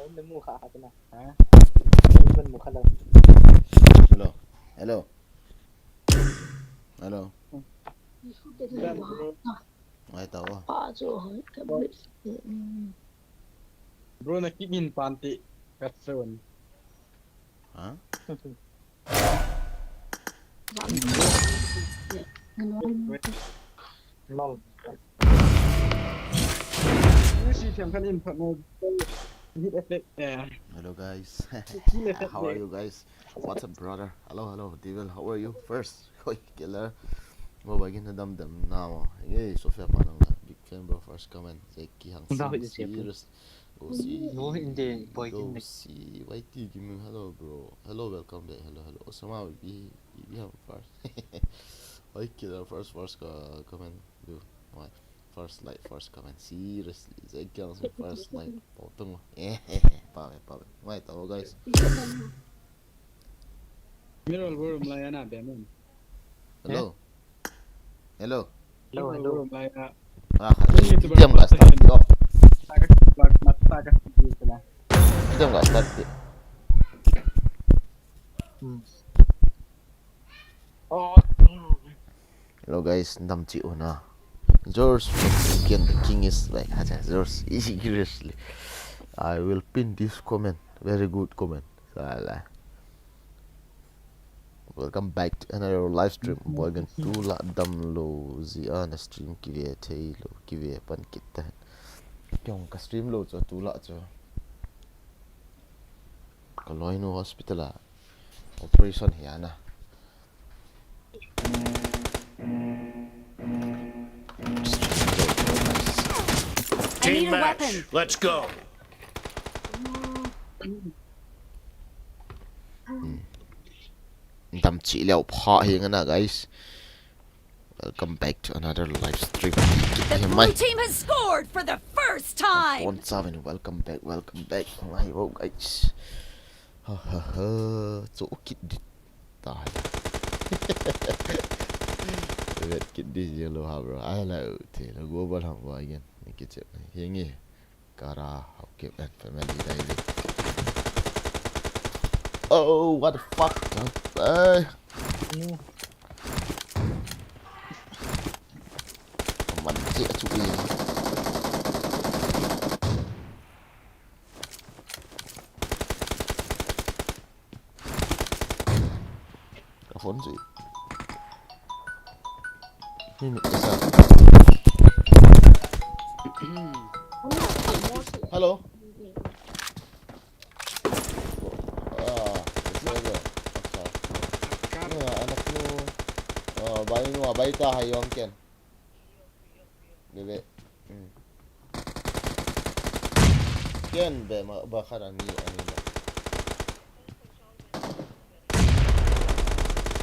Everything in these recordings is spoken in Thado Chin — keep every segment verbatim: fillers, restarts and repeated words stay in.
Hah? Hello. Hello. Hello. Ai tao. Bro, na kimin panti. Katsun. Hah? Hello guys. How are you guys? What's up, brother? Hello, hello, Devil. How are you? First, Hoi Killer. Mo bagin na damdam na mo. Hey, Sofia Panang. Big fan, bro. First comment. Zeki Hang Serious. Go see. No, hindi, boy, go hindi. See. Y T Gaming, hello, bro. Hello, welcome back. Hello, hello. Osama, we be, we be have first. Okay, the first, first, uh, comment, do. What? First like, first comment. Seriously, Zeki Hang first like. Potong. Eh, pave, pave. Wait, oh, guys. Mirror, bro, Malaya na, be, man. Hello. Hello. Hello, hello. Ah, diam ga start. Diam ga start. Hello guys, nam chi una. George Mexican, the king is like, acha, George, seriously. I will pin this comment. Very good comment. Sala. Welcome back to another live stream. Boy, gan tu la dam lo ji ana stream kive thei lo, kive pan kit ta. Kyong ka stream lo cho tu la cho. Ka loi nu hospital a operation hi ana. Stream lo cho, guys. I need a weapon. Let's go. Hmm. Dam chi leo pha hi ngana, guys. Welcome back to another live stream. The blue team has scored for the first time. Bon Savin, welcome back, welcome back. Hi, oh, guys. Ha ha ha. So kit dit. Tai. Vet kit dit yellow ha, bro. Ala te lo go bal ham ba again. Ni kit che. Hingi. Kara, okay, and family daily. Oh, what the fuck? Ai. Aman che achu i. Ka phone si. Ni ni sa. Hello. Ah, it's over. Acha. Ni anak nu. Ah, bai nu, bai ta hai yong ken. Bebe. Hmm. Ken be ma ba khat ani ani ba.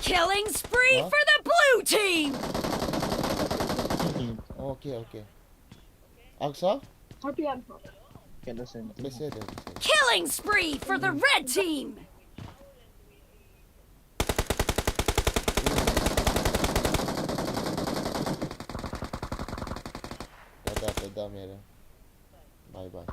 Killing spree for the blue team. Okay, okay. Aksa? Ken da sen. Message. Killing spree for the red team. Tada, tada, mera. Bye, bye.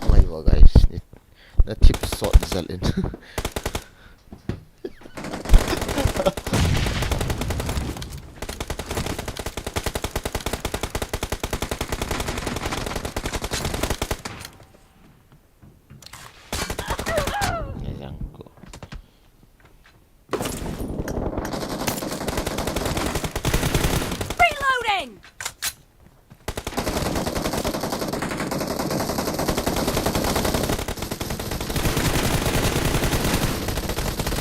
Wai wa, guys. Ni, na tip sot jal in. Reloading!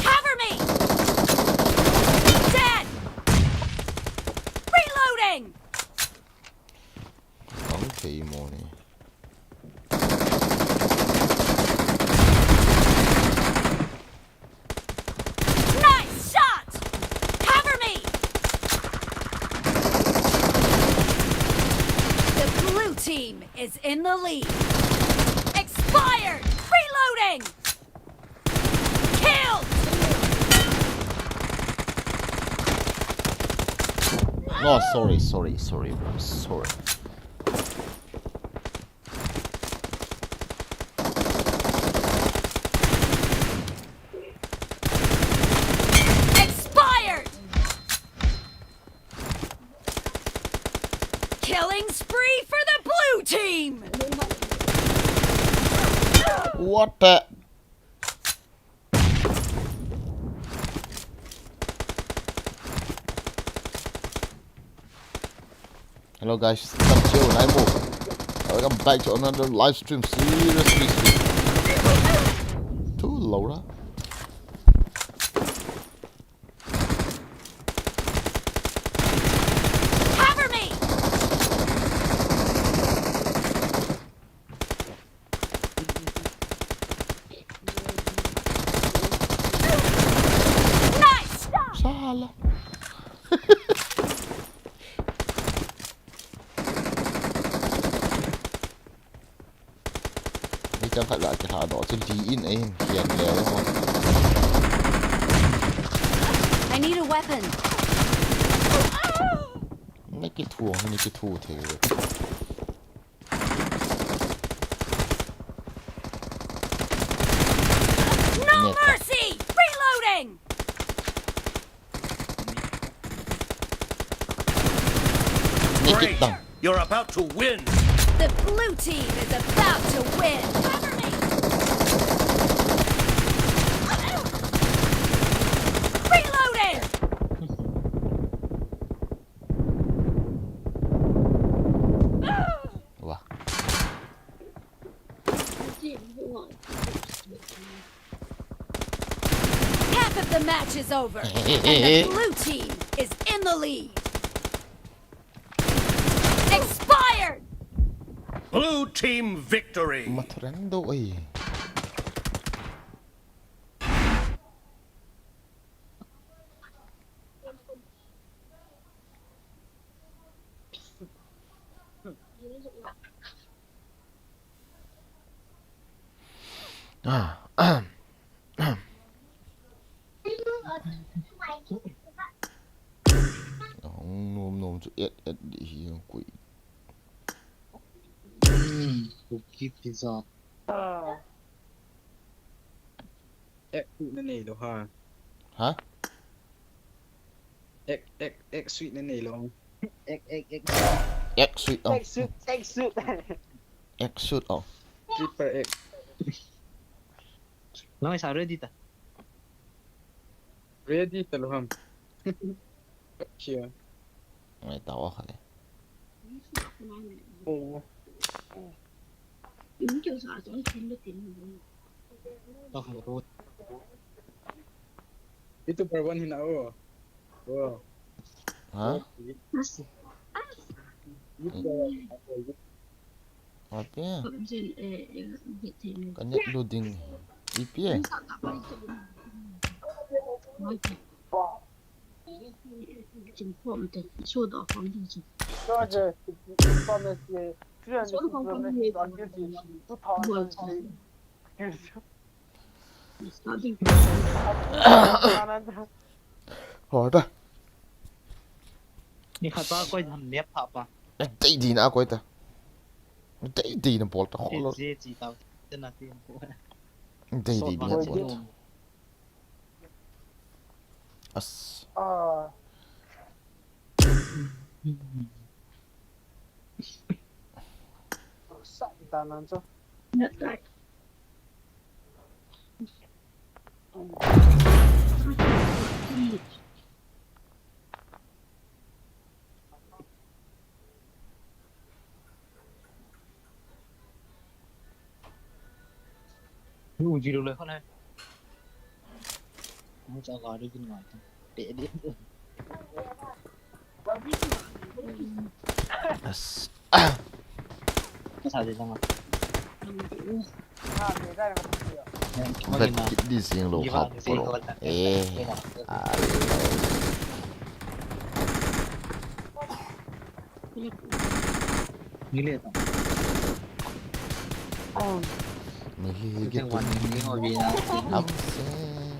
Cover me! Dead! Reloading! Ang kay mo ni. Nice shot! Cover me! The blue team is in the lead. Expired! Reloading! Killed! Oh, sorry, sorry, sorry, bro. Sorry. Expired! Killing spree for the blue team! What the? Hello guys, welcome to Nine More. Welcome back to another live stream. Seriously, seriously. Too low, huh? Cover me! Nice! Sala. Ni chang khat la kiha doh chu di in ahin hian le ho. I need a weapon. Ni kithu, ni kithu the. No mercy! Reloading! Great! You're about to win! The blue team is about to win! Cover me! Reloading! Wow. Half of the match is over, and the blue team is in the lead. Expired! Blue team victory! Mathurendo, oi. Ah, ah, ah. Hung nom nom chu et et di hi hung kui. Hmm, cookie pizza. Ek tu na nei lo ha. Ha? Ek, ek, ek sweet na nei lo. Ek, ek, ek. Ek sweet, oh. Ek sweet, ek sweet. Ek sweet, oh. Triple ek. Nang sa ready ta? Ready ta lo ham. Chia. Ngai ta wa khale. Oh. Itu perban hina o. Wow. Ha? Itu perban. Ate. Ka net loading. Ipi e? Ho ta. Ni khat pa koi ham nep pha pa. Dei dei na koi ta. Dei dei na bol ta ho lo. Dei dei na bol ta. As. Ah. Sa ta nan so. Ni u zero le khon hai. Mu cha ga de kin ngai. Te de. As. Ka sa de lang. Bet kit di sing lo kha pro. Eh. Ni le ta. Ni le ke tu. Am se.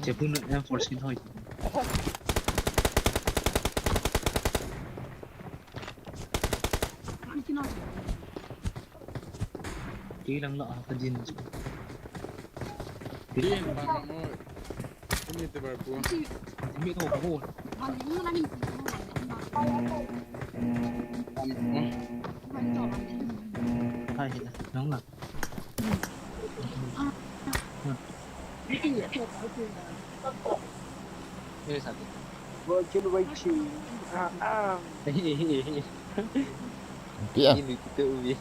Che pun em force kin hoi. Ti lang la ka din. Din ba mo. Ini te ba pu. Ini to ko. Hai, nang la. Yes, ati. Virtual waiting. Ah, ah. Pi a. Ini kita ubi.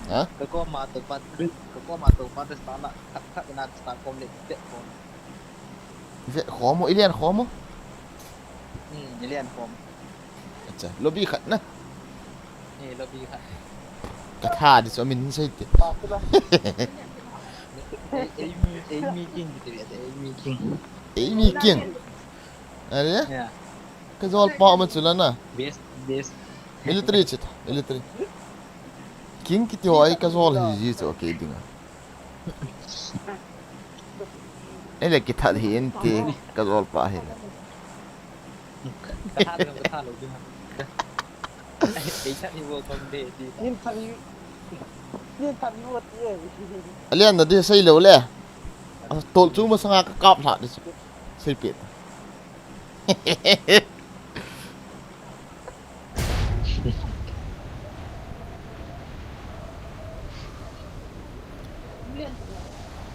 Ha? Ka ko ma to pat. Ka ko ma to pat sa na. Khat khat na sa ko le te ko. Ve khomo, ilian khomo. Hmm, ilian khomo. Acha, lobby khat na. Eh, lobby khat. Ka tha di so min sei te. Ei, ei mi, ei mi king di te, ei mi king. Ei mi king. Are? Ya. Ka jol pa ma chula na. Best, best. Military chit, military. King kiti ho ai ka jol hi ji chu, okay dinga. Ele kithat hi en ti ka jol pa hi. Ka tha lo, ka tha lo, ding. Ei tha ni wo kom de, di. Nin tha ni, nin tha ni wo ti e. Alian na di sei lo le. A tol chu masanga ka kap lha di chu. Sei pet.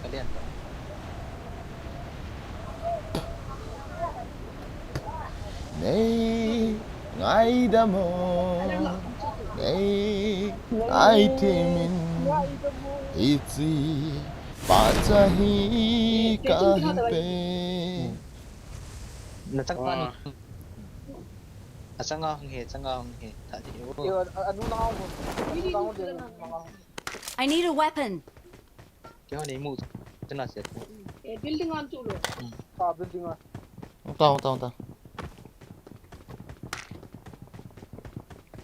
Ka lian ta. Nei, ngaidam o. Nei, ngaidam in. Hiche phat a hi kahin pe. Na chang pa ni. Wow. A chang a hung he, chang a hung he. Tha di o. Yo, a, anu na hung. Anu na hung de, anu na hung. I need a weapon. Keiho nei mu chuna se. Eh, building an chu lo. Hmm. Ah, building a. Hung ta, hung ta, hung ta.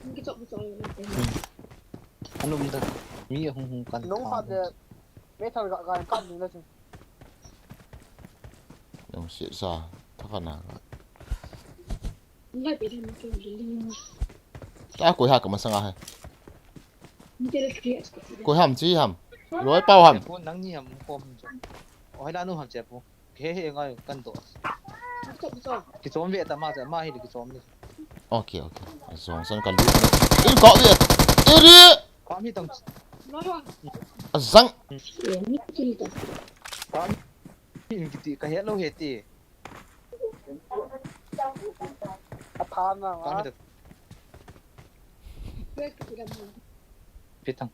Hung kichop, kichop. Hmm. Anu mi ta. Mi hung hung kan. Nung ta. Khat de. Me thar ga, ga kan ni la chu. Nung si sa. Tha kana ga. Ngai pe de mi chu building. Ta koi ha ka masanga hai. Koi ham chi ham. Loi pau ham. Pu nang ni ham kom. Oi la nu ham che pu. He he ngai kan to. Kichom ve ta ma cha ma hi kichom ni. Okay, okay. Jong san kan lu. In ko ve. Iri. Ka mi tang. A jang. Ka mi kiti ka he lo he ti. A tha na. Ka mi ta. Pitang.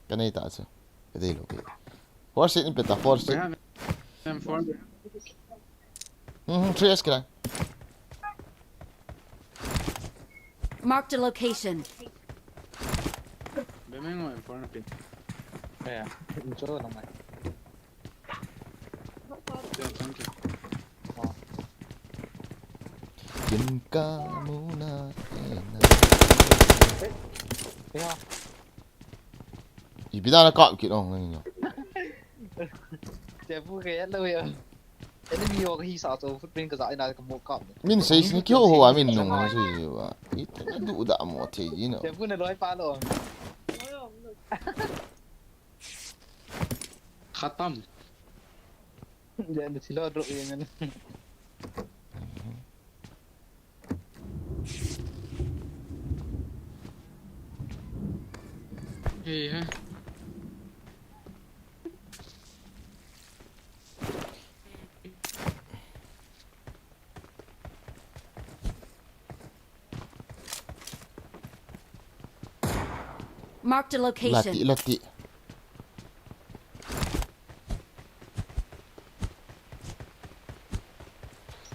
Ka nei ta chu. Ka dei lo ke. Four seat in pe ta, four seat. We have M four. Mhm, three S kira. Marked a location. Be me ngo M four na pe. Yeah, in cho na mai. Kin ka muna e na. Ipi da na kap kit ong nang yo. Che pu ke lo yo. Enemy yo hi sa to footprint ka za ina ka mo kap. Min sei sin ki ho ho a min nung sui wa. Ita na du da mo te yi no. Che pu na loi pa lo. Khatam. Then the silo drop in. Hey, huh? Marked a location. Lati, lati.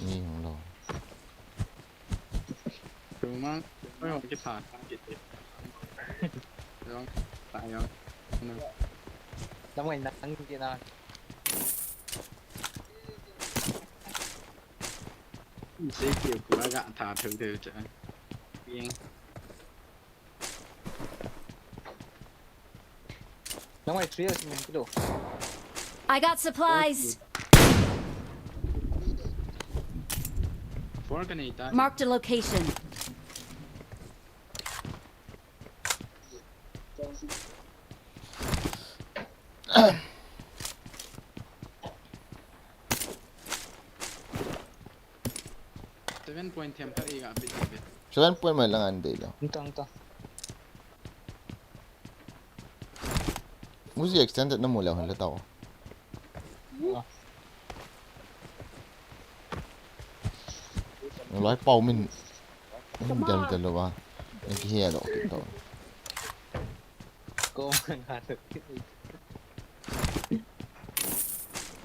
Ni hung lo. Tuma, tuma hung ki pha, ki te. Yong, ta yong. Lam ngai nang ki na. Sei ki ku ga tha theu theu cha. Yeng. Nang mai three as min kilo. I got supplies. Four ka nei ta. Marked a location. Seven point them khat iga pi ti be. Seven point mai lang an dei lo. Tang, tang. Uzi extended na mu leu hen le tao. Ah. Lai pau min. Min del del lo ba. Min ki he lo ki to. Ko man ha to.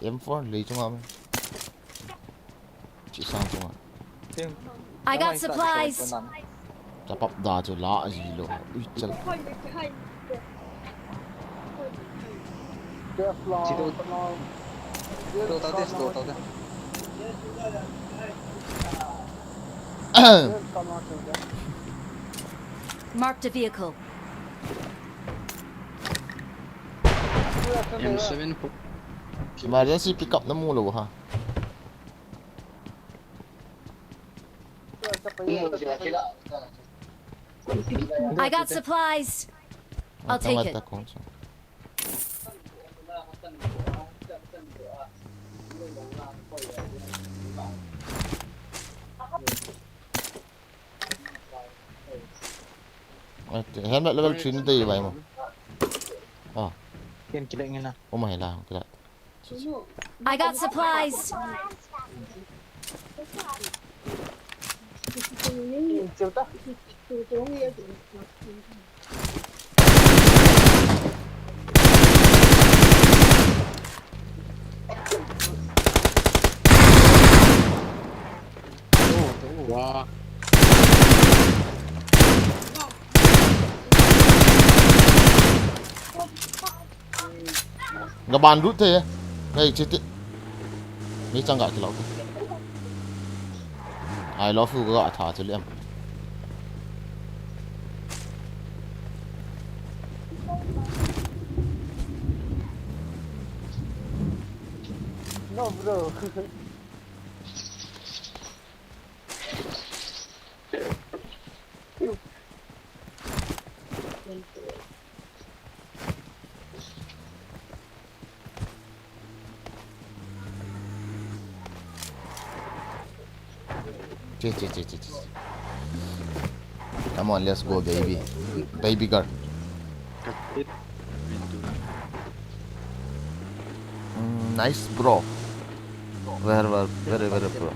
M four lei chunga me. Chi sang chunga. I got supplies. Chapap da chu la ji lo. Ui chal. Chi do. Do ta de, do ta de. Marked a vehicle. M seven po. Emergency pickup na mu lo ha. I got supplies. I'll take it. Helmet level three na dei vai mo. Ah. Ken kile nge na. Uma hela kila. I got supplies. Wow. Ga ban lut te. Ngai chiti. Ni chang ga kilo. Ai lo fu ga tha chu liam. No, bro. Che, che, che, che, che. Come on, let's go, baby. Baby girl. Mm, nice, bro. Where, where, where, where, bro?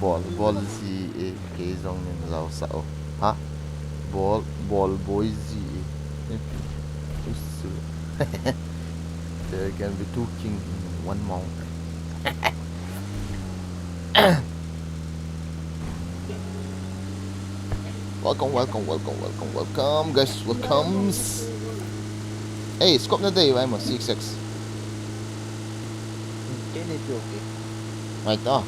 Ball, ball ji e, kei jong nin jao sa o. Ha? Ball, ball boy ji e. Usu. There can be two king in one mount. Welcome, welcome, welcome, welcome, welcome, guys, welcomes. Hey, scope na dei vai mo, six X. Kei nei pi o kei. Mai ta.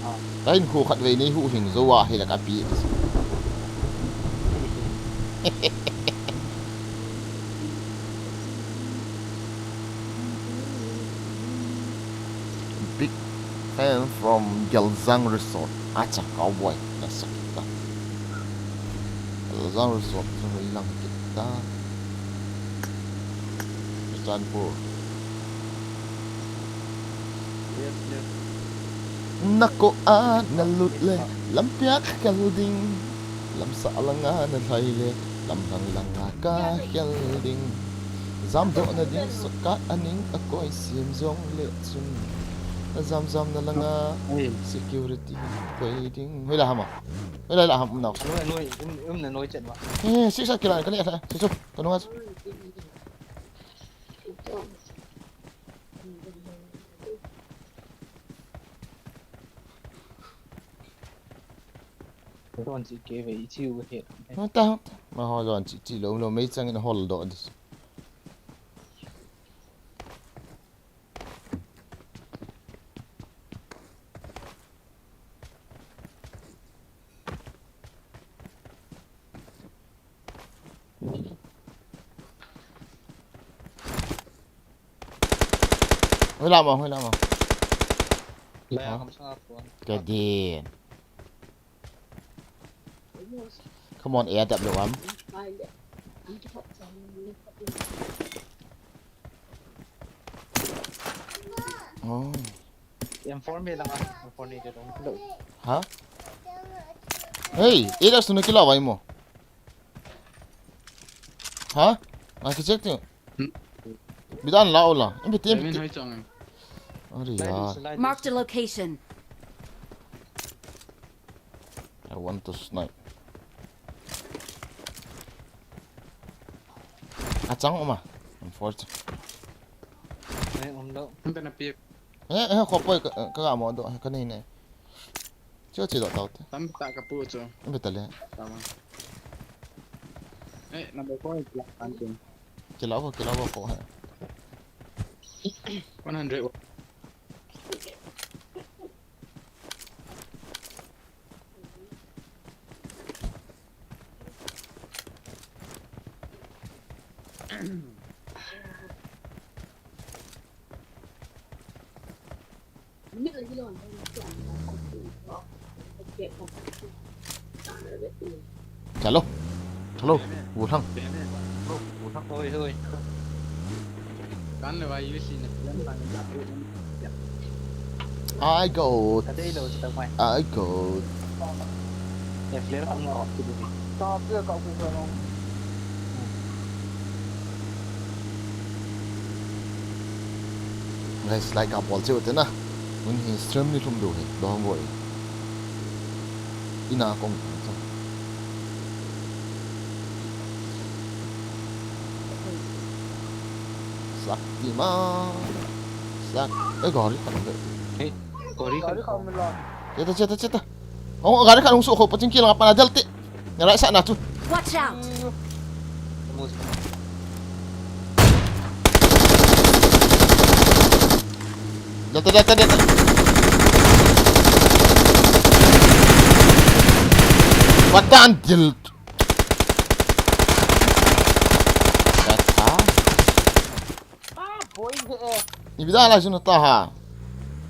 Ah. Tain hu khat vei nei hu hing zo a hi la ka pi. Big fan from Gelzang Resort. Acha, cowboy. Nasa kita. Gelzang Resort. Sa lang kita. Churachandpur. Yes, yes. Na ko a na lut le, lampiak ka kal ding. Lamsah langa na lhai le, lamlhang langa ka khel ding. Jamdohna ding, shortcut a ning a koi sim jong le chun. Na jamjamna langa, security koi ding. Hoilai ham a? Hoilai lah ham, um nau. Noi, noi, um, um na noi chet ma. Eh, sisa kila, kali asa, sisu, kanu as. Don chi ke ve chi u he. Hota, hota. Ma ho don chi chi lo lo mei chang in hol do dis. Hoilai mo, hoilai mo. Lai, ha? Kam sa phone. Ka din. Come on, A W M. Oh. M four me lang ah, M four ni de dong. Ha? Hey, ila sunu kila wai mo. Ha? Nga ki check tu. Hmm. Bidan la ola. Imbi ti, imbi ti. Hoi chong. Ari ya. Marked a location. I want to snipe. Achang uma. Unfortunate. Ai, um lo. Hum pe na pi. Eh, eh, khopoi ka, ka ga mo do, ka nei nei. Chu chi do tau te. Tam ta ka pu chu. Imbi ta le. Tama. Eh, number four is black hunting. Kila ko, kila ko ko hai. One hundred. Chalo. Chalo. Wu thang. Wu thang. Hoi, hoi. Kan le wai use in the plan. I got. Ka dei lo chu ta mai. I got. Ka flare ang ko chu ni. Ka flare ka ku ko no. Guys, like ka bol cheu te na. Mun hi stream ni thum do hi. Dong boi. Ina kong. Sak ti ma. Sak. Eh, gari khat ve. Hey, gari khat. Gari khat mila. Cheta, cheta, cheta. Oh, gari khat hung su kho paching kilang apa na del te. Nga right side na chu. Watch out! Del te, del te, del te. What the hell? That's how. Ah, boy, eh. Ni bida la jun ta ha.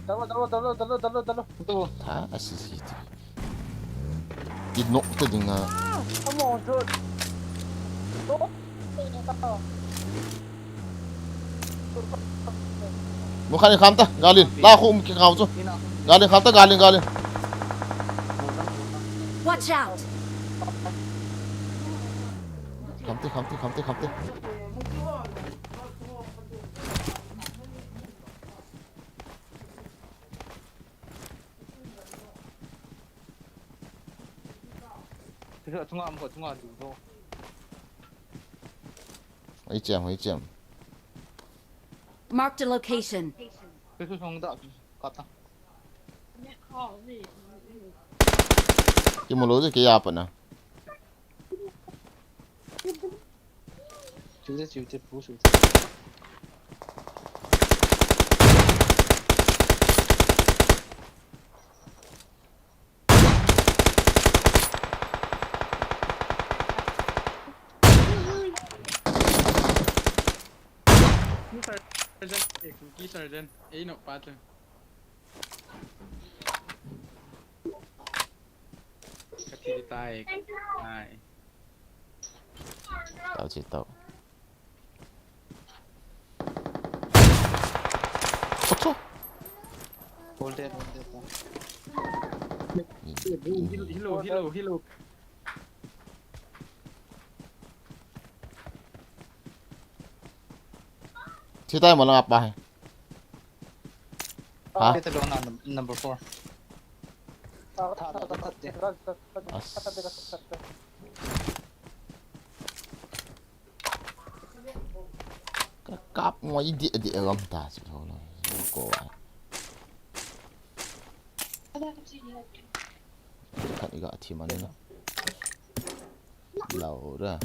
Dalo, dalo, dalo, dalo, dalo, dalo. Tu. Tha, asi si ti. Ki nok te ding a. Ah, come on, dude. Don't say that. Mun khat in kham ta, galin. La khu um ki khau chu. Galin kham ta, galin, galin. Watch out! Kham te, kham te, kham te, kham te. Thunga am ko, thunga du ko. Hoi chem, hoi chem. Marked a location. Thunga da, kata. Ki mulo je ke ya pa na. Chute, chute, pu chute. Ki sergeant, eh, ki sergeant, eh, no, pa tu. Ka thi tai, ai. Tao chi tao. Ocho. Hold there, hold there. Hilo, hilo, hilo, hilo. Thi tai mo lang apa hai. Ha? Kita dong na num-, number four. Tha, tha, tha, tha, tha. As. Ka kap ngoi di, di ram ta si tho lo. Ko ai. Khat i ga thi man na. Lau ra.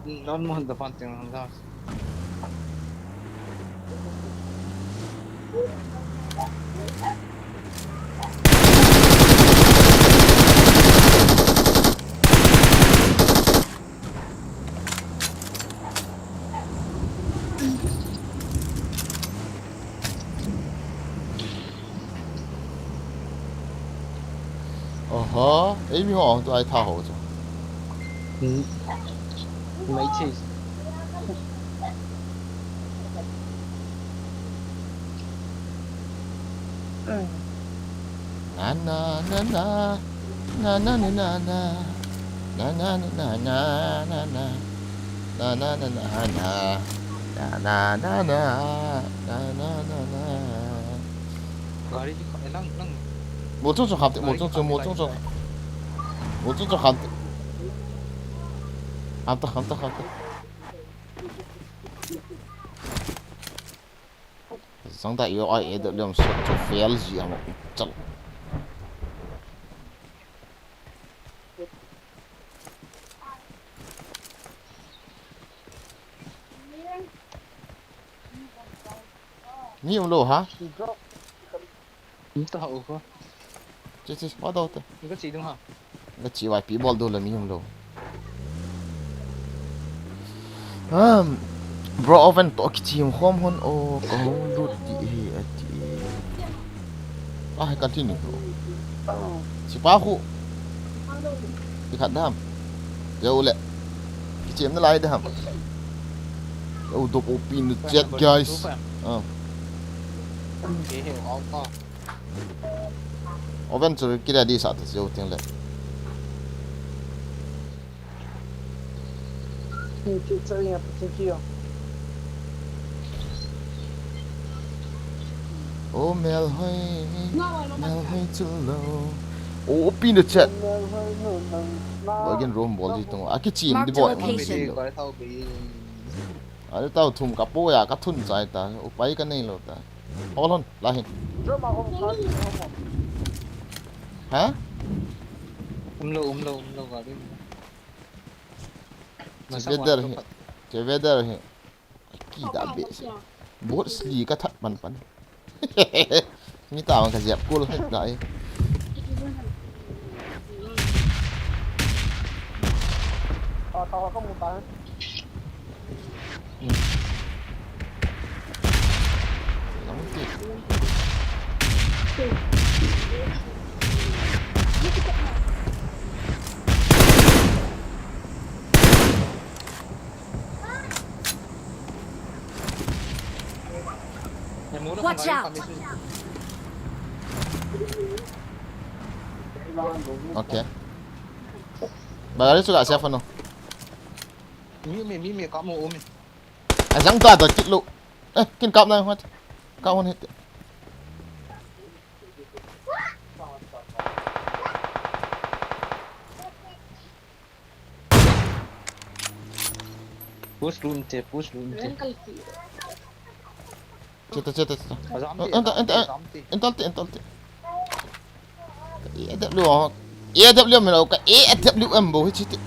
Non mo handa panting handa. Ha, ei mi ho tu ai tha ho chu. Hmm. Mai chi. Na na na na. Na na na na na. Na na na na na na. Na na na na na. Na na na na. Na na na na. Gari di ka lang lang. Mo chung chung kham te, mo chung chung, mo chung chung. Mo chung chung kham te. Kham ta, kham ta, kham ta. Zang ta yo ai e da lem shot chu fail ji ang chal. Mi um lo ha? Drop. Ni ta ho ko. Che, che, pa do te. Ni ka chi dung ha. Ka chi vai pi bol do la mi um lo. Um, bro, oven to kichim khom hon o ka hung lut di he ati. Ah, he continue. Chi pa khu. Ti khat dam. Yo le. Kichim na lai dam. Yo dop o pin chat, guys. Ah. Oven chu kira di sa ta yo ting le. O mel hoi, mel hoi chu lo. O pin chat. Bo gen room bol di tung. A kichim di bo. Ani tau thum ka po ya ka thun chai ta. Upai ka nei lo ta. Hold on, la hin. Ha? Um lo, um lo, um lo, gari um lo. Che weather hi. Che weather hi. Ki da be se. Bot sli ka that pan pan. Mi ta ka jep kul he da e. Watch out! Okay. Bagari suka siapa no? Mi, mi, mi, mi, kamu umi. Ajang ta da kit lo. Eh, kin kap na hot. Kap hon hit. Push room te, push room te. Cheta, cheta, cheta. Enta, enta, enta, enta, enta. A W, A W M lo ka, A W M bo hi chiti.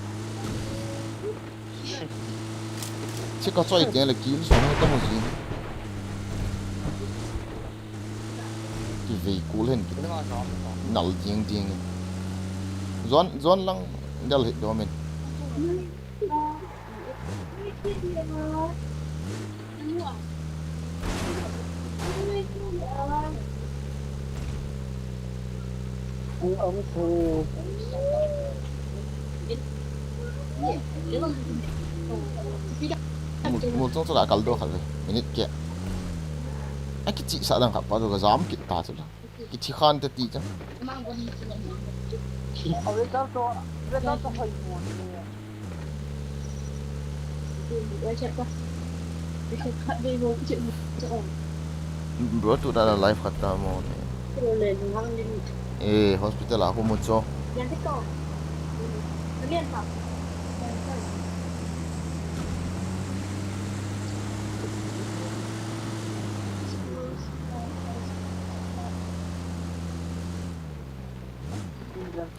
Chi ka choi tiang le kill song ka mu ji. Ki vei kul hen ki. Nal ding ding. Zon, zon lang del hit do min. Mul, mul chung chu ka kal do kha ve. Minute keh. A kichi sa dang kha pa chu ka jam kit ta chu la. Kithi khan te ti chang. Bro, tu da live khat ta mo ne. Eh, hospital a ko mo cho.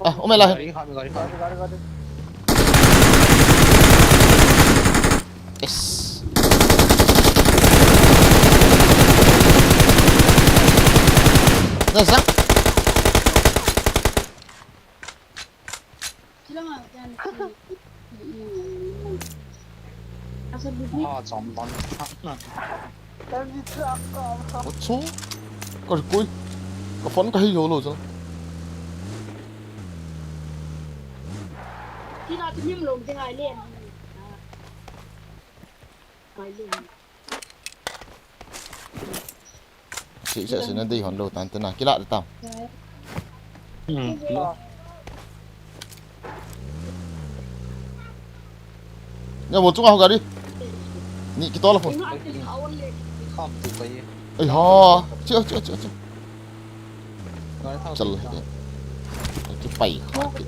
Ah, umela. Gari, gari, gari. Yes. Nasa? Ah, chom don. Ocho. Ka koi. Ka phone ka hi yo lo cho. Sila tu nim lom ding ai len. Ai len. Sila sila dei hon lo tan tena kila de tam. Hmm. Nya bo chunga ho gari. Ni kitol ho. Kham tu pai. Ai ha. Chia chia chia chia. Chal hai. Ki pai kha ki.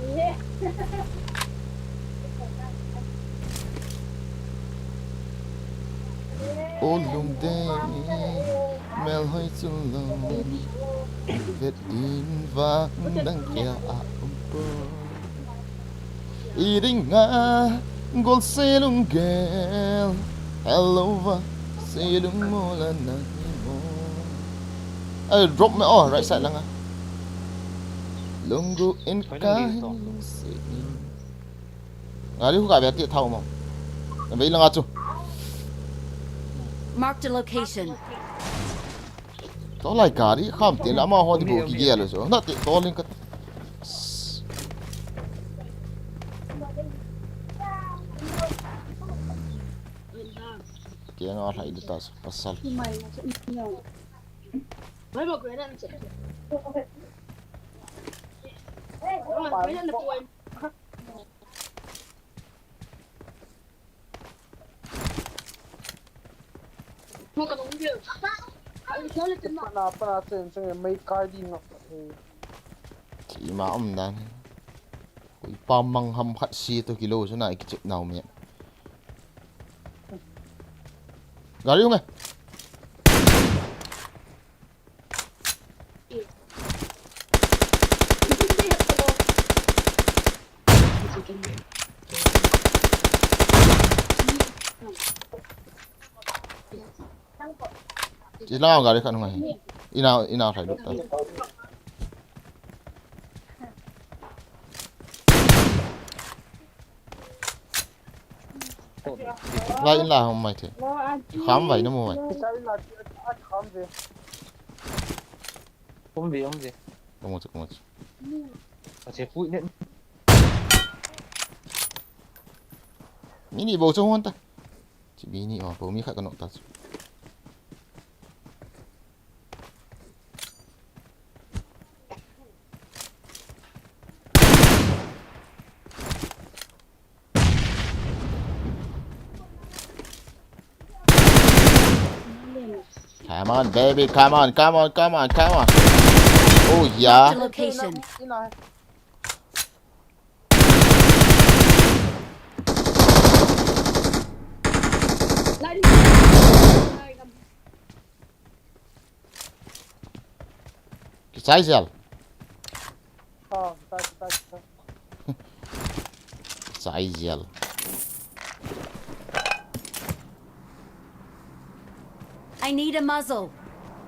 O lungdei mel hoi chun lo. Vet din vang dang kia a um po. I ding nga gol se lung gel. Hello va se lung mo la na hi mo. Ai drop me oh right side langa. Lung gu in ka hin lung se in. Gari hu ka be ti thau mo. Na be langa chu. Marked a location. To lai gari kham te la ma ho di bo ki gel so. Na te to ling ka. Ke nga lai de ta pasal. Pana pana chen chen mei kai di na. Ima um dan. Koi pa mang ham khat si to kilo so na ki chip nau me. Gari hung e. Ina gari khat ngai. Ina ina khai lut ta. Lai in la hom mai the. Kham vai na mo vai. Kham ve, kham ve. Kham ve, kham ve. Kham ve. Kham ve. Ache pui ne. Mini bo chu hon ta. Chi mini o, bo mi khat ka nok ta chu. Come on, baby, come on, come on, come on, come on. Oh yeah. Marked a location. Kisai sial. Oh, kisai, kisai, kisai. Kisai sial. I need a muzzle.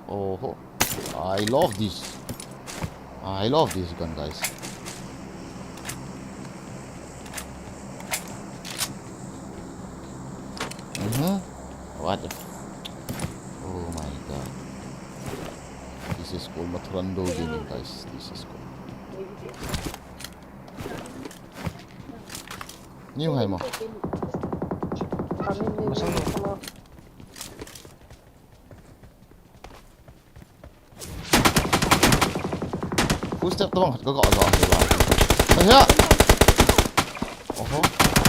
Oh, I love this. I love this gun, guys. Mm-hmm. What the? Oh my God. This is called Mathurando gaming, guys. This is called. New hai mo. Masang no. Full step tabang khat ka ga ga ni ba. Aya. Oho.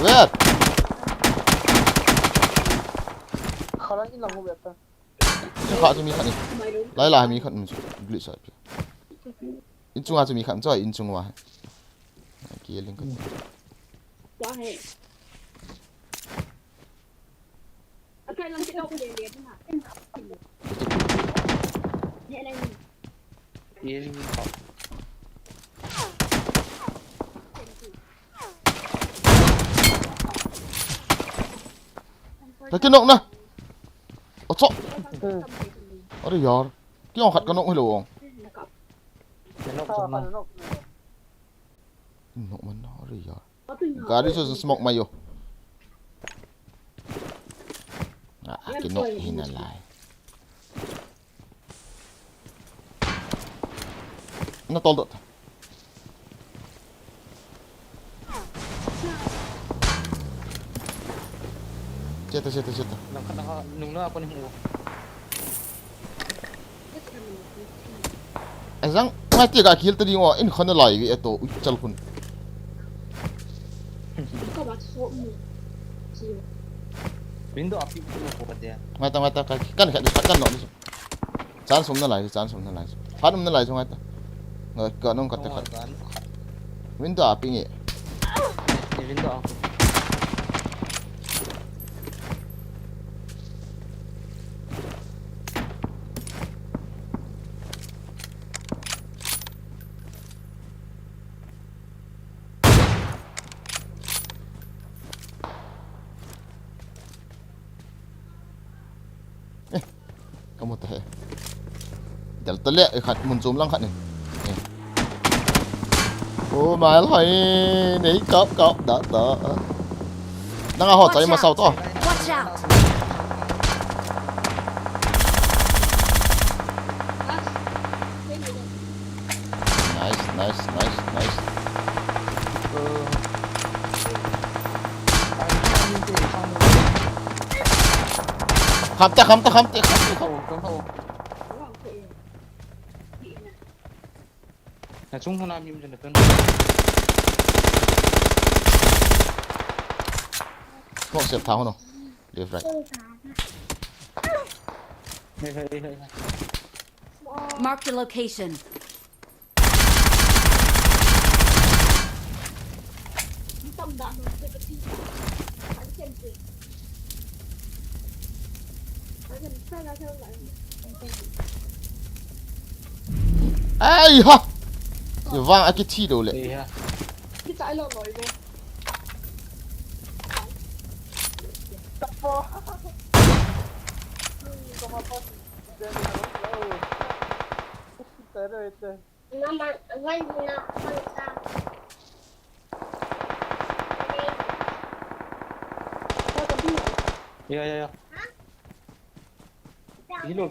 Where? Khala in lang ho beta. Kha chu mi khat ni. Lai la mi khat ni chu. Glitch sa. In chunga chu mi khat chu in chunga. Ki ling ka. Ka kinok na. Ocho. Are yaar. Kiyong khat ka nok hilo. Nok man na, are yaar. Gari chu smoke mai yo. Ah, kinok hi nalai. Na tol dot. Seta, seta, seta. Langkhat lang ha, nung na ako ni mo. Ezang, ngai ti ka kill ta ding o, in khana lai ve ato, ui chal khun. Window api ko ko dia. Ngai ta, ngai ta, ka kan khat kan no. Chance um nalai, chance um nalai. Phat um nalai chu ngai ta. Ngai ka nung khat ta khat. Window api nge. Ni window. Kamu ta he. Del ta le, e khat mun chom lang khat ni. E. O mai lhoi, nei kap kap da da. Nang a ho chai ma sao to. Watch out! Nice, nice, nice, nice. Kham ta, kham ta, kham ta, kham ta, kham ta. Na chung hana mi mjun pen. Smoke sep thang no. Left, right. Hey, hey, hey, hey. Marked a location. Ai ha! Vang a kithi do le. Hey ha. Ya, ya, ya. Hello.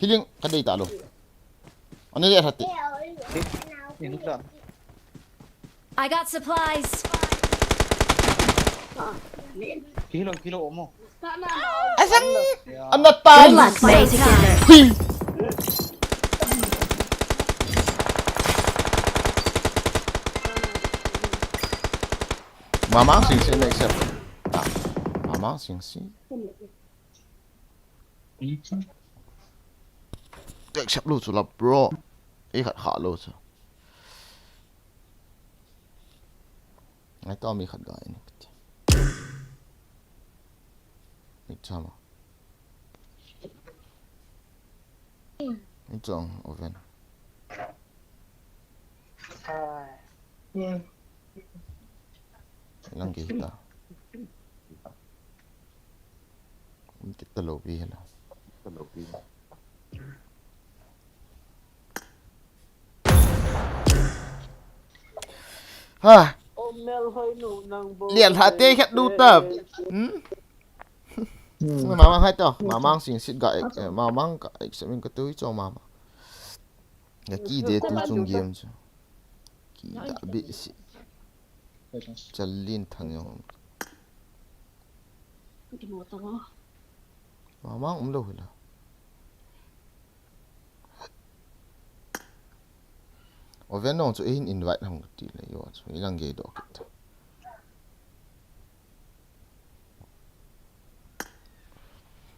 Healing ka dei ta lo. Ani le hati. Ini tak. I got supplies. Hello, hello, omo. Asang. Ana tai. Let's play together. Hui. Mama sing si next step. Mama sing si. Accept lu chu la bro. Ei khat kha lu chu. Ngai to mi khat ga ini. Ni chama. Ni chong oven. Lang ki ta. Kita lo bi la. Ha. Lian ha te khat du ta. Hmm. Mamang hai to. Mamang sing sit ga ek. Mamang ka ek semin ka tu cho mama. Ga ki de tu chung game chu. Ki da bi si. Chalin thang yo. Mamang um lo hila. Oven nong chu eihin invite ham kati le yo chu ilang ge do kit.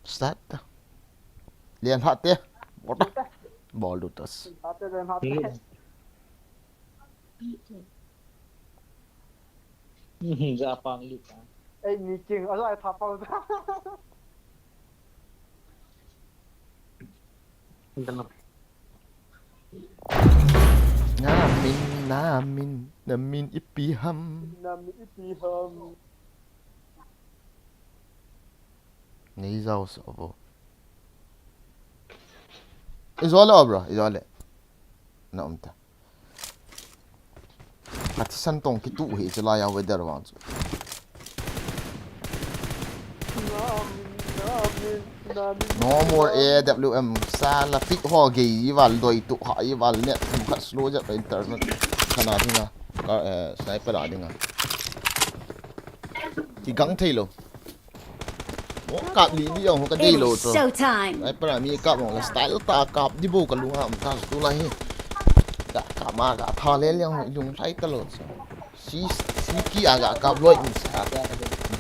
Start ta. Lian ha te. Bol ta. Bol du tas. Japang lit. Ei, ni king, a lai tha pau ta. Namin, namin, namin ipi ham. Namin ipi ham. Nei zau so bo. Izole, bro, izole. Na um ta. Ka thisan tong kitu hi chulai a weather vang chu. No more A W M. Sala pick ho gei ival doi tu ha ival net thum khat slow jat internet kana dinga. Ka, eh, sniper a dinga. Kigang thei lo. Mo kap li li jong ho ka dei lou chu. Showtime. Ai para mi kap mo la style ta kap di bou ka lung a um ta chu tulai hi. Ka kap ma ka tha le liang ho lung lhai ta lou chu. Si si ki a ka kap loi um sa.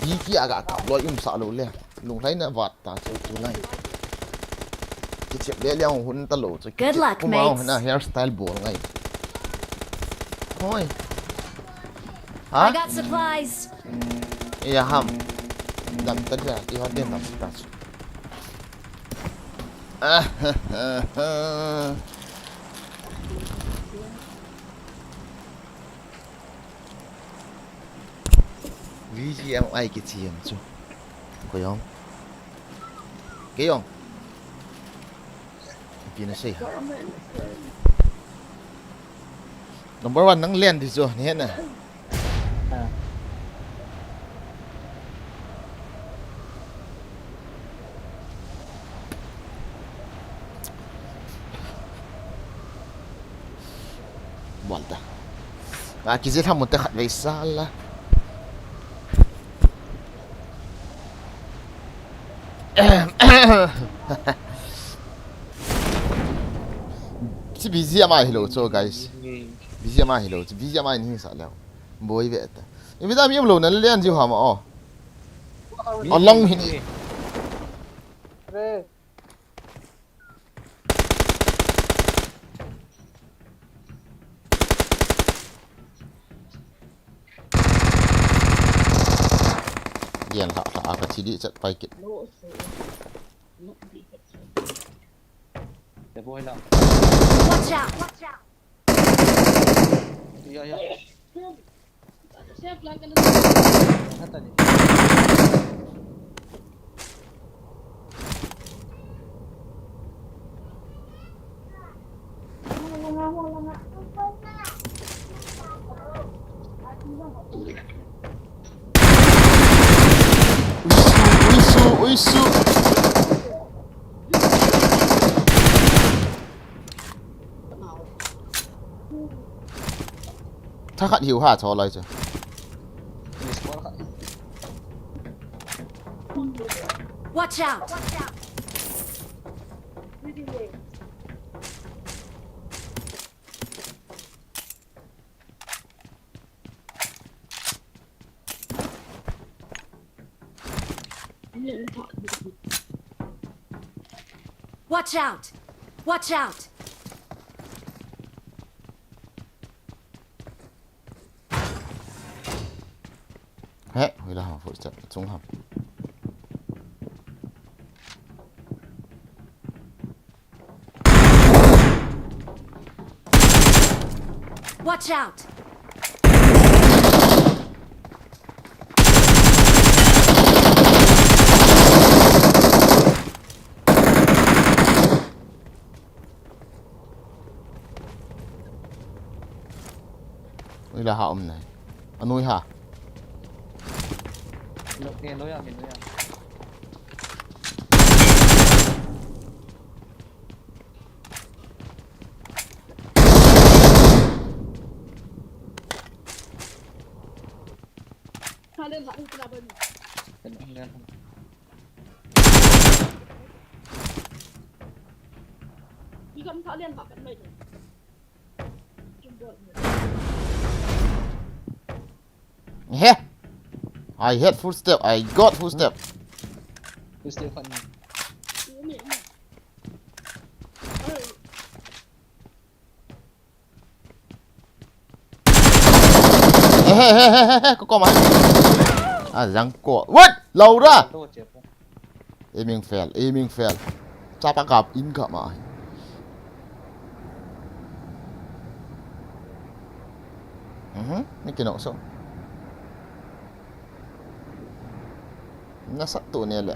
Di ki a ka kap loi um sa lou le. Lung lhai na vat ta chu tulai. Ki chep le liang hun ta lou chu. Good luck, mates. Ki chep kum a na hairstyle bol ngai. Hoi. Ha? I got supplies. Iya ham. Dam ta dia, iwa dia dam ta. V G M I kichi em chu. Ko yong. Ke yong. Pi na sei ha. Number one nang len di chu, ni he na. Bol ta. Nga kije tham mo te khat vei sa la. Si B G M I hi lou chu, guys. B G M I hi lou chu, B G M I ni sa leu. Boi ve ta. Ibi da mi um lou na le an jiu ha ma o. A long hi. Re. Dian lha lha ka chi di chat pai kit. Te boi la. Watch out! Watch out! Ya, ya. Hata ni. Uisu, uisu, uisu. Tha khat hiu ha cho lai chu. Watch out! Watch out! Watch out! He, hui la ha, footstep, chung ham. Watch out! Ui la ha um nai. Anui ha. Lo, eh, lo ya, min lo ya. Thalen ha, ui, kena bani. Kena, kena. Ikan thalen ha, kan mai. He! I had footstep, I got footstep. Footstep kan. He, he, he, he, he, ko, ko ma. Ah, jang ko. What? Laura! Aiming fail, aiming fail. Chapa kap in kap ma. Mhm, ni kinok so. Nasat tu ni le.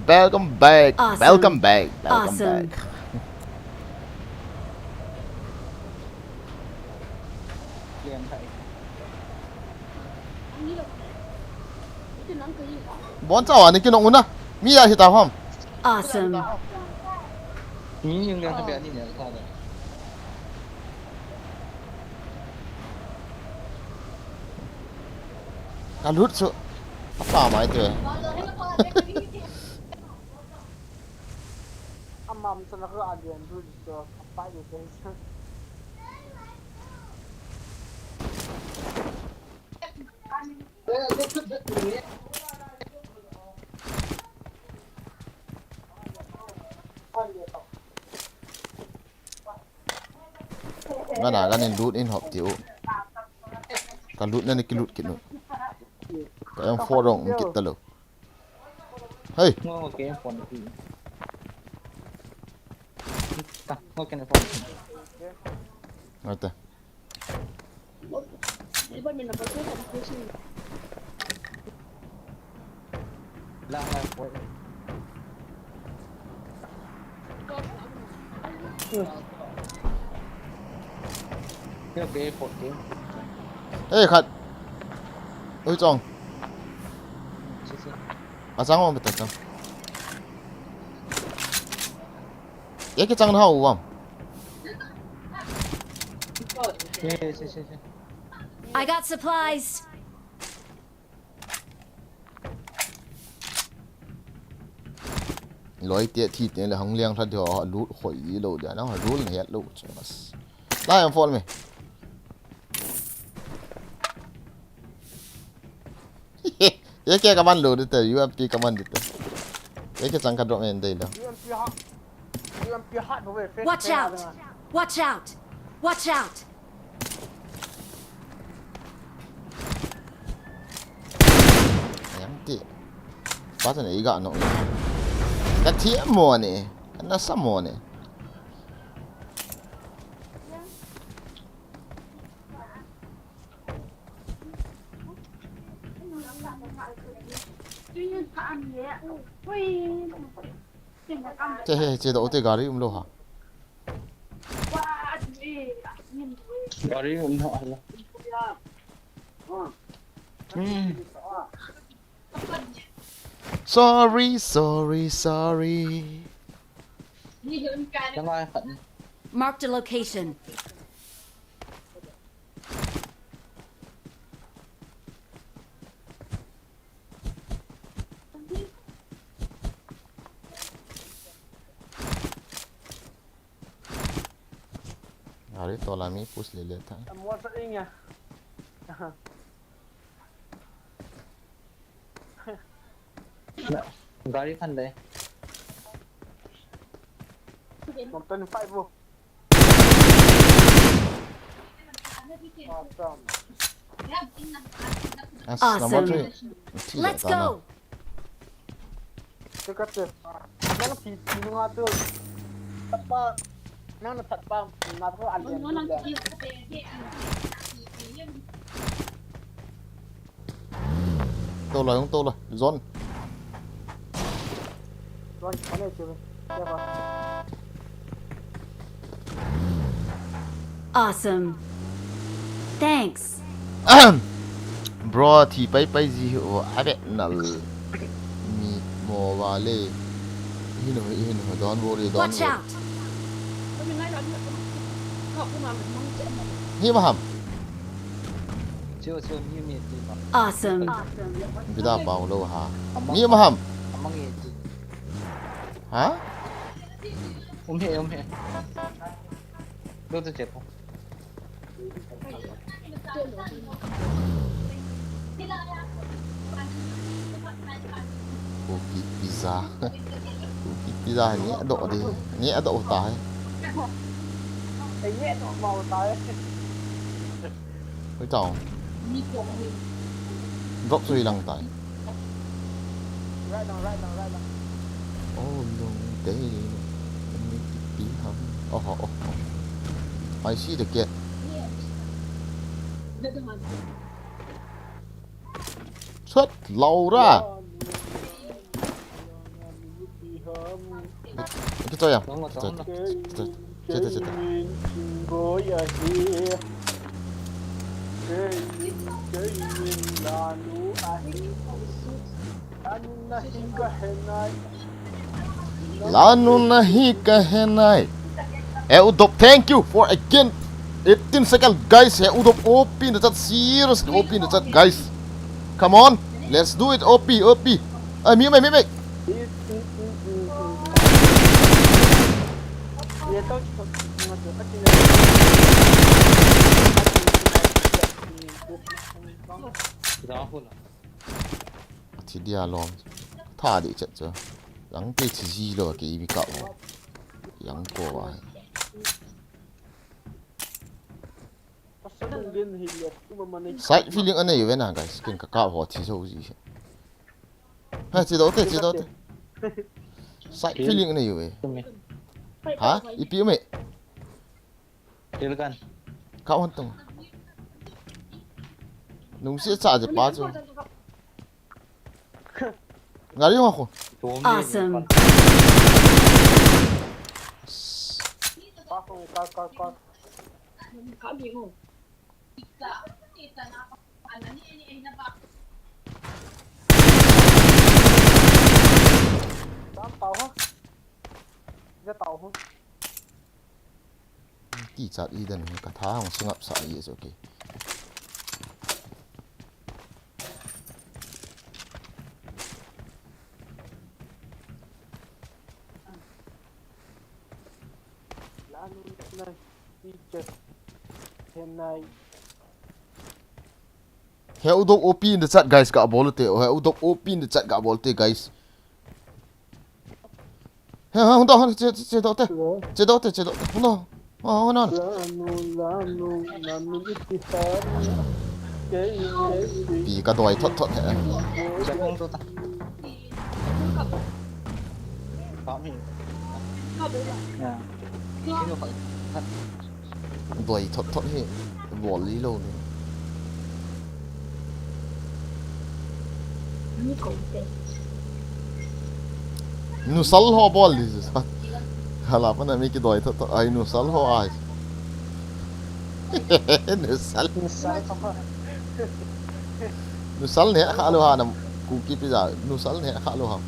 Welcome back. Awesome. Welcome back. Welcome back. Bon chawa ni kinong una. Mi ya hita hom. Awesome. Ni yung yang tabi ani ni ang kada. Alut chu. Apa mai te. Amam sana ka alian du to. Apa de te. Ngana ganin lut in hop tiu. Ka lut na ni ki lut ki lut. Ka em four rong um kit talo. Hey. Ngo ke phone ki. Ta, ngo ke phone ki. Ate. Hey, khat. Oi, chong. Achang om ta chang. Ye ke chang na ha u am. I got supplies. Loi te thi te le hang liang tha de ho lut khoi lo de na rule ne het lo che mas. Lai am fall me. Ye ke ka man lo de te U M P ka man de te. Ye ke chang ka drop en de lo. U M P ha. U M P ha bo ve. Watch out. Watch out. Watch out. Yang ti. Pa ta ne i ga no. Ka thi mo ne. Ka na sa mo ne. Che he, che do te gari um lo ha. Gari um lo ha. Hmm. Sorry, sorry, sorry. Marked a location. Gari tola mi push le le tha. Gari khan de. Awesome. Let's go. Teka, teka. Nang si, si nga tu. Tapa, nang na tapa, na ko alian. Tau lai, hung tau lai. Zone. Zone, kane chu. Kya ba? Awesome. Thanks. Bro, thi pai pai ji ho, a bet nal. Mi mo va le. Hin ho, hin ho, don't worry, don't worry. Watch out. Hi ma ham. Chiu, chiu, mi, mi, ti ma. Awesome. Vida pau lo ha. Mi ma ham. Amang e ti. Ha? Um he, um he. Lo tu che po. Kuki pizza. Kuki pizza ni ado de. Ni ado ta hai. Oi tao. Drop sui lang tai. Right now, right now, right now. Oh no, they. Oh, oh, oh. I see the cat. Sat Laura. Ito ya. Ito, ito, ito. Cheta, cheta. Lanu nahi kahe nai. He Udop, thank you for again eighteen second, guys. He Udop, O P in the chat, seriously, O P in the chat, guys. Come on, let's do it, O P, O P. Ai, mi mai, mi mai. Thi dia lom. Tha di chat chu. Yang te thi ji lo ke ibi ka o. Yang ko wa. Side feeling anei ve na, guys. Ken ka ka ho thi so ji. Ha, chi do te, chi do te. Side feeling anei ve. Ha? Ipi me? Tilkan. Ka hon tung. Nung si cha je pa chu. Gari ho ko. Awesome. Ti chat i den ka tha hong singap sa i so ke. He u do O P in the chat, guys, ka bol te. He u do O P in the chat ka bol te, guys. He, he, hung do, hung, che, che, che do te. Che do te, che do te. Hung do. Ha, hung do. Pi ka doi thot thot he. Doi thot thot hi bol li lo ni. Nusal ho bol li sa. Hala pana mi kidoi thot thot ai nusal ho ai. Nusal. Nusal ne kha lo ha nam ku ki pi ja nusal ne kha lo ha.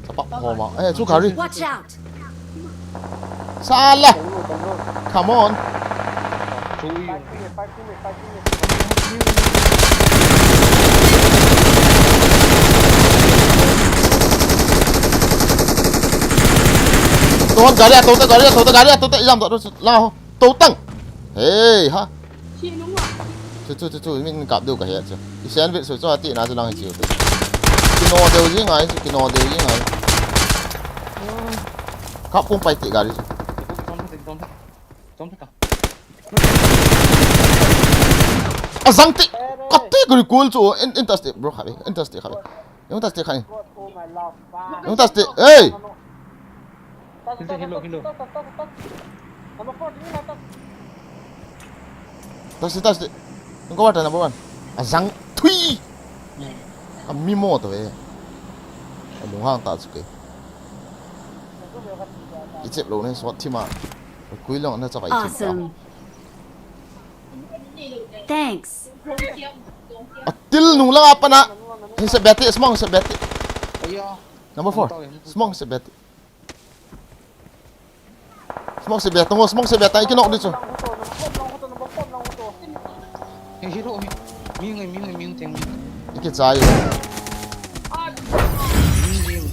Tapa ho ma. Eh, chu gari. Watch out! Sala. Come on. Ton gari a, ton gari a, ton gari a, ton ijam to la ho. Totang. Hey, ha. Chu, chu, chu, chu, min kap deu ka he chu. I sandwich chu, chu, ati na chu lang hi chu. Kino deu jing ai, chu, kino deu jing ai. Kap pum pai ti gari chu. Azang ti. Kati gari kul chu. In, in tas ti, bro, khabe. In tas ti, khabe. Yung tas te khain. Yung tas te. Hey! Hilo, hilo, hilo. Tas te, tas te. Yung kawata number one. Azang thui. Ami mo to eh. Alung hang ta suke. Ichep lo ne sot thima. Kui long na chapai thim ta. Awesome. Thanks. Atil nung lang apa na. Hin se beti, smong se beti. Aya. Number four. Smong se beti. Smong se beti, smong se beti, iki nok di chu. He, hero, he. Ming, ming, ming, teng. Iki chai. Ming, ming.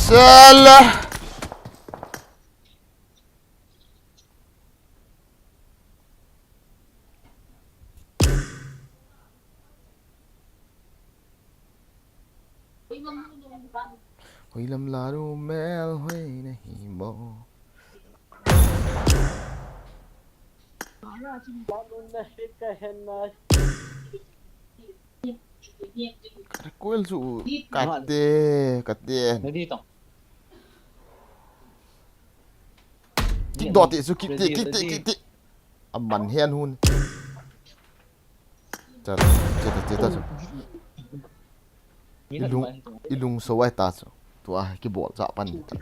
Sala. Hoilam laru mel hoi nahi mo. Recoil chu kate, kate. Ready tong. Kik do ti chu kik ti, kik ti, kik ti. Aman hen hun. Chal, cheta, cheta chu. Ilung, ilung so ai ta chu. Tua kibol cha pan ta.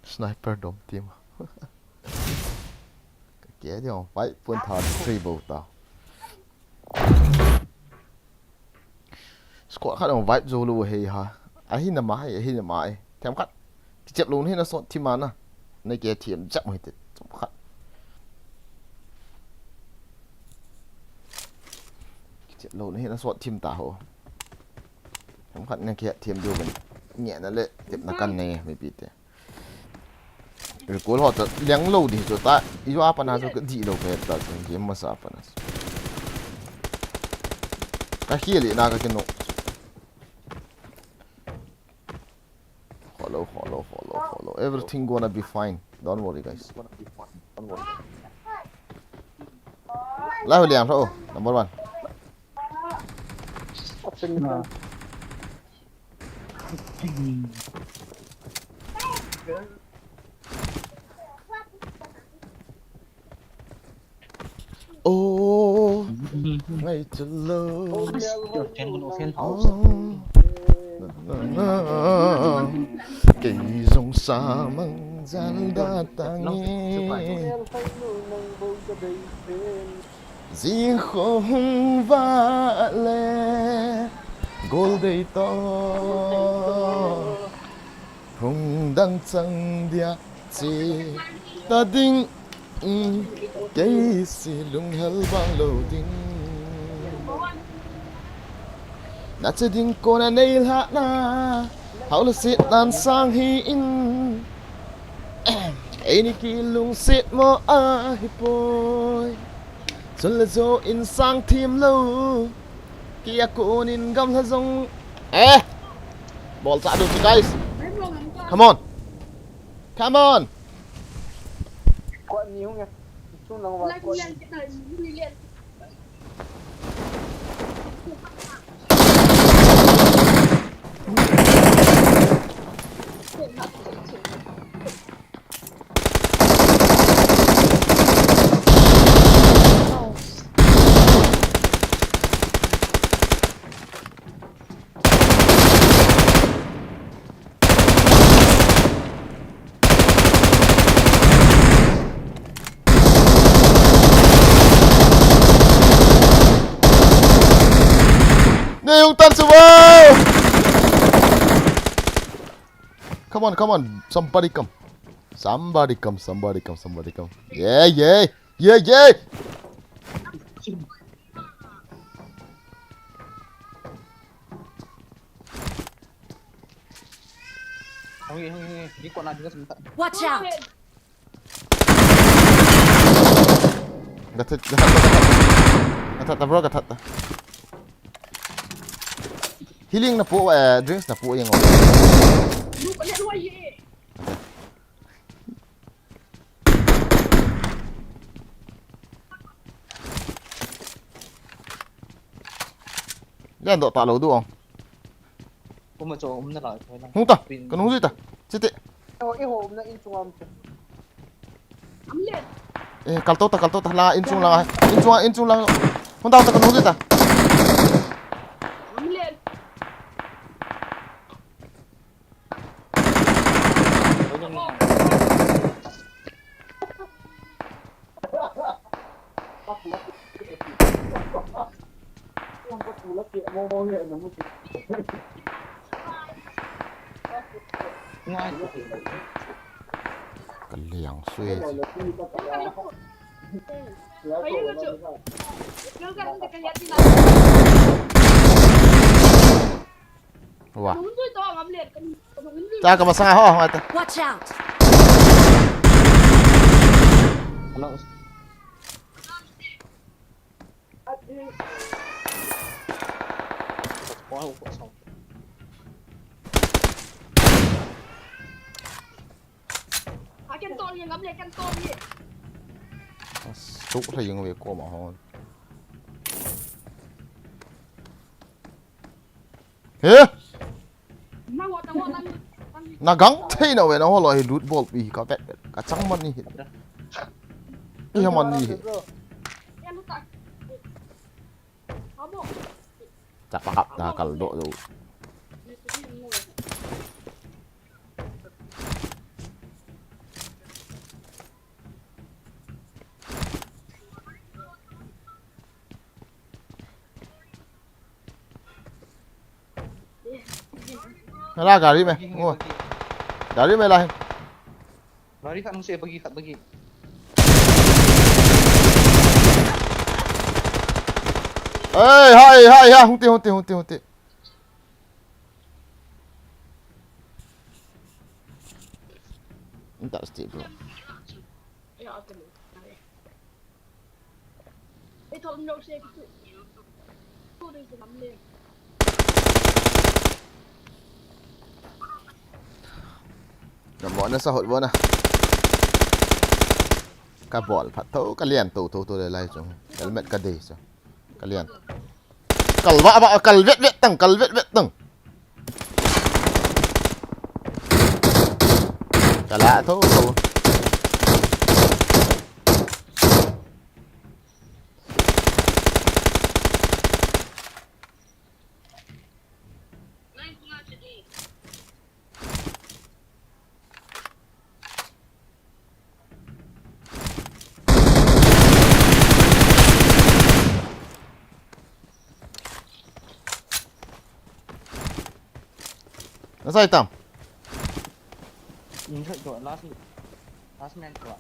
Sniper dom team. Ka kia dia fight pun tha three bo ta. Squad khat ong vibe zo lou hei ha. Ahi na mai, ahi na mai. Them khat. Kichep lou na hi na sot thim ana. Na ke thiam jap mo hi te. Them khat. Kichep lou na hi na sot thim ta ho. Them khat na ke thiam do ban. Nya na le tep na kan ne me pi te. Recall ho ta liang lou di chu ta. I jo apa na chu ka di lou ka ta chu game masa apa na. Ka hi le na ka kino. Follow, follow, follow, follow. Everything gonna be fine. Don't worry, guys. Lai ho liang ho. Number one. Oh, ngai chalo. Kei jong sa mang jan da tangi. Jing kho hung va le gol dei to. Hung dang chang dia chi ta ding. Kei si lung hel bang lo ding. Na che ding ko na nei la na. Hau le sit nan sang hi in. Ei ni ki lung sit mo a hi poi. Sun le zo in sang thim lo. Ki a ko nin gam la zong. Eh. Bol sa do guys. Come on. Come on. Ko ni hung ya. Chung lang wa ko. Nei hung tan su wow. Come on, come on. Somebody come. Somebody come, somebody come, somebody come. Yeah, yeah. Yeah, yeah. Watch out! Gathat, gathat, gathat. Gathat ta, bro, gathat ta. Healing na po, eh, drinks na po yang. Yan do ta lo du ong. Hung ta, kan hung ta. Chiti. Eh, kal to ta, kal to ta, la in chung la, in chung, in chung la. Hung ta, ta kan hung ta. Ka liang sui. Wa. Ta ka masang ho, ho ta. Watch out! As, tu la yung ve ko ma ho. He? Na gang thei na ve na ho lo hi loot bol pi ka vet vet. Ka chang man ni hi. I ha man ni hi. Tapa kap ta kal do do. Hala gari me. Ngo. Gari me la. Gari khat hung se, bagi khat, bagi. Hey, hai, hai, hai, hung ti, hung ti, hung ti, hung ti. Inta sti, bro. Ka mo na sa hot bo na. Ka bol phat tho, ka lian to to to le lai chu. Helmet ka dei chu. Ka lian. Kal va va, kal vet vet tang, kal vet vet tang. Kala tho tho. Nasai tam? Injured to last, last man to.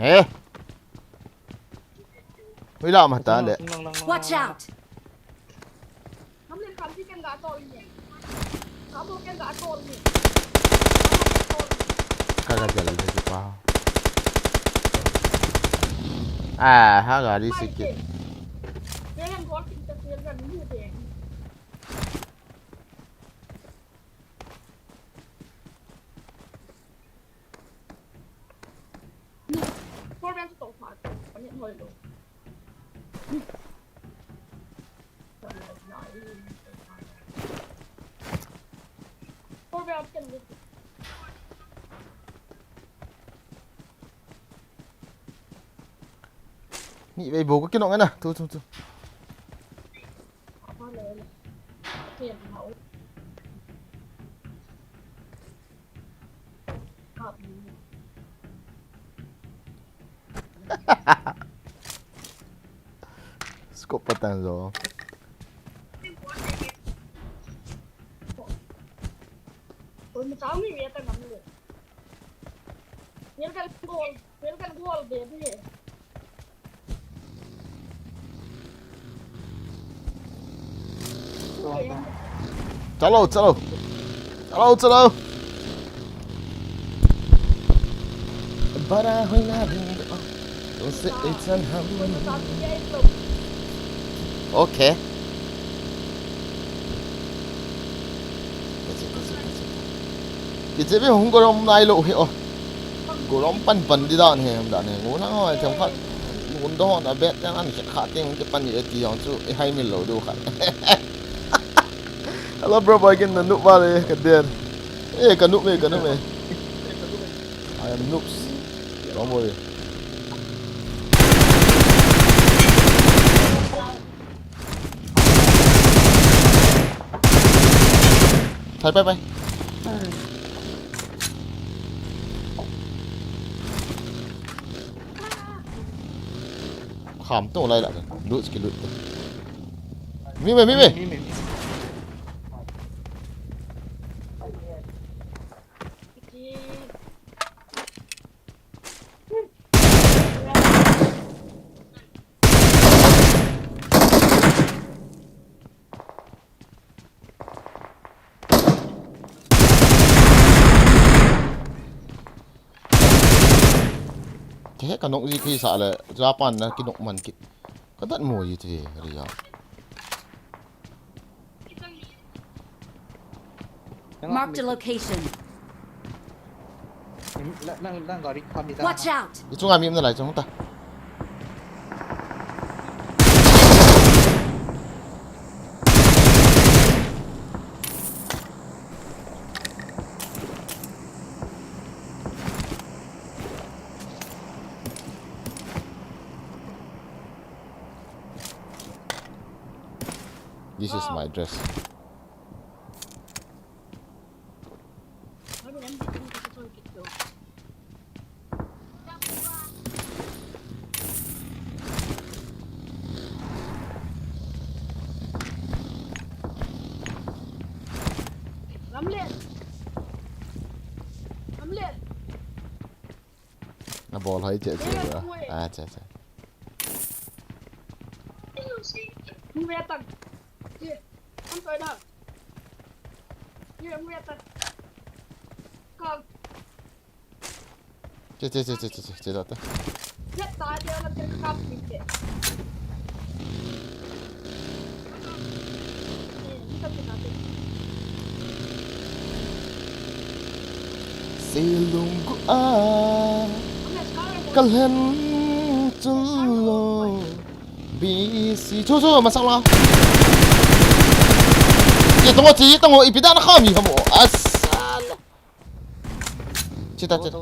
He. Hui la ma ta le. Watch out! Ka ga jal le ti pa. Ah, ha ga di sikit. Ni vei bo ko kinong na. Tu, tu, tu. Scope patang zo. Chalo, chalo. Chalo, chalo. Bara hoina. Okay. Kiche be hung gorom nai lou hi o. Gorom pan pan di dan hi, dan hi. Ngun hang hoi them khat. Ngun do hon a bet yang an khat ting ke pan ye ti yong chu e hai mil lou du khat. Hello bro, boy kin na noob ba le ka den. Eh, ka noob me, ka noob me. I am noobs. Don't worry. Thai, bye bye. Kham to lai la. Lut ki lut. Mi me, mi me. Mi me, mi me. Kehe ka nok ji phi sa le, Japan na ki nok man kit. Ka dat mo ji te, ria. Marked a location. Nang, nang, nang gari kami ta. Watch out! Ichunga mi um nalai chung ta. This is my dress. Na bol hoi che che. Ah, che che. Che, che, che, che, che, che, che, che, che. Selungu a kalhen chun lo. B C. Chu, chu, masang la. Ye tongo, chi, tongo, ipi dan kha mi hamo. Asal. Chita, chita.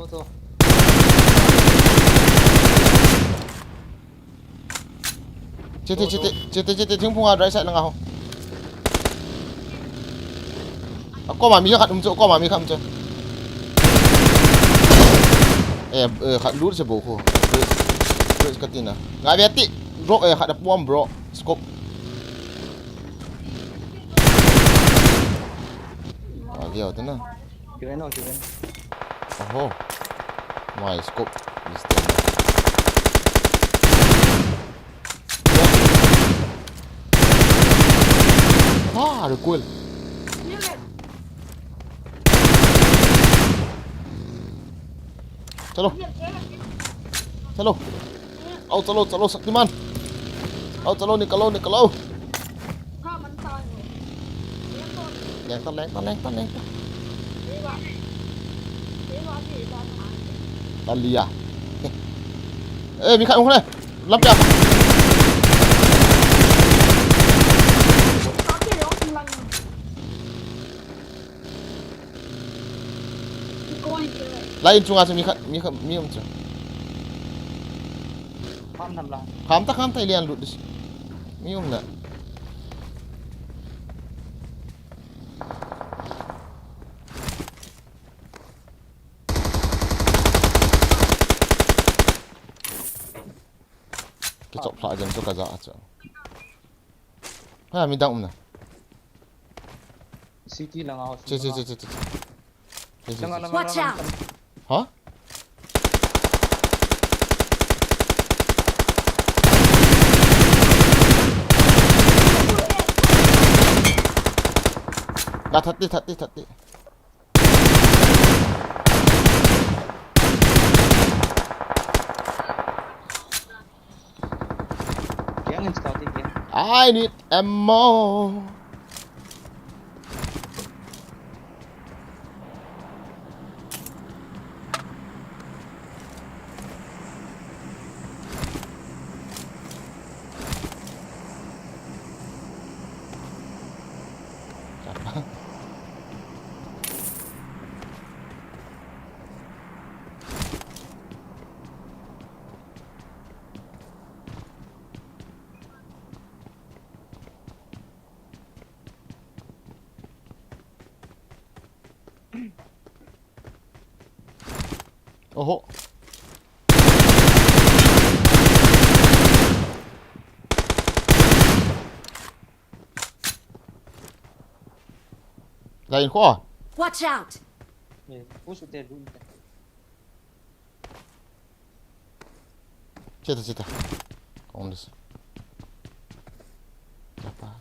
Chite, chite, chite, chite, thingphung a right side langa ho. Akoma mi khat um chu, akoma mi khat um chu. Eh, eh, khat lut se bo khu. Bridge, bridge ka tina. Ngai ve ti. Bro, eh, khat a pom bro. Scope. Ah, liao te na. Kiven o, kiven. Oho. My scope is there. Ah, recoil. Chalo. Chalo. Ao chalo, chalo, Shaktiman. Ao chalo, nikalo, nikalo. Leng ta, leng ta, leng ta, leng ta. Talia. Eh, mi khat um khat le. Lampi a. Lai in chunga chu mi khat, mi khat, mi um chu. Kham tham la. Kham ta, kham ta, i lian lut dis. Mi um na. Kichop phla jeng chu ka ja a chu. Ha, midang um na. City langa ho. Che, che, che, che, che. Che, che, langa, che, langa, watch out. Ha? La, that te, that te, that te. Kiang in start kiang. I need ammo. Oho. Lai in kho. Watch out. Chita, chita. Kong dis. Chapa.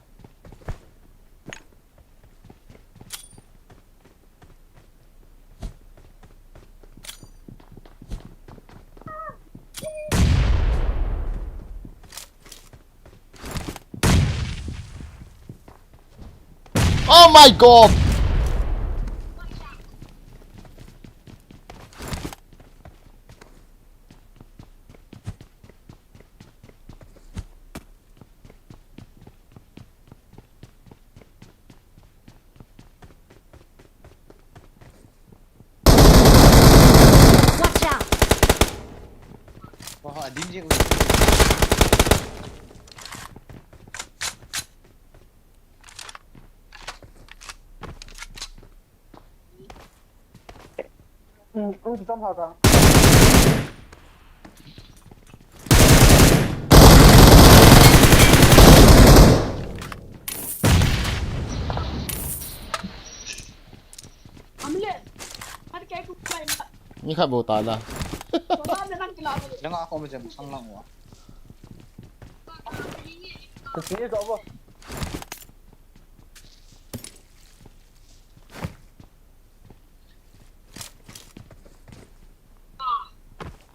Oh my God! Dim jing. Hmm, oh, di tam ha ka. Ni kha bo ta la. Jang a ko me jam sang lang wa. Ka si ka bo.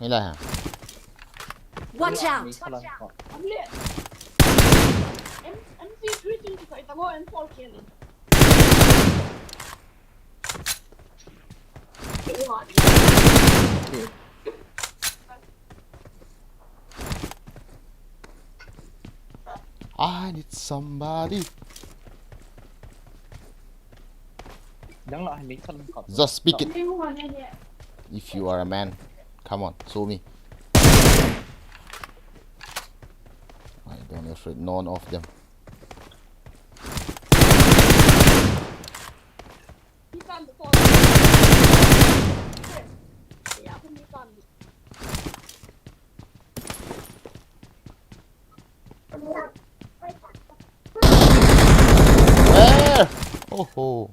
Ni la ha. Watch out! Amle. M- MP three twenty-five, tamo M four K le. I need somebody. Jang la, hai mi thal kap. Just speak it. If you are a man, come on, show me. I don't afraid none of them. Where? Oh ho.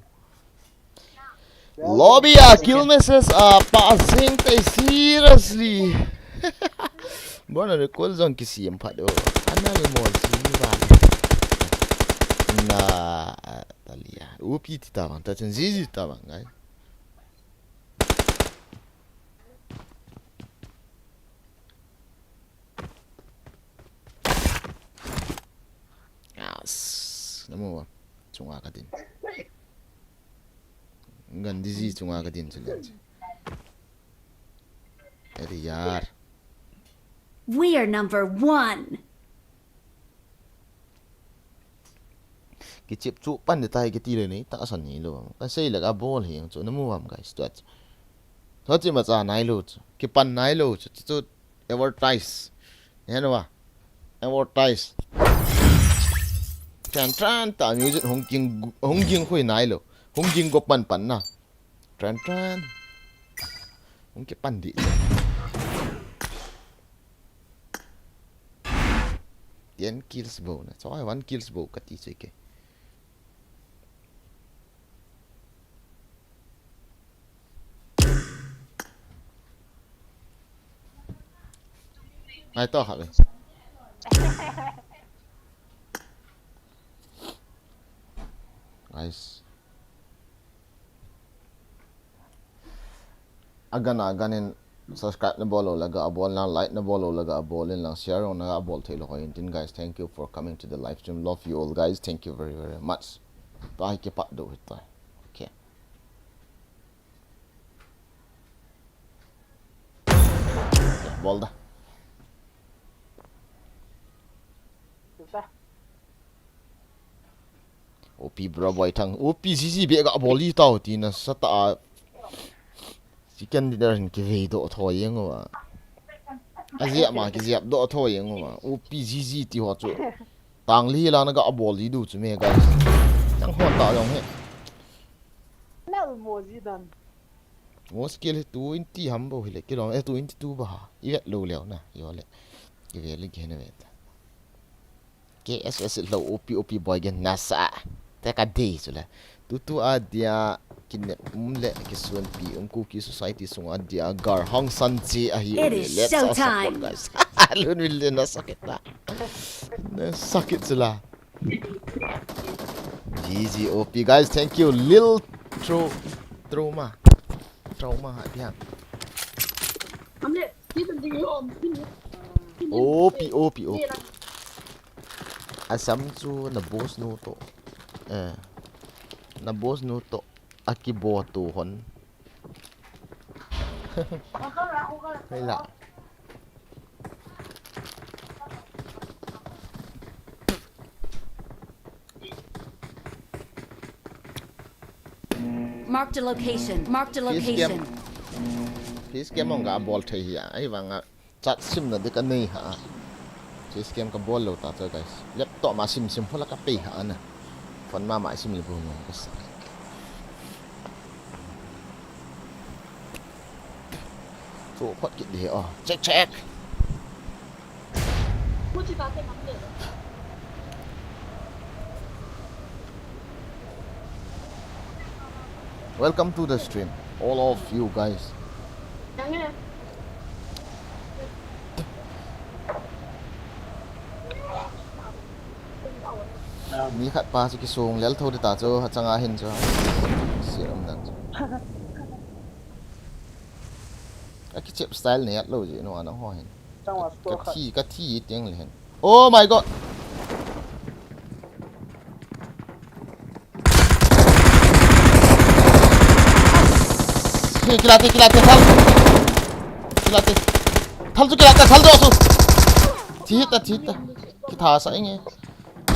Lobby a kill message a pa jing te seriously. Bona recall jong kisem phat o. Anal mo si ba. Na, ah, talia. Upi ti ta bang, ta chen zizi ta bang, ngai. Yes. Namu ba. Chunga ka din. Gan diji chunga ka din chun. Eri yar. We are number one. Kichep chu pan de tai kiti le nei, tahsan hilou. Ka sei le ka bol hi chu namu ham guys, tu. Thochi ma cha nai lou chu. Kipan nai lou chu, chu, chu advertise. Henu ba. Advertise. Tran tran ta music hung ging, hung ging khui nai lou. Hung ging go pan pan na. Tran tran. Hung kipan di. Ten kills bou na. So I one kills bou kati chu ke. Ngai to kha ve. Guys. Agan agan in subscribe na bol lou le ga bol in lang, like na bol lou le ga bol in lang, share jong na ga bol thei lou hoi in tin guys, thank you for coming to the live stream. Love you all guys. Thank you very, very much. Tua hi kipat diu hi tai. Okay. Bol da. Opi bro boy thang. Opi zizi be ga bol i tao ti na sa ta a. Second leader hin kivei doh tho jeng uva. A jep ma kijep doh tho jeng uva. Opi zizi ti ho chu. Tang li la na ga bol i diu chu me guys. Chang hon ta jong he. Nal mo ji dan. Mo skill hi twenty ham bou hi le kilom, eh, twenty two ba ha. I vet lou leu na. Yo le. Kive le kihena ve ta. K S S lou O P, O P boy gen nasa. Te ka dei chu le. Tutu a dia kinep um le kisuanpi um Kuki society sunga dia gar hangsan chi ahi. It is showtime. Let's all support, guys. Lun vil le na sakit la. Na sakit chu la. G G O P guys, thank you. Lil Tro Trauma. Trauma ha dia. O P, O P, O P. Asam chu na boss nu to. Eh. Na boss nu to. Akibo tu hon. Hei la. Marked a location. Marked a location. Face cam ong ga bol thei hi a. Ahivanga Chat simna ding kanei ha. Chase game kabol lou ta chu guys. Laptop ma sim sim hola kapei ha na. Phone ma ma sim le bu nu kasa. Chu phot kit ding o. Check, check. Welcome to the stream, all of you guys. Mi khat pa chu kisung lel tho ding ta chu, achanga hin chu. Siam dan chu. Akichep style nei atlou ji nu ana ho hin. Kathi, kathi teng le hin. Oh my God. Hey, kila te, kila te, thal. Kila te. Thal chu kila te, thal chu. Thi ta, thi ta. Kitha sa inge.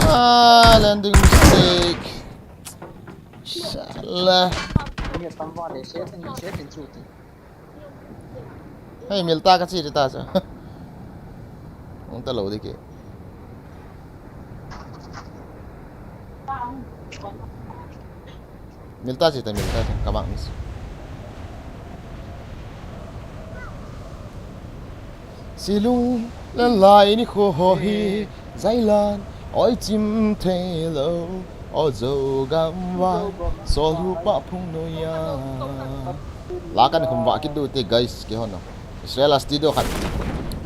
Ah, landing mistake. Shala. Hei, milta kachi ding ta chu. Hung ta lou ding ke. Milta chi ta, milta chi. Kama mis. Silung lalai ni kho ho hi. Zailan, oi chim thei lou, o Zogam va, Solu pa phung noya. La kan khum va kit diu te guys, kihon o. Israel a studio khat.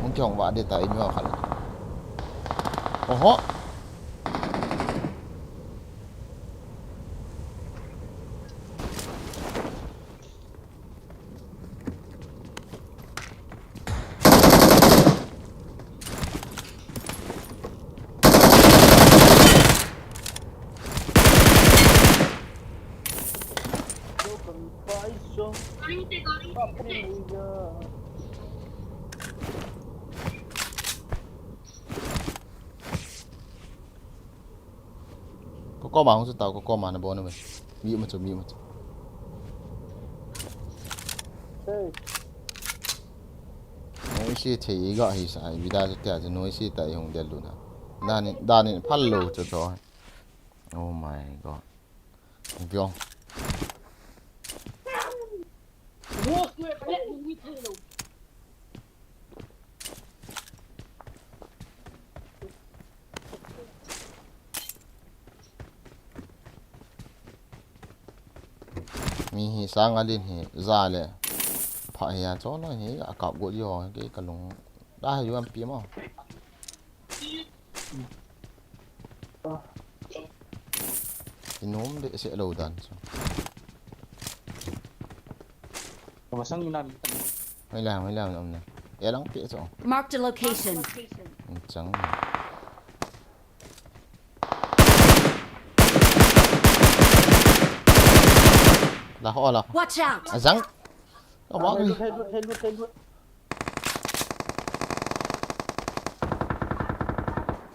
Hung kihong va ding ta, imi ho khat. Oho. Ko koma hung chu tao, ko koma na bon ve. Mi ma chu, mi ma chu. Hey. Noise thei ga hi sa, vida chu tia chu noise ta i hung del lu na. Danin, danin phal lo chu to. Oh my God. Biong. Mi hi sang a lin hi za le pha hi a chon hi a kap got yo ke ka lung da hi yo am pi mo. Inom behseh lou dan chu. Masang ina mi. Mai la, mai la, mai la. E lang pe chu. Marked a location. Chang. La ho la. Watch out. Azang. Ka wa. Thei lut, thei lut, thei lut, thei lut.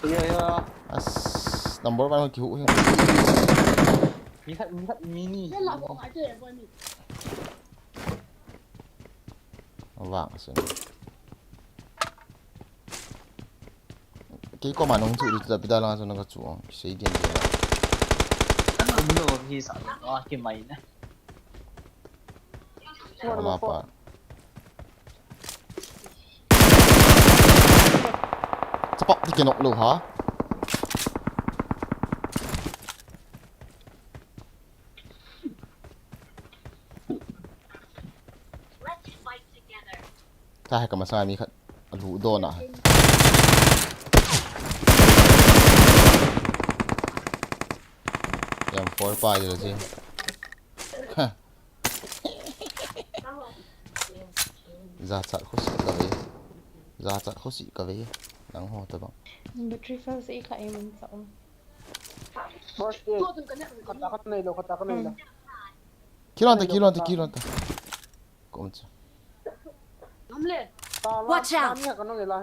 Ya, ya. As, number one kihu hi. Mi khat, mi khat, mi ni. Vang sen. Kei koma nung chu ri ta pida lang chu na ka chu ong. Sei dian dian. Ano, ano, hi sa, ah, ki mai na. Ama pa. Chapap ti kinok lou ha. Let's fight together. Ka hai ka masa mi khat a lu do na. Yam four pa jil ji. Ha. Za chat khusi ka ve. Za chat khusi ka ve. Nang ho ta bang. Battery cell se i kha e mun sa um. First aid. Khata ka nei lo, khata ka nei lo. Kilon ta, kilon ta, kilon ta. Kom cha. Watch out. Ni ka nong e la.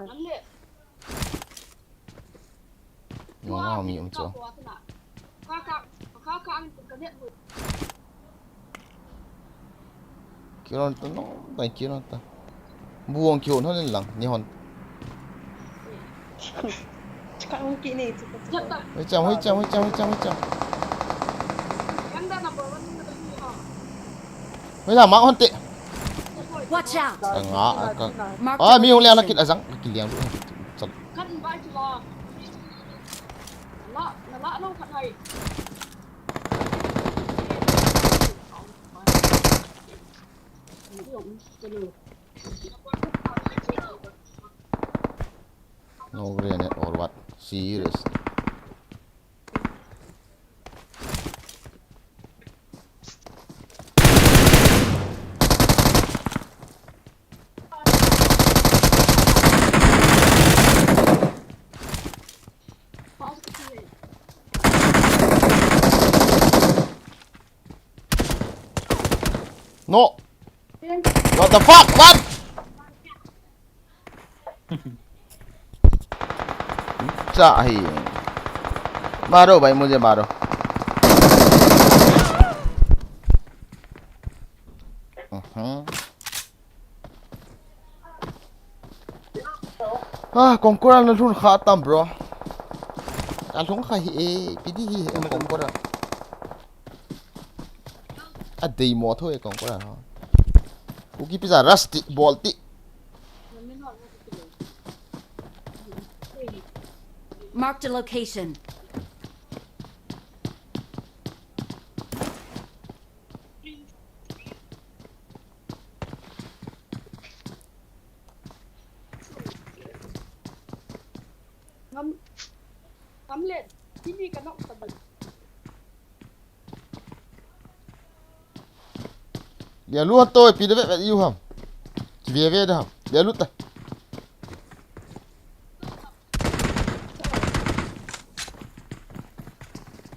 Nong a mi um cho. Kilon ta, nong ta, kilon ta. Buang kihon hon in lang, ni hon. Chika hung ki nei chu. Hoi chang, hoi chang, hoi chang, hoi chang, hoi chang. Hoi la, ma hon te. Watch out! Anga, aka. Mark Ah, the mi hung le ana location. Kit azang, kiliang. Chal. No grenade or what? Serious. No. What the fuck? What? Cha hi. मारो भाई, मुझे मारो। Mhm. Ah, Conqueror na lhun kha tam, bro. A lhung kha hi e, pidi hi e, Conqueror. A dei mo tho e, Conqueror ho. Kuki pizza rusty, bolti. Marked a location. Ngam, ngam le, kini ka nok ta ba. Lia lu to pi de ve ve yu ham. Ki ve ve de ham. Lia lu ta.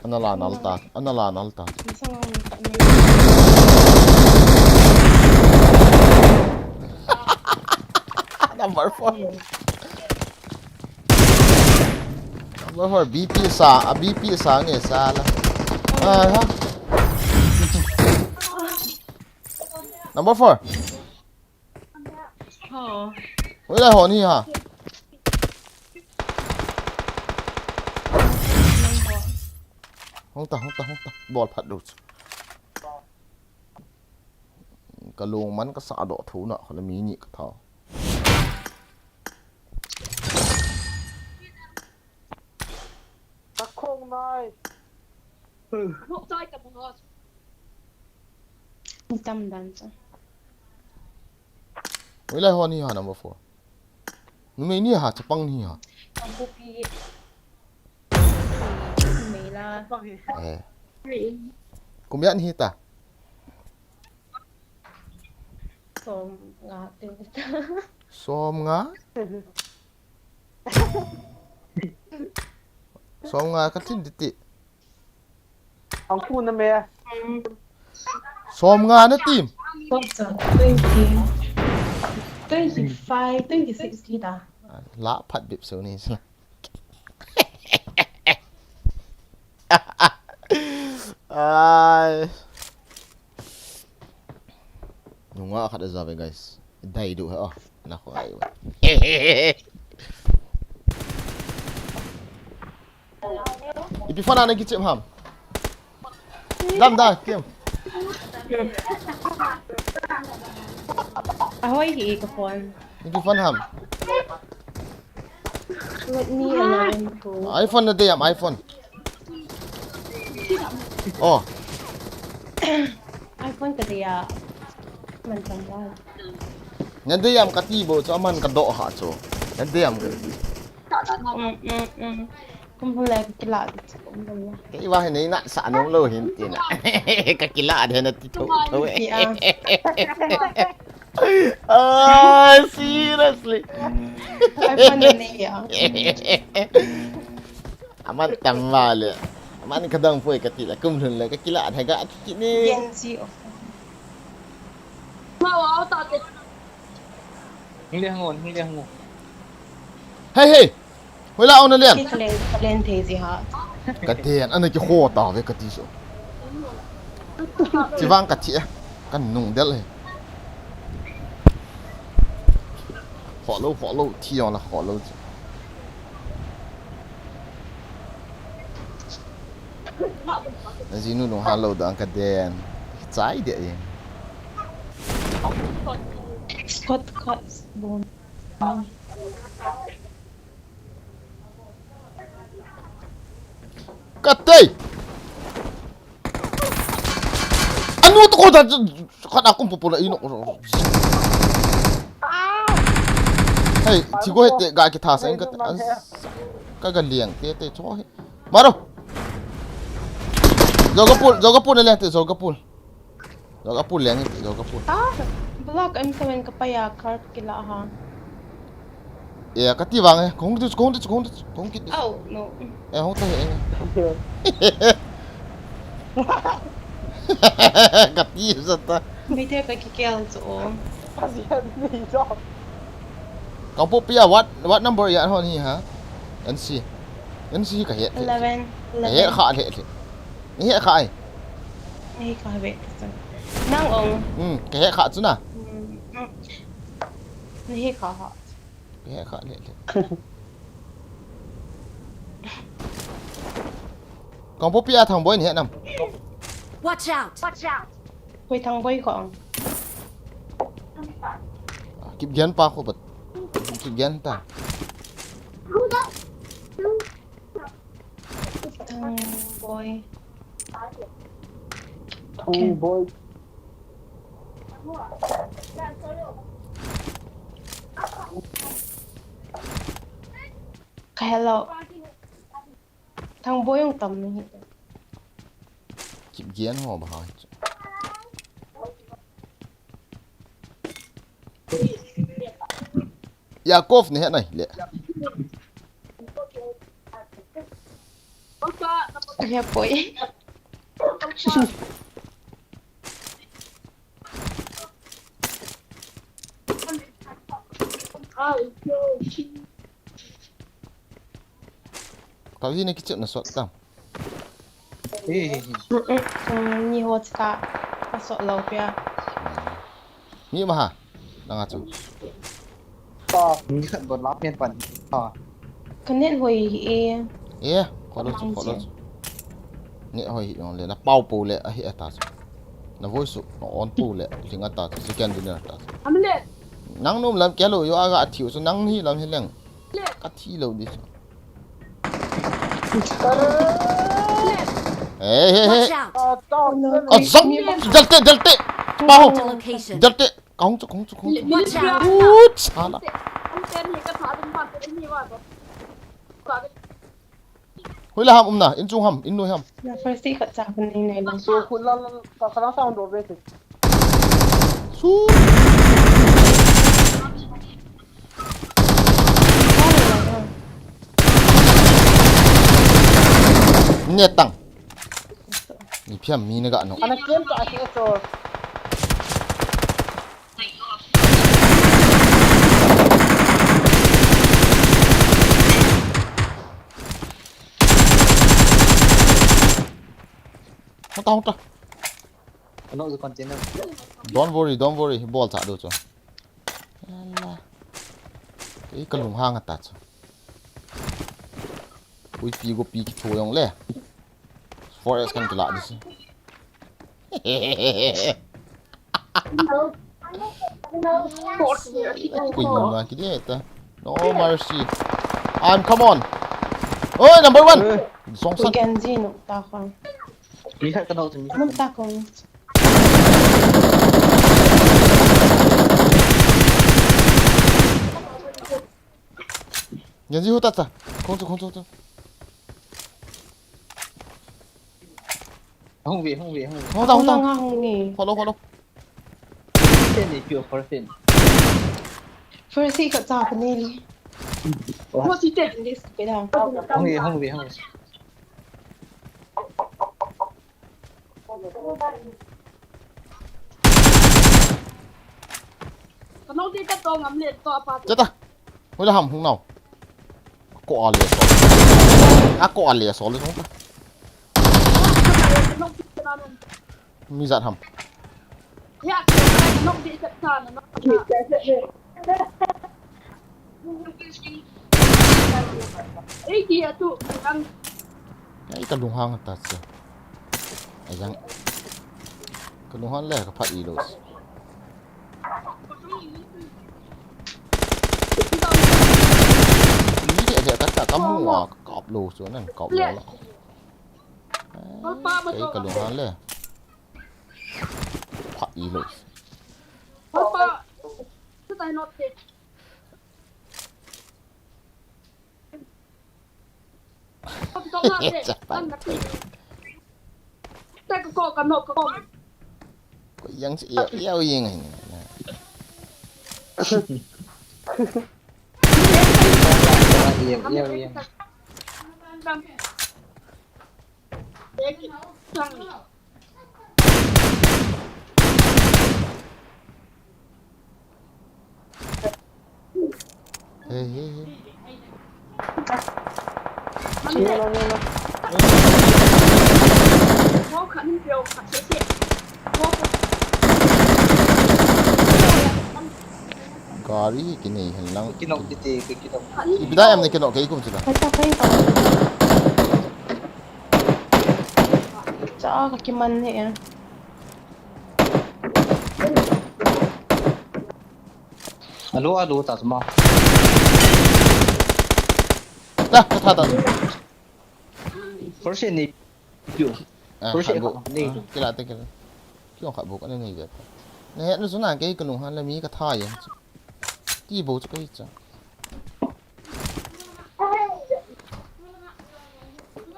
Ana la nal ta, ana la nal ta. Number four. Number four, B P sa, a B P sa nge sa la. Ah, ha. Number four. Ho. Oi la ho ni ha. Hong ta, hong ta, hong ta. Bol phat du. Ka lung man ka sa doh thu na, kho la mi ni ka tha. Ka khong nai. Tam dan cha. Oi lai ho ni ha number four. Numei ni ha, chapang ni ha. Ang pu pi. Numei la. Eh. Kum yan hi ta. Som nga te. Som nga? Som nga ka tin di ti. Ang pu na me. Som nga na tim. Twenty. Twenty-five, twenty-six kita. La phat bip so ni sa. Ai. Nunga khat a ja ve, guys. Dai du ha. Na khoi. Ipi phone ana kichep ham. Dam da, kem. Ahoi hi ka phone. Ipi phone ham. Let me alone, bro. iPhone na dei am, iPhone. Oh. iPhone ka dei a. Man chang ba. Na dei am ka ti bo, chu aman ka doh ha chu. Na dei am ka ti. Um, um, um. Kum hule ka kila di chu, kum hule. Kei va hi nei na sa nung lo hin ti na. Ka kila de na ti tho tho e. Ya. Ah, seriously. Ai, funny ne ya. Aman tam vale. Aman ka dang poi ka ti la, kum lhun le ka kila thei ka ti ne. Gen si o. Ma wa ta te. Hung le hung, hung le hung. Hey, hey. Hoila ona lian. Ki kalen, kalen thei ji ha. Ka den, ana ki ho ta ve ka ti so. Chi vang ka thi e. Kan nung del he. Follow, follow, thi jong la follow chu. Najinu nung ha lo dang ka den. Chai de e. Scott cuts bone. Ka tei. Anu to ko da khat a kum pu pu la ino. Hei, thi go he te ga ki tha sa in ka te. Ka ga liang te te cho he. Maro. Joga pul, joga pul le te joga pul. Joga pul le te joga pul. Ah, block em seven ka paya car kila ha. E, ka ti vang e. Kong ti, kong ti, kong ti, kong ti. Oh no. E, hong ta he. Ka ti sa ta. Meitei ka kikel chu o. Kangpokpi a what, what number ya hon hi ha? N C. N C ka het. Eleven. Ka het kha le le. Ni het kha ai. Ni kha ve. Nang ong. Hmm, ka het kha chu na. Ni het kha ha. Ka het kha le le. Kangpokpi a Thangboi ni het nam. Watch out! Koi Thangboi ko ong. Kipgen pa ko bat. Kipgen ta. Thangboi. Thangboi. Ka hello. Thangboi ong tam ni. Kipgen ho ba ha. Yakov ni het nai le. Ya poi. Ka vi ne kichep na sot tam. Ni ho ka ka sot lo pia. Ni ma ha. Nanga chu. Ta ni khat bot la pen pan. Ta. Ka net hoi hi e. E, kholo chu, kholo chu. Net hoi hi ong le na pau po le a hi ata chu. Na voice su na on po le ling ata chu second dinner ta chu. Nang nom lam ke lo yo aga thiu chu nang hi lam hi leng. Ka thi lo di chu. Hey, hey, hey. Watch out! Ka zong, delte, delte. Baho. Marked a location. Delte. Kong chu, kong chu, kong chu. Watch out! Ut, sala. Hoila ham umna, in chung ham, in noi ham. Na first aid ka cha kan nei nei lo. So khut la la ka kala sound do be. Su. Netang. Ni phiam mi na ga no. Ana kem ta ake so. Hota, hota. Ano the container. Don't worry, don't worry. Bol cha do chu. Yalla. Ei ka lung hang ata chu. Ui pi go pi ki tho yong le. Forest kan kila di si. Ui ma ki de ta. No mercy. I'm come on. Oi, number one. Song san. Genji no ta ko. Mi khat ka no tu mi. Num ta ko. Genji hu ta ta. Khong chu, khong chu, chu. Hung ve, hung ve, hung ve. Hong ta, hong ta. Nga hong ni. Follow, follow. Ten ni pure forest ten. First aid ka cha ka nei li. Wah. Mo si ten ni si ke da. Hung ve, hung ve, hung ve. Chata. Hoila ham hung nau. Ko a le so. A ko a le so le so. Mi zat ham. Ya, nok di sa na nok. Ai, ka lunghang ta cha. Ai jang. Ka lunghang le ka phat i lo. Ni de de ka ta ka mu wa ka kap lo chu nan kap lo la. Ai, ka lunghang le. Phat i lo. Chapa. Ko yang si yau yau yang ni. Yau yau yang. Hey, hey, hey. Gari kinei hen lang. Kinok kiti, kinok. Ipi da em ne kinok kei kum sila. Kata kai ka. Cha ka kiman he. Alo, alo, ta tuma. Ta, ta, ta, ta. First aid ni. Yo. Ah, first aid khat bu. Ni. Ah, kila te kila. Kyo khat bu ka ni ni ve. Na he nu suna ke kanu han la mi ka tha ye. Ti bu chu kai cha.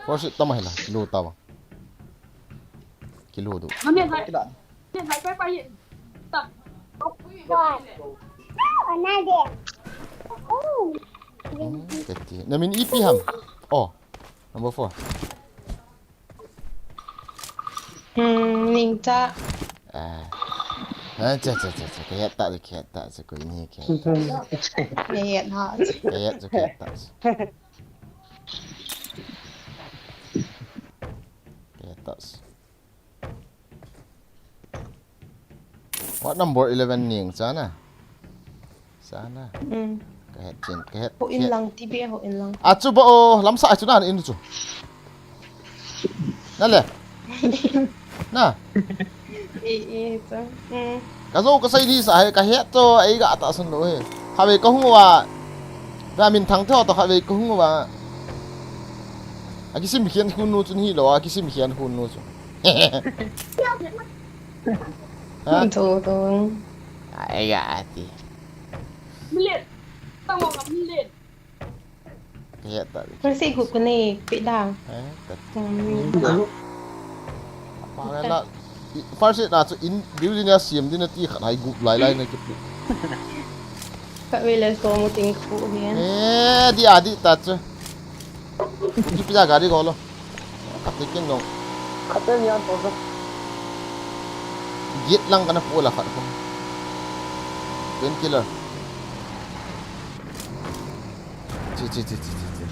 First aid tama hila, lo ta ba. Kilo do. Mami, hai. Kila. Mami, hai, pai, pai. Ta. Hmm, kati. Na min ipi ham. Oh, number four. Hmm, ning ta. Ah. Ah, cha, cha, cha, cha. Kaya ta, kaya ta, sa ko ini kaya. Kaya na. Kaya ta, kaya ta. Kaya ta. What number eleven ning sana? Sana. Hmm. Ka het chin, ka het. Ho in lang, ti be ho in lang. A chu ba o, lamsa a chu na in chu. Na le. Na. E, e, ta. Hmm. Ka zo ka sai ni sa he, ka het to, ai ga ta san lo he. Kha ve ka hung wa. Ba min thang tho to kha ve ka hung wa. A kisim khian khun nu chun hi lo, a kisim khian khun nu chu. Ha? Tho to. Ai ga ti. Milet. Tang wa milet. Kaya ta. Kasi gup ko ni pida. Eh, ta. Hmm. Apa la. First na chu in building ya siam din na ti khat hai gup lai lai na ki pu. Ka vele so mo ting ku hian. Eh, di adi ta chu. Ki pida gari ko lo. Khat te kin nong. Khat te nian to so. Giet lang kana pu la khat ko. Painkiller. Chi, chi, chi, chi, chi, chi.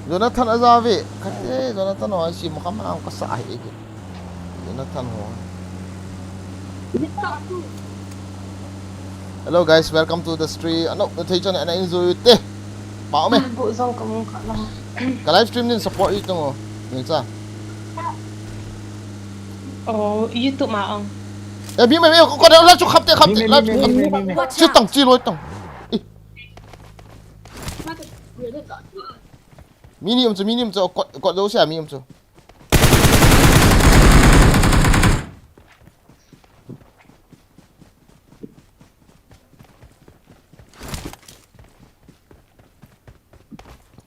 Jonathan a za ve. Khat te Jonathan ho si mo kham ang ka sa hi ke. Jonathan ho. Hello guys, welcome to the stream. Ano, na thei chan ana enjoy te. Pau me. Bu zong ka mung ka lam. Ka live stream din support i tung o. Ni cha. Oh, YouTube ma ong. Eh, mi me me ko ko la chu khap te khap te la chu khap. Chi tang chi loi tang. Eh. Mi ni um chu, mi ni um chu, kot, kot lo sia mi um chu.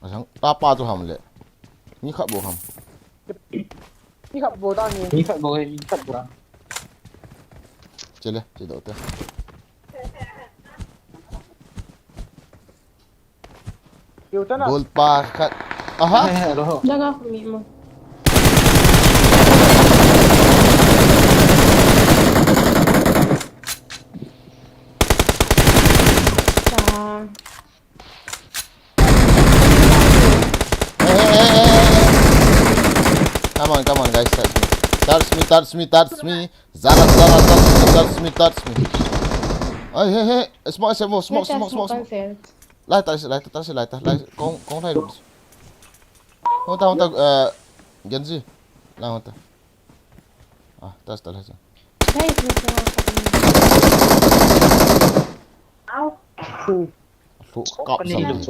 Asang, tapa chu ham le. Mi khat bou ham. Mi khat bou ta ni. Mi khat bou, mi khat bou. Che le, che do te. Gol pa khat. Aha. Hello. Daga ko mi mo. Ah. Hey, hey, hey, hey, hey. Come on, come on, guys, touch me. Touch me, touch me, touch me. Zara, Zara, touch me, touch me, touch me. Ai, hey, hey, smoke, smoke, smoke, smoke, smoke, smoke. Lai ta, lai ta, lai ta, lai ta, lai, kong, kong lai. Hon ta, hon ta, eh, Genji. Lai hon ta. Ah, ta, ta, lai ta. Au. Hloh kap sam.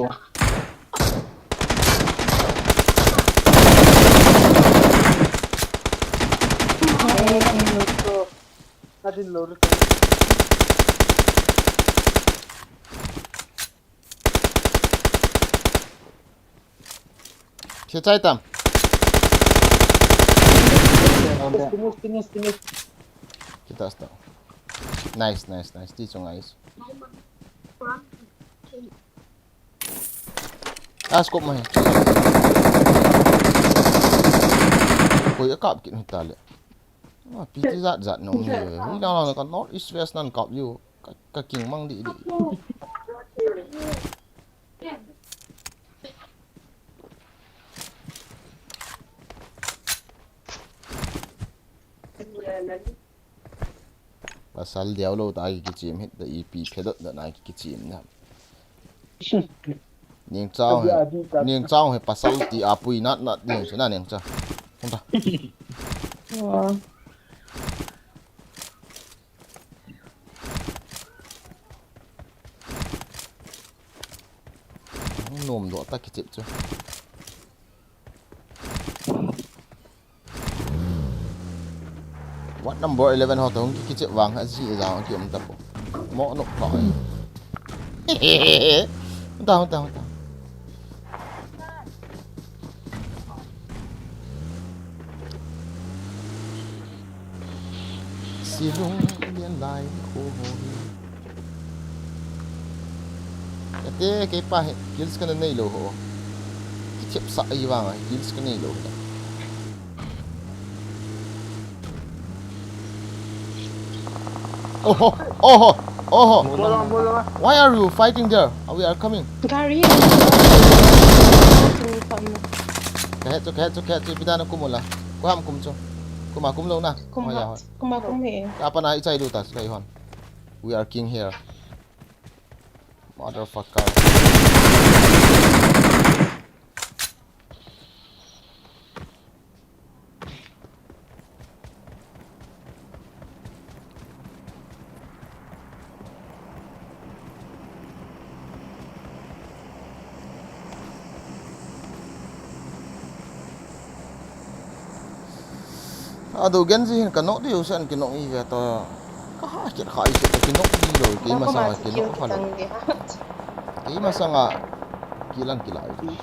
Che chai tam. Kita sta. Nice, nice, nice. Ti chung nice. Ah, scope mai. Koi a kap kit hita le. Ah, P T zat zat nong ni. Hi lang lang ka North East West nan kap yu. Ka, ka king mang di di. Pasal diau lo ta ki kichim hit da ipi phedot da na ki kichim na. Ning chau he, ning chau he pasal ti a pui nat nat ding chu na ning cha. Hung ta. Wow. Nom do ta kichip chu. What number eleven ho ta hung ki kichep vang ha ji e jang ki um ta po. Mo no ka. Hung ta, hung ta, hung ta. Silung lian lai ko ho hi. Ate kei pa hi kills kana nei lou ho. Kichep sa ai vang a kills kana nei lou ho. Oho, oho, oho. Why are you fighting there? We are coming. Gari. Kahet chu, kahet chu, kahet chu, pidana kumula. Kuham kum chu. Kuma kum lou na. Kuma, oh, yeah, kuma kum he. Apa na ichai lu ta, kai hon. We are king here. Motherfucker. Ado Genji hin ka nok diu sen ki nok i ve to. Ka ha kit kha i se ki nok di lo, keima sanga ki nok kha lo. Keima sanga kilan kila i.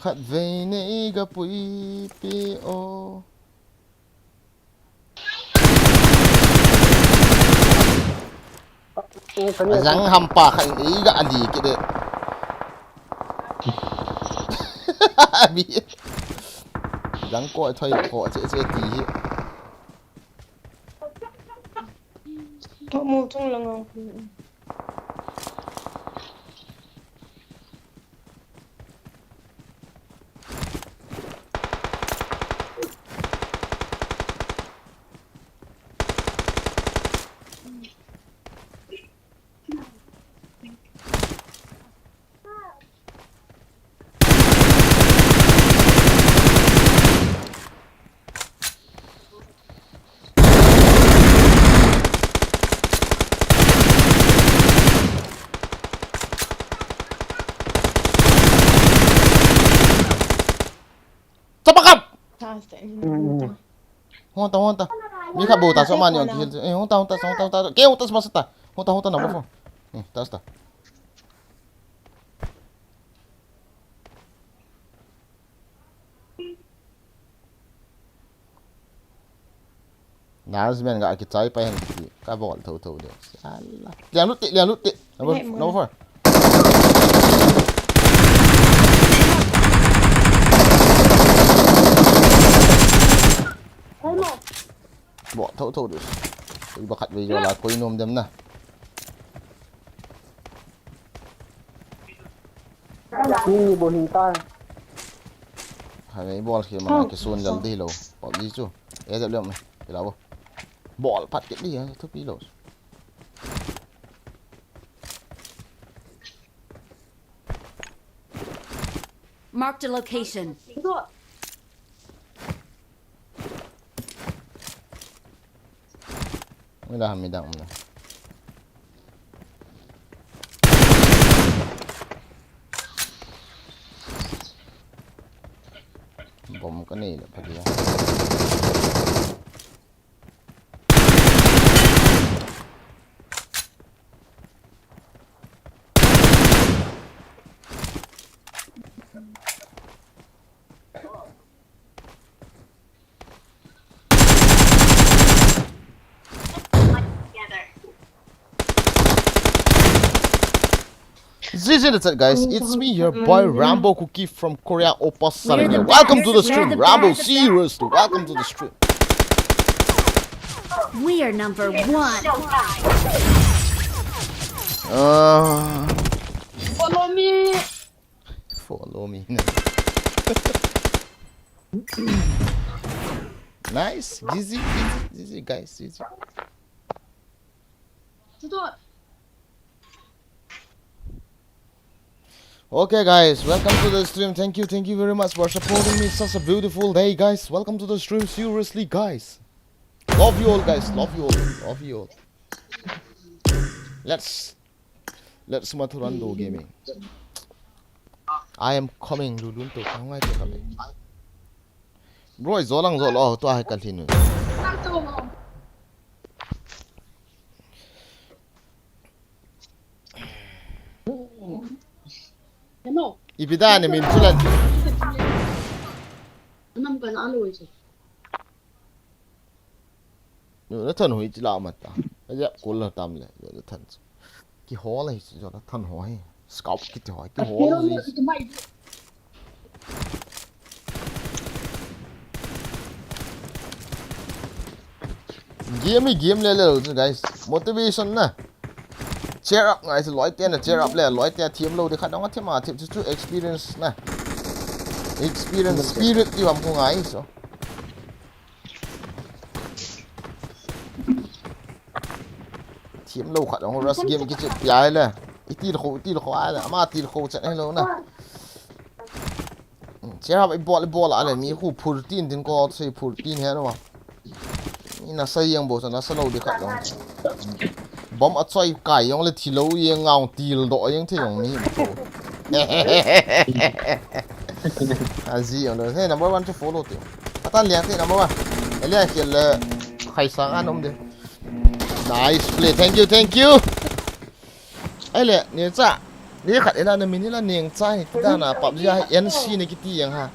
Khatvei nei ga pui pe o. Ajang hampa khat in eiga ali kit de. Abi. Jang ko thoi ko che che ti hi. Tomo chung lang ang. Chapa kap! Hon ta, hon ta. Mi kha bo ta so mani on kihil. Eh, hon ta, hon ta, hon ta, hon ta. Ke hon ta, sma sa ta. Hon ta, hon ta, number four. Eh, ta sa ta. Nazmen ga kichai pa hen kiti, ka bol tho tho de. Sala. Lian lut ti, lian lut ti. Number, number four. Bol tho tho de. Ui, ba khat ve jo la, koi nom dem na. Ni bo hin ta. Hai, bol khi mana kisun jal di lo. Pop di chu. E jal lo me. Kila bo. Bol pat kit di, thupi lo. Marked a location. Wala, midang mo na. Bomb ka nila pa diya. G G in the chat, guys. It's me, your boy Rambo Cookie from Korea, Oppa Sarangya. Welcome to the stream, Rambo. Seriously, welcome to the stream. We are number one. Uh, Follow me. Follow me. Nice, G G, G G, G G, guys, G G. Tutu. Okay, guys, welcome to the stream. Thank you, thank you very much for supporting me. Such a beautiful day, guys. Welcome to the stream. Seriously, guys. Love you all, guys. Love you all. Love you all. Let's let's Mathurando gaming. I am coming, Lulun to. Bro, i zolang zolo to, ai kalhinu. Hello. Ibida ni min chulan. Anam kan alo ito. No, na than hoi chila mata. Aja kol la tam le, na than. Ki hol hi chu na than hoi. Scout ki ti hoi, ki hol. Game hi game le le lo chu, guys. Motivation na. Cheer up ngai chu, loi te na cheer up le, loi te thiam lo di khat dong a thiam a thiam chu, chu experience na. Experience spirit ti bam ko ngai so. Thiam lo khat dong rush game ki chu pi ai le. I til kho, i til kho ai le. Ama til kho chan hello na. Cheer up, i bol, i bol a le, mi khu phur tin tin ko, sei phur tin he no. Mi nasa yang bo, nasa lo di khat dong. Bomb a choi kai yong le thi lo yang ngau til do yang the yong mi. A ji yong lo. Hey, number one to follow ti. Atan liang te number one. Elia khel le khai sang an om de. Nice play. Thank you, thank you. Ai le, ni cha. Ni khat ila na min ila ning cha ni. Ti da na pap ya N C ni kiti yang ha.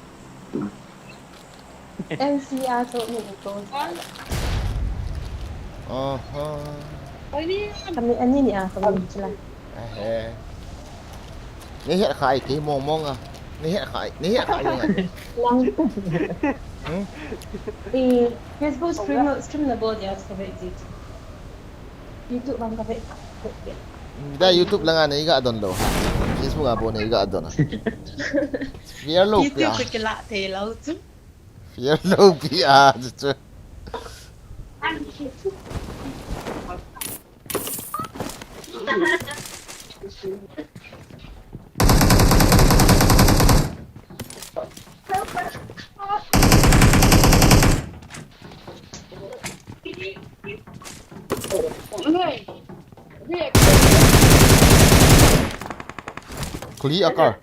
N C R to ni ko. Aha. Kami ani ni a kami chila. Ahe. Ni he khai ke mong mong a. Ni he khai, ni he khai nga. Lang. Hmm? Eh, Facebook stream na stream na bol ya sa bai ji. YouTube bang ka bai. Da YouTube langa nei ga don lo. Facebook a bo nei ga don. Fear lo pia. YouTube ko kila te lo tu. Fear lo pia chu. Clear a car.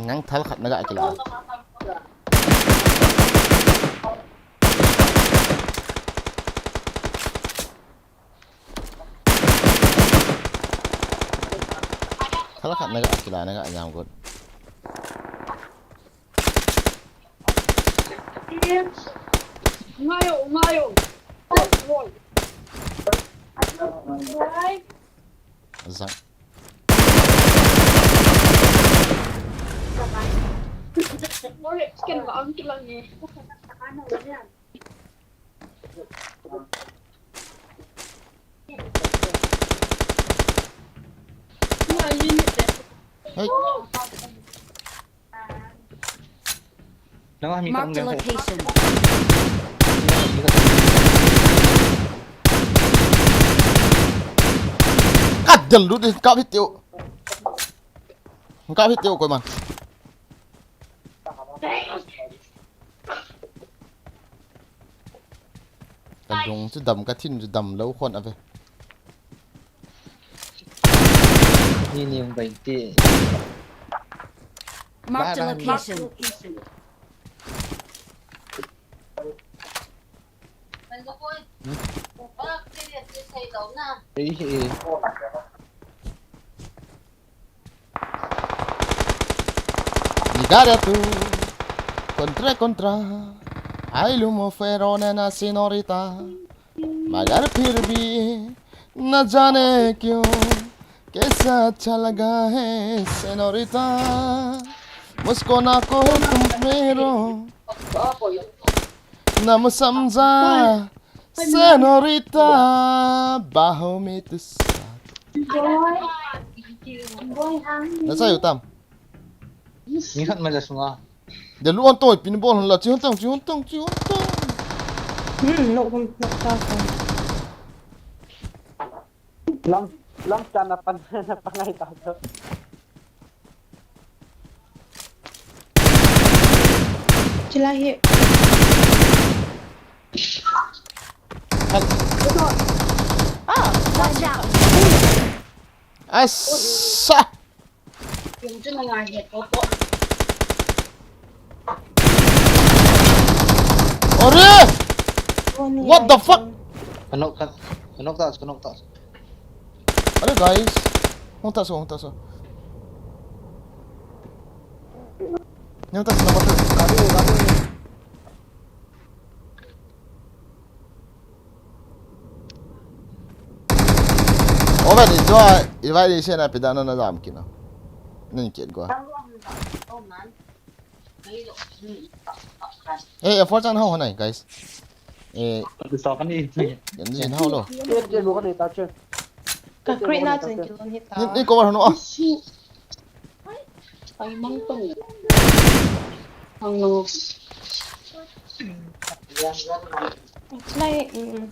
Nang thal khat na ga kila. Thal khat na ga kila na ga jam got. Ngayo, ngayo. Zang. Hey. Nang ah mi Marked a kang location. Ka del lu de ka video. Ka video ko man. Ka dung chu dam, ka thin chu dam lou khon ave. Ni ni bai ti. Marked a location. Ei, ei. Ni gare tu. Contra, contra. Ai lumo fero ne na senorita. Magar phir bhi na jane kyon kaisa accha laga hai senorita. Mujhko na koi tum phero na mujhe samjha senorita. Baahon mein tu saath. Na sa yutam. Ni khat mai la sunga. De lu on toi pin bol la chi hon tang chi hon tang chi hon tang. Hmm, no hon no ta. Lam lam ta na pan na pangai ta. Chila hi. Ah, watch out. Asa. Are! What the fuck? Kanok, kan-, kanok ta, kanok ta. Are guys. Hung ta so, hung ta so. Hung ta so, hung ta so. Gari, gari. Over ni jo, i vai ni se na pida na na jam kina. Nin kiet go. Eh, eh, four chan hao nai, guys. Eh, tu sa kani. Yan jin hao lo. Ka create na chen kilon hita. Ni, ni cover no. Ai mang pun. Ang no. It's like, mm.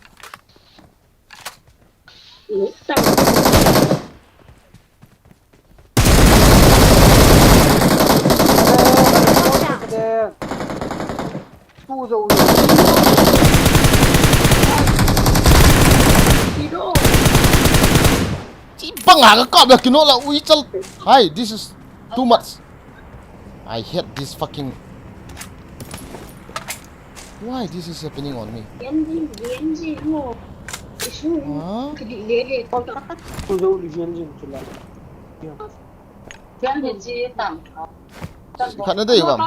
Chi banga ka kap la kino la ui chal. Hi, this is too much. I hate this fucking. Why this is happening on me? Huh? Khat na dei vam.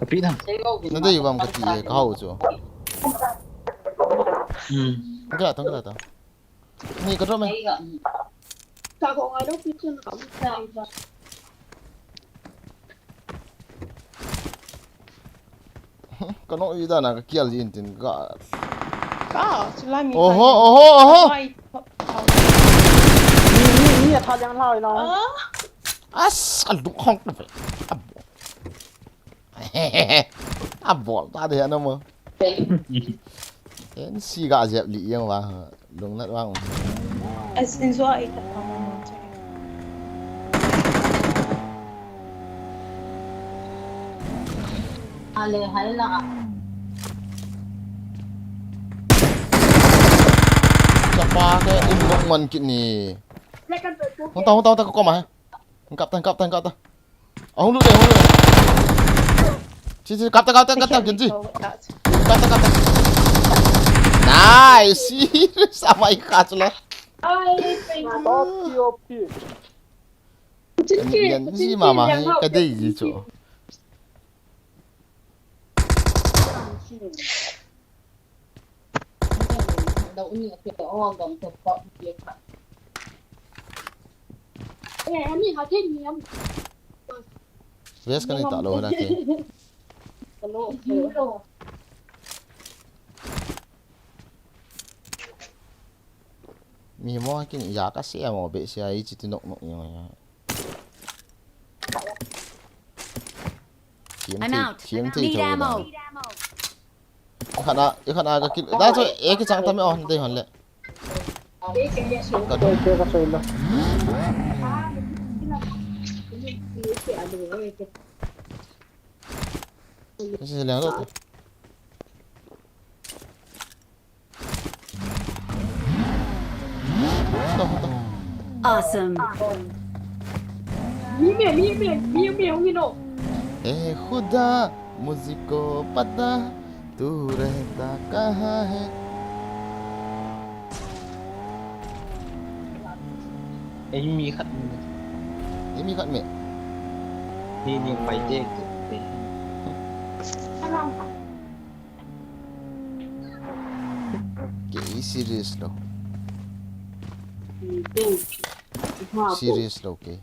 Api na. Na dei vam kati e, ka hao chu. Hmm. Tong kila, tong kila ta. Ni ka drop me. Ka ko ngai lo pi chun ka mu sa ba. Ka no i da na ka kial jin tin ka. Ka, chulai mi. Oho, oho, oho. Ni, ni, ni a tha yang lai na. Ah. As, ka lu khong na pe. A bol ta de na mo. En si ga jep li yang wa. Lung nat vang. As in so ai ta pa mo mo. Ale hai la. Chapa ke in lok man kit ni. Hung ta, hung ta, hung ta ko ma. Hung kap ta, hung kap ta, hung kap ta. Ahung lut le, ahung lut le. Chi, chi, kap ta, kap ta, kap ta, Genji. Kap ta, kap ta. Nice. Sama i kha chu le. Genji mama hi ka dei ji chu. Vest ka nei talou hela ke. Mi mo kin ya ka se mo be se ai chi ti nok nok ni ya. Thiam thei, thiam thei tho da. Khana, i khana ka kil. Da cho, e ki chang tam e, oh, dei hon le. Ka do. Ka soi lo. Kasi leng lo. Awesome. ए खुदा, मुझको पता तू रहता कहाँ है। Ei mi khat mi. Ei mi khat mi. Ni ni pai te te. Ke serious lo. Serious lo ke.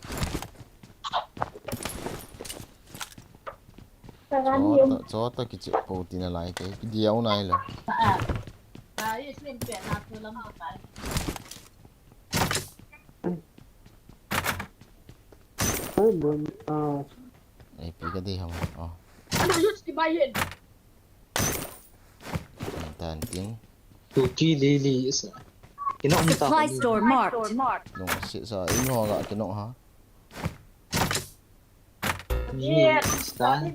Chota, chota kichi po tina lai ke. Ki dia unai lo. Ai, bon, ah. Ai, pi ka dei ham. Oh. Tan tin. Tu ki li li sa. Kino um ta. Supply store marked. Nung si sa, ino ga kino ha. Ni, stan.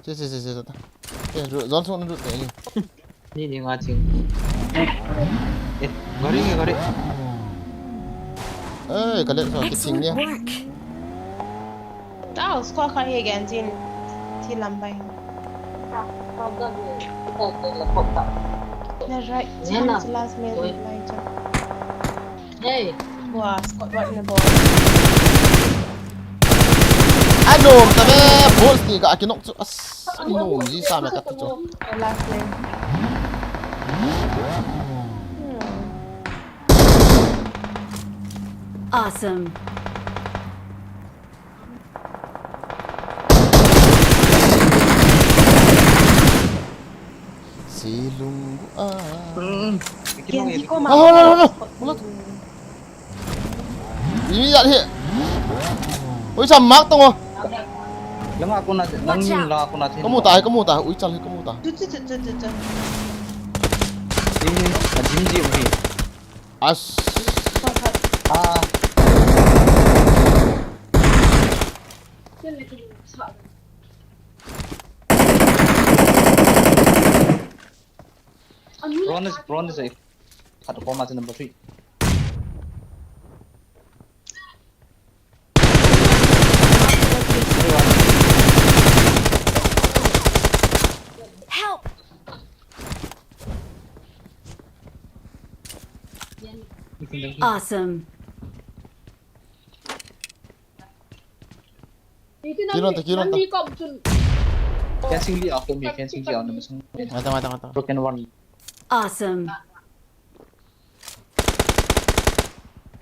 Che, che, che, che, ta. Che, ru, zon sung na ru te ni. Ni, ni nga ching. Eh, gari ni, gari. Eh, ka le so ki ching ni. Excellent work. Tao, squad khat hi again, chin, chin lam bai. Na right, chin, last minute reply cha. Hey. Wah, squad what na bol. Anom ta be, boss ni ka kinok chu. As, anom ji sa me ka chu. Last name. Awesome. Silung a. Hmm. Ah, no, no, no, no. Mulat. Ini ya he. Oi, sa mak tong o. Langa ko na, lang la ko na. Kamu ta, kamu ta. Ui, chal he, kamu ta. Tu, tu, tu, tu, tu, tu. Ini, a jim jim he. As. Ah. Bronze, bronze. Khat ko ma number three. Help! Awesome. Kilon ta, kilon ta. Fencing li a ko mi, fencing li a na masang. Mata, mata, mata. Broken one. Awesome.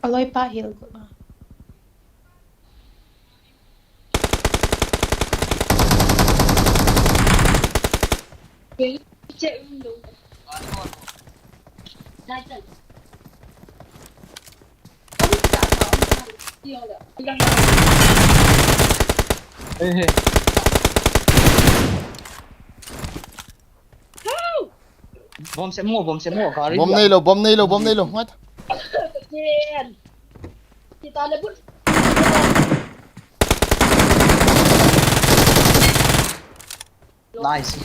Aloi pa heal ko. Hey, hey. Bomb se mo, bomb se mo, gari. Bomb nei lo, bomb nei lo, bomb nei lo. Ngai ta. Ken. Kita le bun. Nice.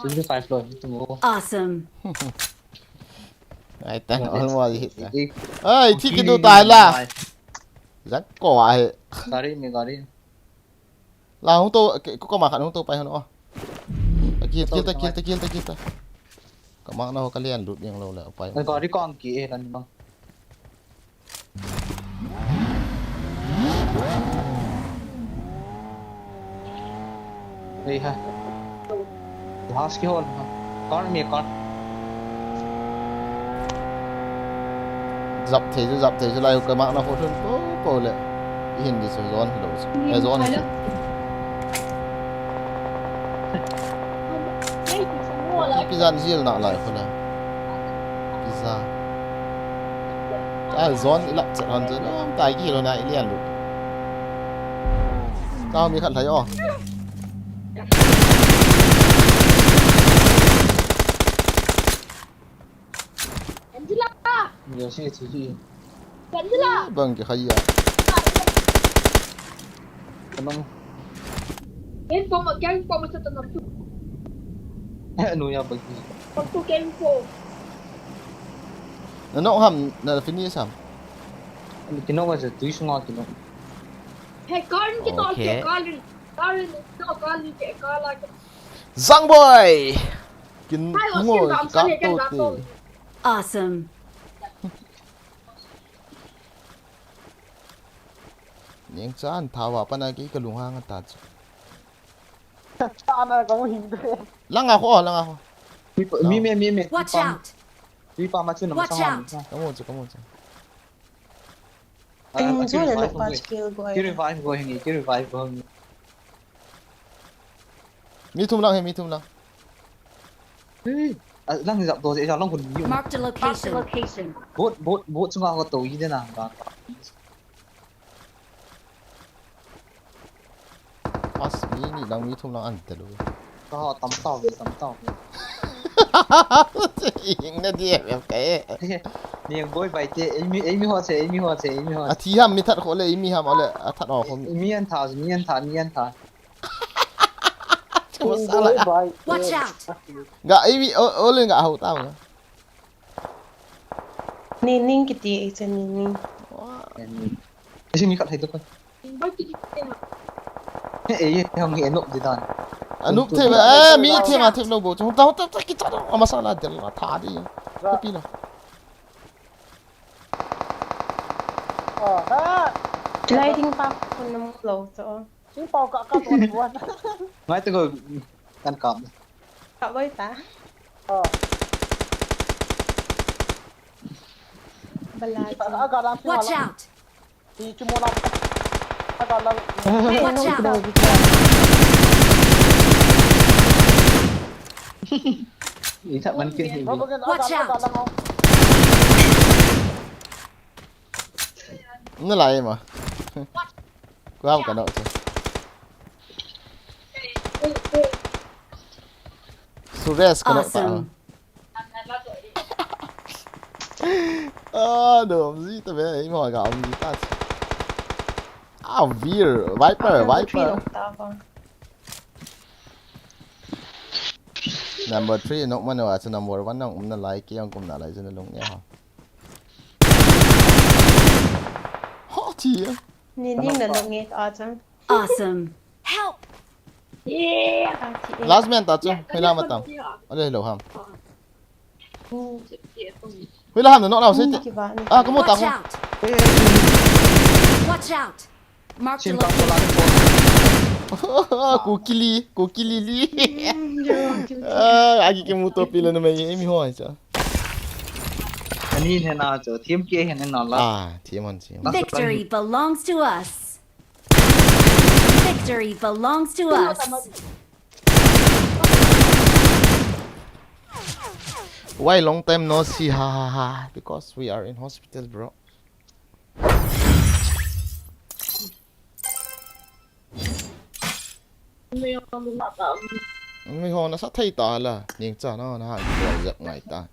Seventy-five lo, tu mo. Awesome. Ai, tan almost hit ta. Ai, thi kidu tai la. Nice. Zat ko ahi. Gari me, gari. La hung to, ko, ko ma khat hung to pai hon o. Kill ta, kill ta, kill ta, kill ta, kill ta. Ka mang na ho ka lian lut yang lo le, pai. Ai, gari kong ki e lan bang. Ei ha. Last ki hol ha. Car me, car. Jap thei chu, jap thei chu lai ka mark na khu lhun po po le. I hin di chu zone hi lo chu. Eh, zone hi chu. Pi zan zil na lai khu le. Pi za. Ka zone i lap chat hon chu, no, tai ki lo na i lian lu. Ka mi khat lai o. Angela! Yo, si, si, si. Angela! Bang ke khaya. Kanang. Ken pom, ken pom sa tanam tu. Eh, anu ya pagi. Pom tu ken pom. Na nok ham, na finish ham. Ano kinok ka sa, tui sunga kinok. Hey, Karin kita, okay. Karin. Karin, no, Karin ke, Karin ke. Zang boy! Kin Hai, ngo, Oscar, ki ka Oscar, to Oscar. Te. Awesome. Neng chan thawa pana ki ka lunghang ta chu. Chan a ka hing de. Langa ho, langa ho. Mi, mi, mi, mi, mi. Watch out. Mi pa ma chu na. Watch out. Kamu chu, kamu chu. Ah, enjoy the revive last kill go. Ki revive go hingi, ki revive go hingi. Mi thum lang he, mi thum lang. Hey, ah, lang jap do je, jap lang kun mi. Mark the location. Boat, boat, boat chunga ko to yi de na. Pas mi ni lang mi thum lang an te lu. Ka ho tam tau ve, tam tau ve. Ing na dia ve ka e. Ni ang boy bai te, ei mi, ei mi ho che, ei mi ho che, ei mi ho. A thi ham mi that kho le, ei mi ham ale, a that ho kho. Mi an tha, mi an tha, mi an tha. Chama sala. Watch out. Ga ei mi, o, o le ga ho ta ma. Ni ning kiti ei che ni ning. Isi mi khat hai to pa. He, eh, eh, hong hi anop di dan. Anop the ba, eh, mi the ma the lo bo. Hota, hota, hota, kita do. Ama sala del la tha di. Kopi la. Oh, ha. Sliding pa kun nam lo so. Sing pau ka ka to buat. Ngai to ko kan kap. Ka boi ta. Oh. Bala. Watch out. Watch out! Watch out! Na lai ma. Kuam ka no chu. Suresh ka no ta. Awesome. Ah, no, um ji ta ve, ei mo ga um ji ta. Ah, Veer, Viper, Viper. Number three, nok man wa chu number one nang um na lai, ki ang kum na lai chu na lung ne ha. Ho ti. Ni ning na lung ne a chu. Awesome. Help! Last man ta chu, hoi la ma tam. Ale lo ham. Hoi la ham na nok na sei te. Ah, kamu ta. Watch out! Watch out! Mark the location. Ko kili, ko kili li. Ah, agi ke mu to pila no me, ei mi ho ai cha. Ani he na cho, team ke he na la. Ah, team on team. Victory belongs to us. Victory belongs to us. Why long time no see? Ha ha ha. Because we are in hospital, bro. Mi ho na sa thei ta la. Ning cha na na ha ko jap ngai ta.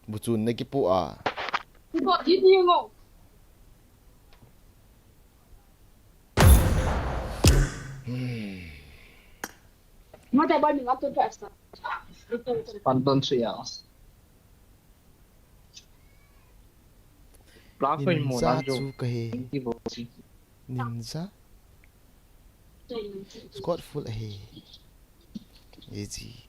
Bu chun ne ki pu a. Panton suya. Ninja chu ka he. Ninja. Squad full ahi. Easy.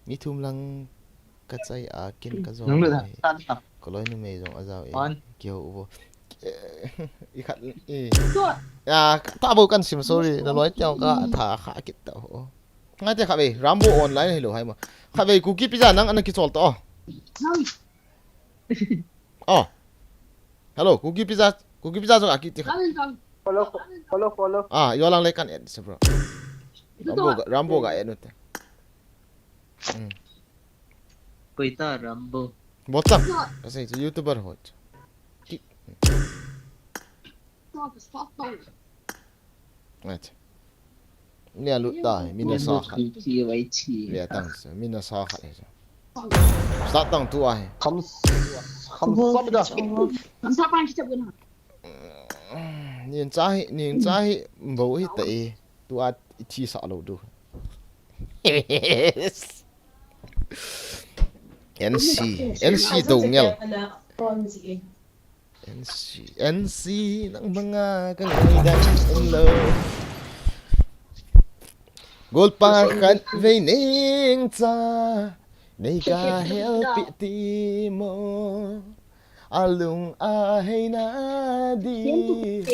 Mi thum lang ka chai a kin ka jo. Nang lu da. Ka loi numei jong a jao e. Kio u bo. I khat e. Ya, ta bo kan sim, sorry. Na loi tiang ka tha kha kit ta ho. Ngai te khatvei, Rambo online hilou hai mo. Khatvei, Kuki Pizza nang ana kichol to. Oh. Hello, Kuki Pizza, Kuki Pizza jong aki ti kha. Follow, follow, follow. Ah, yo lang le kan add se bro. Rambo ga, Rambo ga add nu te. Hmm. Koi ta Rambo? Botang. Kasi YouTuber ho. Ki- Acha. Nia lut ta, mina sa khat. Lut ti, lut ti, lut ti. Lia tang sa, mina sa khat he. Sa tang tu ahi. Kham, kham sa mi da. Nin cha hi, nin cha hi, bo hi ta e. Tu a thi sa lo du. N C, N C do ngel. N C, N C, nang banga ka ngaidan in lo. Gol pakhat vei neng cha, nei ka helpi ti mo. Alung a hei na di,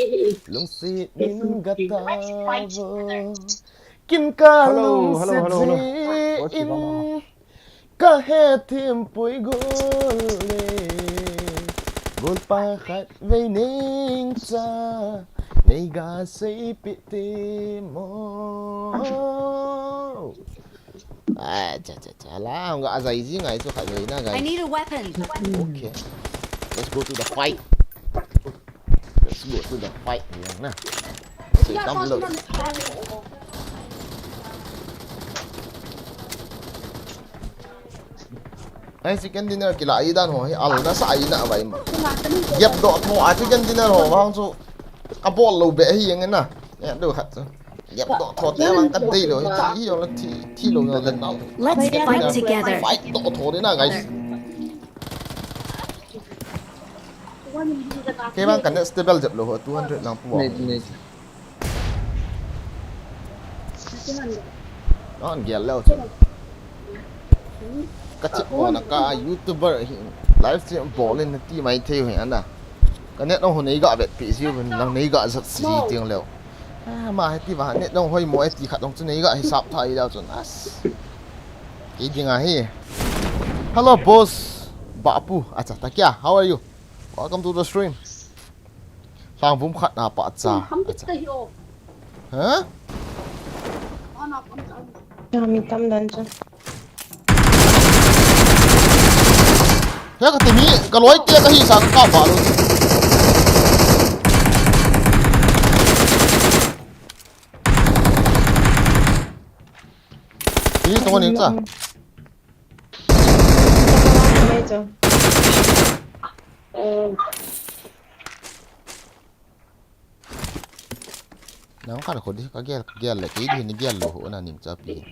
lungsit min ga ta vo. Kin ka lungsit in. Ka he thim pui gol le. Gol pakhat vei neng cha. Nei ga sei pi ti mo. Ah, cha, cha, cha. La, nga azai ji ngai chu khat vei na, guys. I need a weapon. Okay. Let's go to the fight. Let's go to the fight. Yang na. Sei tam lo. Ai, chicken dinner kila i dan ho hi, al na sa i na vai ma. Yep, do tho a chicken dinner ho vang chu. Ka bol lo be hi yang na. Ya do khat chu. Yep, do tho te vang ka dei lo hi, thi yo lo thi, thi lo yo le nau. Let's fight together. Fight do tho de na, guys. Kei vang ka net stable jep lo ho, two hundred lang pu. Nei, nei. An gel leo chu. Ka chip mo na ka YouTuber hi live stream bol in ti mai thei hi ana. Ka net nong ho nei ga vet pi jiu, nang nei ga jat si ting leo. Ah, ma he ti va net nong hoi mo e ti khat nong chu nei ga hisap tha i leo chun. As. Kei ding ahi. Hello, boss. Bapu. Acha, ta kya? How are you? Welcome to the stream. Lhang vum khat na pa cha. Acha. Ha? Cha mi tam dan cha. He ka ti mi, ka loi te ka hi sa ka ka ba lo. Hi tong ni cha. Mai cha. Nang khan kho di ka gel, ka gel le, kei di ni gel lo ho na ning cha pi.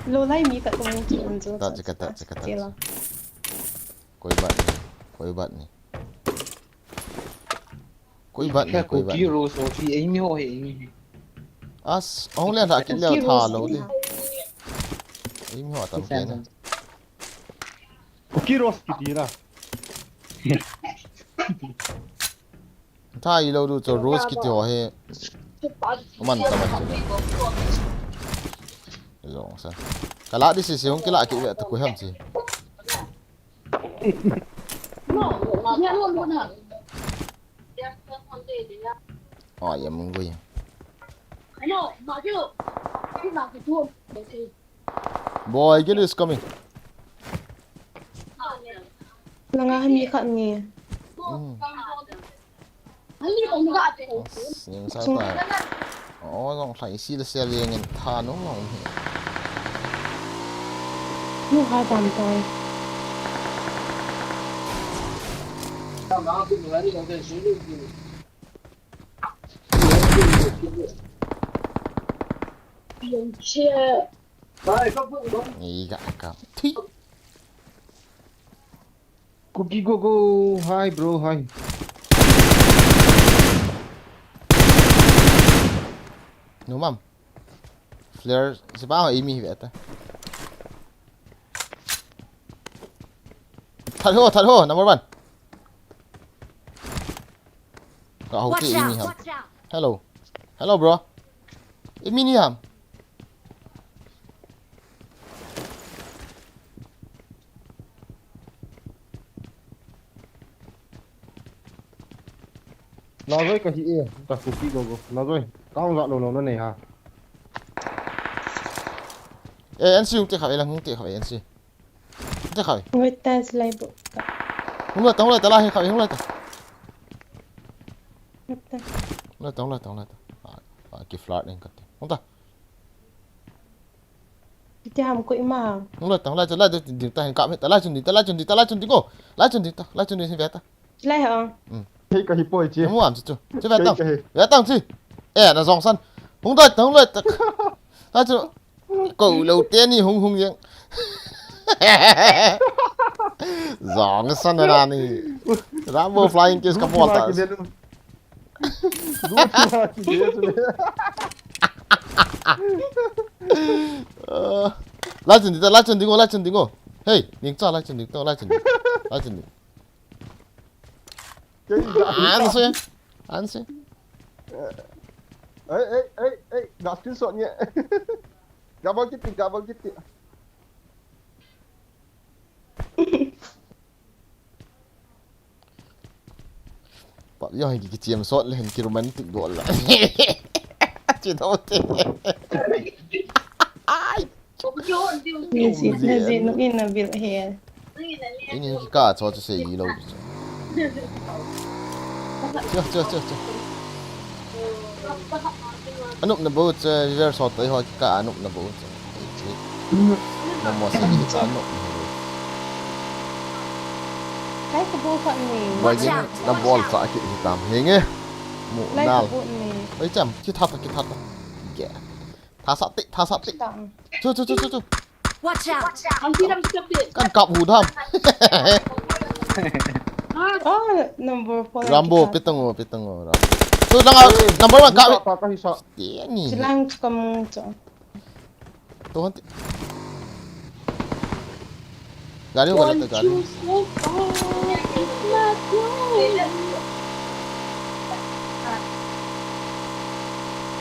Lo lai mi ka kong chu an chu. Ta chika, ta chika, ta chika. Koi bat ni, koi bat ni. Koi bat ni, koi bat ni. Kiro so fi ei mi ho he ei mi. As, ong le tha kit le tha lo di. Ei mi ho tam ke na. Kuki Rose kiti ra. Tha i lo du chu Rose kiti ho hi. Aman ta man chu. Long sa. Kala di si si hung kila ki ve ta ku ham si. Ai, em ngui. Boy, get is coming. Langa han mi khat ni. Mm. As, ning sa ta. Oh, long thlai si le sia le ngin tha nung long hi. Nu ha tam tai. Ni ga ka. Thui. Kuki go go, hi bro, hi. No mam. Flare, se ba, imi ve ta. Thal ho, thal ho, number one. Ka ho ki imi ha. Hello. Hello, bro. E mi ni ham. Nazoi ka hi e, ta ku ki go go. Nazoi, ka hung ga lo lo na nei ha. E, N C hung te kha, e lang hung te kha, N C. Hung te kha. Ngoi ta slai bo ka. Hung la ta, hung la ta, la hi kha, hung la ta. Ngoi ta. Hung la ta, hung la ta, hung la ta. A, a, ki flat ning ka te. Hung ta. Ti ham ko ima. Hung la ta, hung la ta, la ta, ding ta, hin ka me ta, la chun ding ta, la chun ding ta, la chun ding ko. La chun ding ta, la chun ding hin ve ta. Lai ha. Hei ka hi poi chi. Mu am chu chu. Chu ve tang. Ve tang chi. E, na jong san. Hung doi tang lai tak. Ha chu. Ko lo te ni hung hung yang. Jong san na ni. Rambo flying kiss ka bol ta. Lai chun ding ta, lai chun ding o, lai chun ding o. Hei, ning cha lai chun ding ta, lai chun ding. Lai chun ding. An se. An se. Ei, ei, ei, ei, ga screenshot nge. Ga bol kiti, ga bol kiti. Pa, yo, ki, ki chiam sot le, ki romantic dol la. Chi do te. Ai. Ni si, na si, no, ina bil he. Ini ki ka cho cho se i lo cho. Cho, cho, cho, cho. Anop na bo cho, river sot to ho ki ka anop na bo cho. Mo mo se ki ka anop. Lai ka bo kha ni. Ba gin na bol cha ki tam. Henge. Mu nal. Oi cham, ki tha ta, ki tha ta. Ge. Tha sa ti, tha sa ti. Chu, chu, chu, chu, chu. Watch out! Kan kap hu dam. Ah, number four. Rambo, pitang o, pitang o, Rambo. Chu lang a, number one kap. Pa, pa, hi sa. Ti ni. Chilang chu kamu chu. To han ti. Gari ho gari ta gari.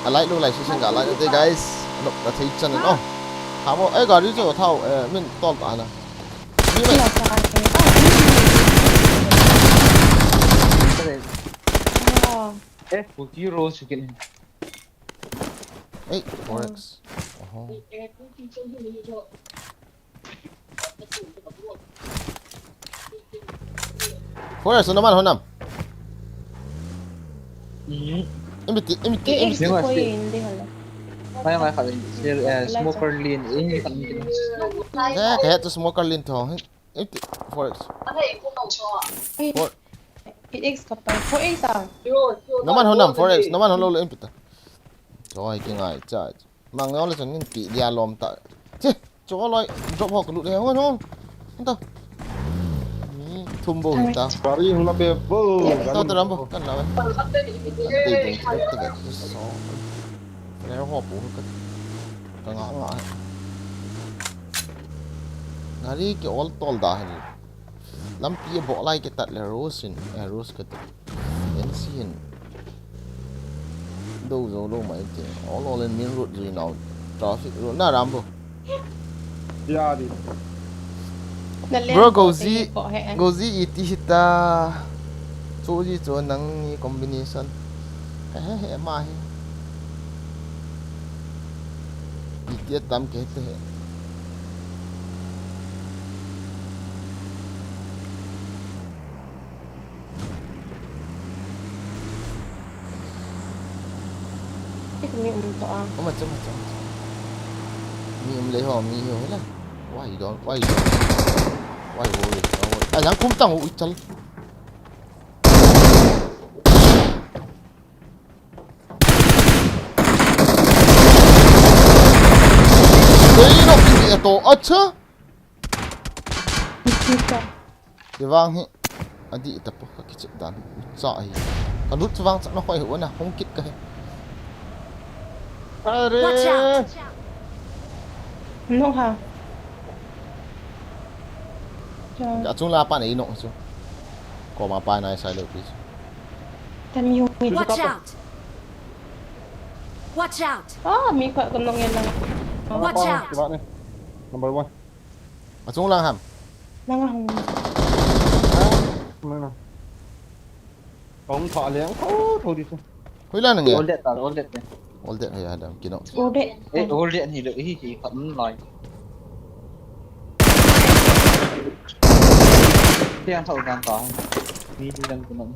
A light lo lai session ga light te guys. Anop na thei chan no. Thamo, eh, gari chu thao, eh, min tol ta na. Ni mai. Eh, forty rolls you can. Ei, four X. Oho. Four X, naman honam. Mhm. Imiti, imiti, imiti. Koi indi hala. Kaya nga kami, sir, eh, smoker lean, ini kami. Eh, kaya to smoker lean to. Iti, four X. Four. Eight X ka pa. Four X a. Naman honam, four X. Naman holo lo impita. Choi, ki ngai cha. Mang ngai le chun nin ti dia lom ta. Che, cho loi drop ho ka lut he hon hon. Anta. Ni thum bo ta. Gari hung la pe bo. Ta ta ram bo, kan la. Te ding, te ding. So. Re ho pu ka. Ka nga nga. Gari ki ol tol da hi. Lampi a bol lai ki tat le Rose in, eh, Rose ka ti. N C in. Do zo lo mai te. Ol ol in min road zui nau. Traffic road na Rambo. Ya di. Bro, Gozi, Gozi iti hita. Chu ji chu nang ni combination. He he he ma hi. Iti atam ke te he. Ih, mi um to a. Oma chama chama. Mi um le ho, mi ho la. Why you don't? Why you don't? Why you worry? Ai, yang kum tang u chal. Dei no ki to acha. Ti vang hi. Adi ta po ka kichep dan. Cha hi. Ka lut vang cha na hoi ho na hung kit ka he. Are. Watch out! No ha. Ka chung la pa nei no chu. Ko ma pa nai sai lo pi chu. Tam yung. Watch out! Watch out! Ah, mi khat ka nong e lang. Watch out! Kibat ni. Number one. Achung lang ham. Lang ahung. Kong tho leng tho tho di se. Hui la nang e. All dead ta, all dead. All dead hai adam kino. All dead. Eh, all dead ni lo hi hi khat nung lai. Tiang tho dan ta. Ni di dan kino.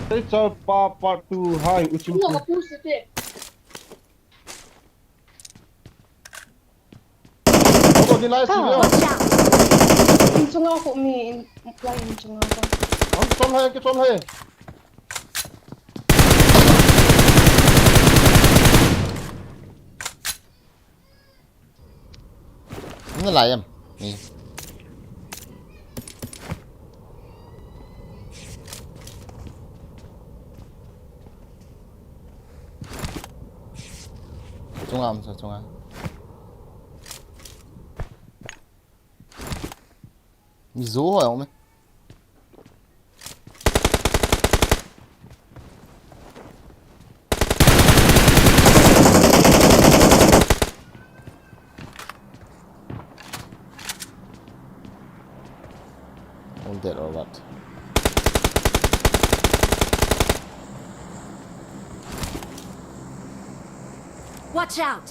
Hey, chal pa part two hai uchim. Watch out! In chunga khu mi in, lai in chunga khu. Ang chol hai, ke chol hai. Nalai em? Ni. Chunga um sa chunga. Mi zo ho yong me. All dead or what? Watch out!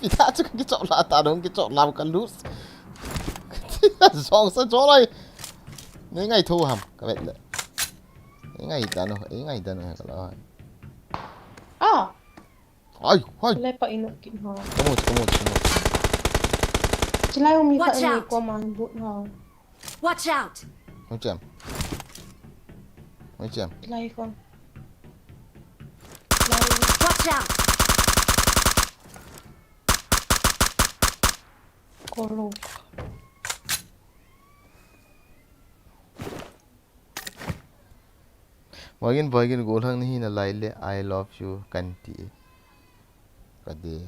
Ita chu kichop la ta dong kichop la ka lose. Zong sa cho lai. Ni ngai thu ham ka vet le. Ni ngai ta no, ni ngai ta no ka la. Ah. Ai, ai. Lai pa inu ki ha. Kamu, kamu, kamu. Chilai umi ka ni ko man but ha. Watch out! Hoi chem. Hoi chem. Lai ko. Watch out! Kolo. Boigin, boigin, gollhang ni hi nalai le, I love you, kan ti. Ka de.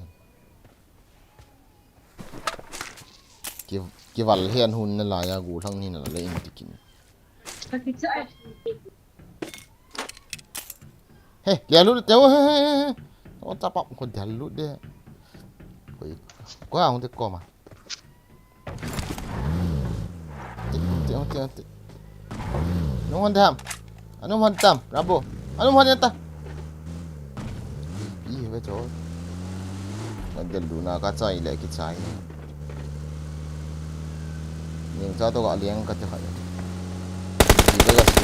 Ki, kival hian hun nalai a, gollhang ni nalai in tikin. He, lia lut te, he, he, he. O, tapa, ko dia lut de. Koi, ko ang de ko ma. Ante, ante, ante, ante. Nung hon dam. Anung hon dam, Rambo. Anung hon ta. Ih, ve cho. Kan del duna ka chai le ki chai. Ning cha to ka liang ka te khai. Ji be ka su.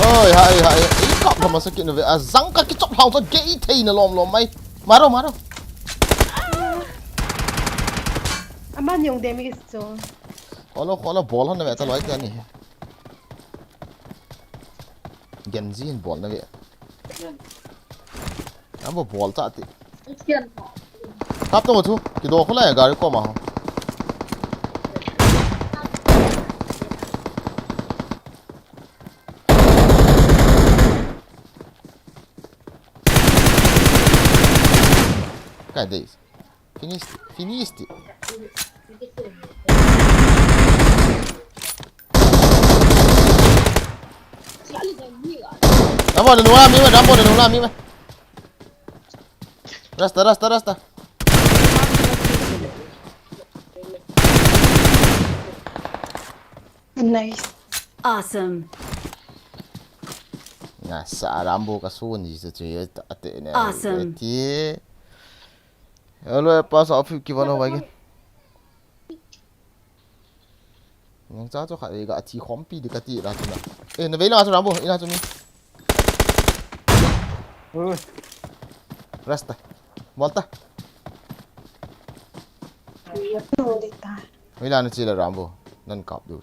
Oi, hai, hai. I kap thama sa kin ve. A zang ka kichop hlau sa gei thei na lom lom mai. Maro, maro. Aman yung damage cho. Kholo, kholo, bol hon na ve ta loi ka ni. Gen ji hin bol na ve. Abo bol ta ti. Kap to chu. Kido khu lai gari ko ma ho. Kai dei. Finish it. Finish it. Rambo, de nula mi me, Rambo, de nula mi me. Rasta, rasta, rasta. Nice. Awesome. Nasa Rambo ka sun ji sa chu ate ne. Awesome. Ti. Hello, pass off ki vano vai. Nang cha chu khat ga thi khom pi di ka ti ra chu na. Eh, na vei la chu Rambo, ina chu mi. Ui. Rasta. Bol ta. Vei la na chi la Rambo. Nan kap du.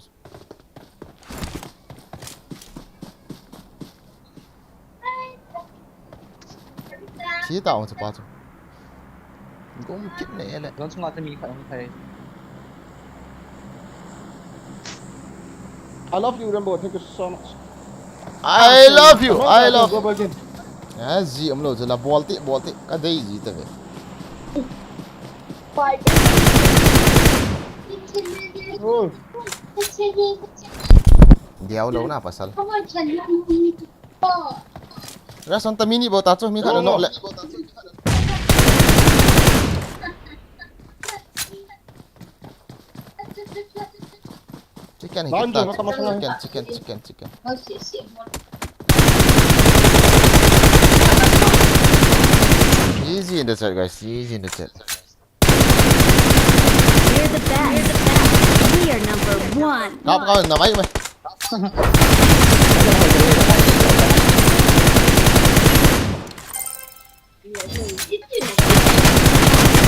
Chi ta ong chu pa chu. Gum kit ne le. Zone sunga te mi khat hung thei. I love you, Rambo. Thank you so much. I love you. I love Go you. Back in. Ah, ji umlo jela bol te, bol te. Ka dei ji ta ve. Oh, Diau lo na pasal. Rason ta mini bo ta chu mi khat no le. Chicken, Down, kita, down, down, down. Chicken, chicken, chicken, chicken. Easy in the chat, guys. Easy in the chat. We're the best. We are number one. Kap kau na mai mai.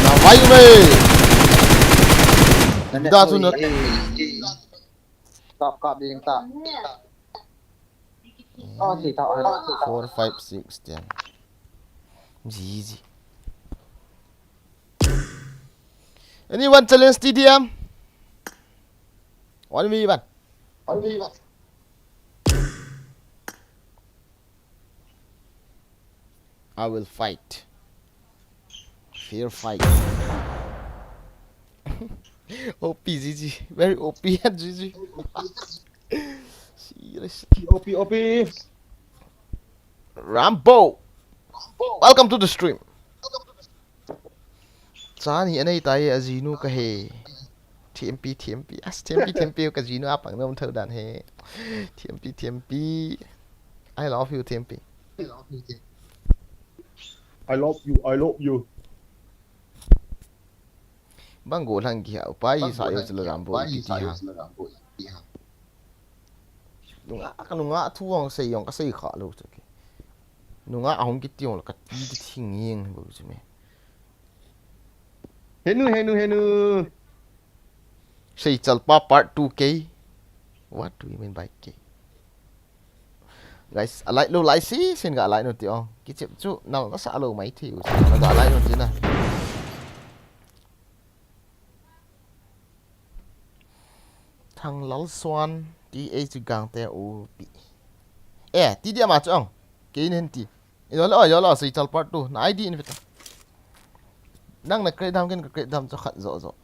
Na mai mai. Da tu na. Kap kap ding ta. Ah, si ta. Four, five, six, ten. Easy. Anyone challenge T D M? One v one. I will fight. Fair fight. O P G G. Very O P and G G. Serious. O P, O P. Rambo. Welcome to the stream. Chani anei tai ajinu ka he. T M P, T M P. As T M P, T M P ka jinu apang nom thau dan he. T M P, T M P. I love you, T M P. I love you, I love you. Bang go lang ki ha. Upai sa yo sila Rambo. Kiti ha. Nunga ka nunga thu ang sei yong ka sei kha lo chu ke. Nunga ahung kiti yong la ka ti ti thing yeng bo chu me. Henu, henu, henu. Seichal pa part two K. What do you mean by K? Guys, a like lo lai si, sin ga like no ti ong. Kichep chu nal na sa lo mai thi u. Ga like no ti na. Thang Lal Suan, T H Gang te u pi. Eh, T D M a chu ong. Ke in hen ti. Ino le, oi, yo lo, Seichal part two. Na I D in vita. Nang na create dam ken ka create dam chu khat zo zo.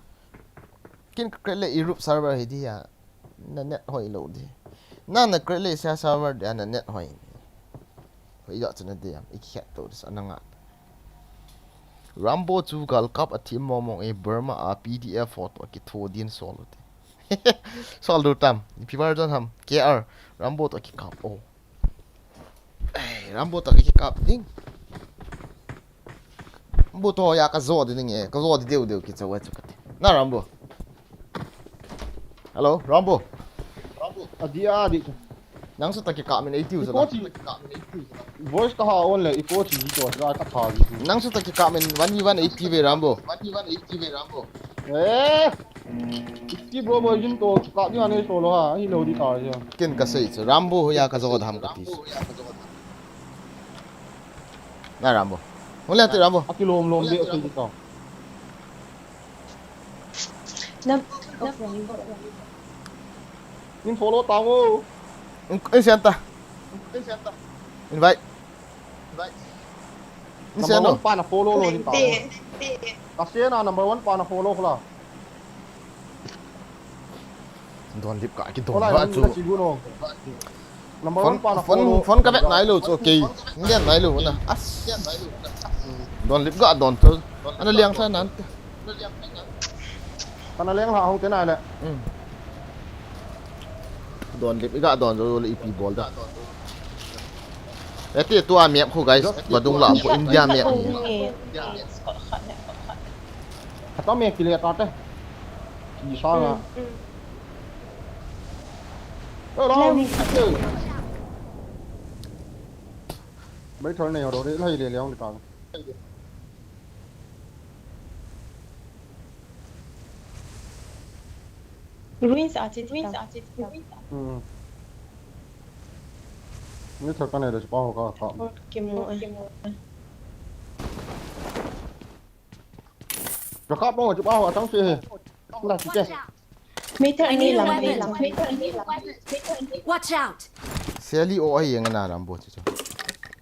Ken ka create le Europe server hi di ya. Na net hoi lo di. Nang na create le Asia server di na net hoi. Hoi zo chu na di ya. I khet to dis ananga. Rambo chu gal kap a thim mong mong e Burma a P D F photo ki tho din sol u te. Sol du tam. Ipi bar jon ham. K R. Rambo to ki kap o. Ei, Rambo to ki kap ding. Rambo to ya ka zo di ding e. Ka zo di deu deu ki chawa chu ka te. Na Rambo. Hello, Rambo. Adi adi. Nang su ta ki kap min eighty u Iko zala. chi. Voice ka ha on le, iko chi ji to, ka ka tha ji. Nang su ta ki kap min one v one eighty ve Rambo. Eh. Ki bro mo jin to, ka ni ane solo ha, hi lo di ta ji. Ken ka sei chu Rambo ya ka zo da ham ka ti. Na Rambo. Hole ti Rambo. Aki lom lom de, okay ji to. Nam, Nin follow ta mo. In, in sian ta. Invite. In sian Number no. One pa na follow lo ni ta. Ka se na number one pa na follow la. Don lip ka ki don Hola, ba ni chu. Ka sigu no. Number Phone one pa na phone follow. Phone ka vet nai lo chu okay. Ngen nai lo na. As. Don lip ga don tu. Ana liang sa nan. Kana leng la hong te nai le. Mm. Don lip ga don zo le ipi bol da. Ete tu a map khu guys. Ba dung la khu India map. Kata me kile ta te. Ki sa nga. Ơ, lo, mi ki te. Bai thor nei ho ro re, lai le leong ta. Ruins a chi ta. Hmm. Ni thor ka nei ro pa ho ka ka. Ki mu e. Rakap no, chupa ho, atang se he. Kula si ke. Meter ani lang, meter ani lang. Watch out! Seli o ai yang na ram bo chu chu.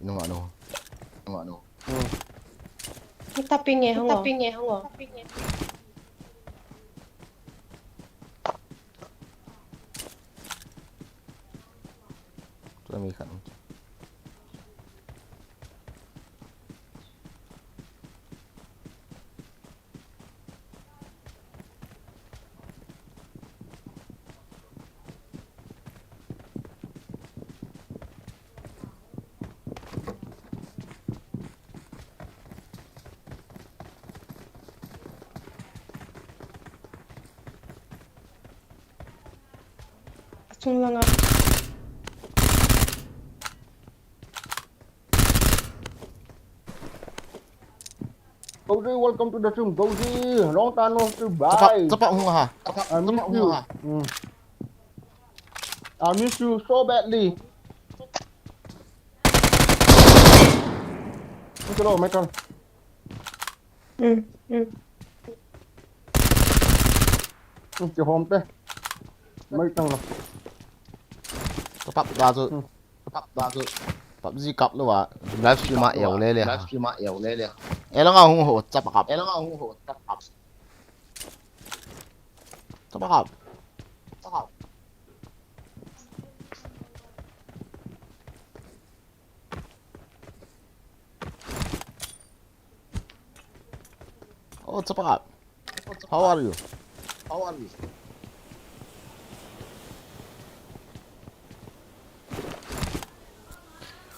Nunga no. Nunga no. Taping e, taping e, hongo. Tua mi khan. Achung langa. Goji, welcome to the stream. Goji, long time no see, bye. Chapa hung ha. I miss you. Mm. I miss you so badly. Hello, Michael. Mm, mm. Ke hom te. Mai tang lo. Chapa da chu. Chapa da chu. PUBG kap lo wa. Live stream a eu le le. Live stream a eu le le. E langa hung ho chapa kap. E langa hung ho chapa kap. Chapa kap. Chapa kap. Oh, chapa kap. How are you? How are you?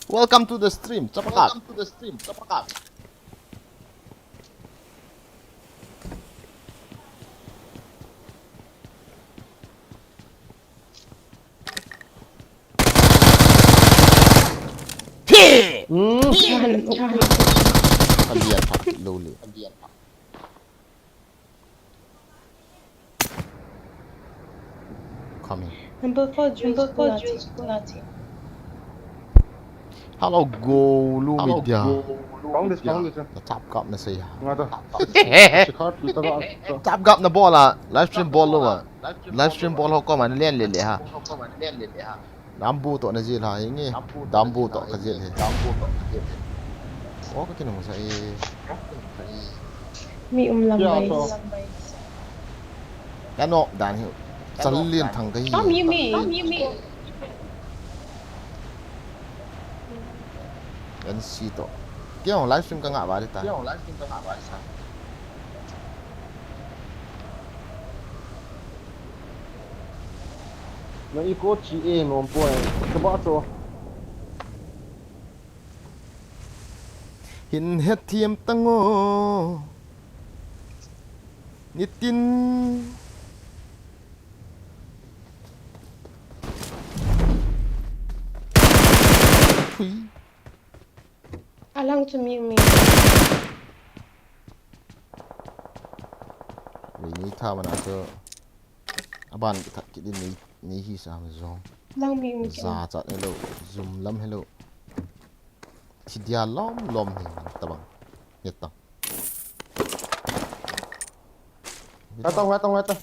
Welcome to the stream, chapa kap. Welcome to the stream, chapa kap. Phi! Mm. Unahan, unahan. Alian phat lo le. Coming. Number four juice, number four juice, kulati. Hello, go lu media. Found this, found this. Na chap kap na sei ha. Nga ta. Sikhat tu ta ba. Chap kap na bol a, live stream bol lo ma. Live stream bol ho ko ma na len le le ha. Dambu to na jil ha, hingi. Dambu to ka jil he. Oh, ka kinung sa e. Mi um lam Ya, bai. to. Ka no dan hi. Chalin thang ka hi. Ah, mi, mi, mi, mi. N C to. Kya live stream ka nga ba ta. Na i ko chi e nom po e. Ka ba to. Hin het thiam tango. Nitin. Thui. Alang chu mi, mi. Wei ni tha mana chu. Aban ki that ki din ni, ni hi sa ma jong. Lang mi, mi. Za chat hello. Zum lam hello. Thi dia lom lom hi tabang. Ni ta. Nga ta, nga ta, nga ta.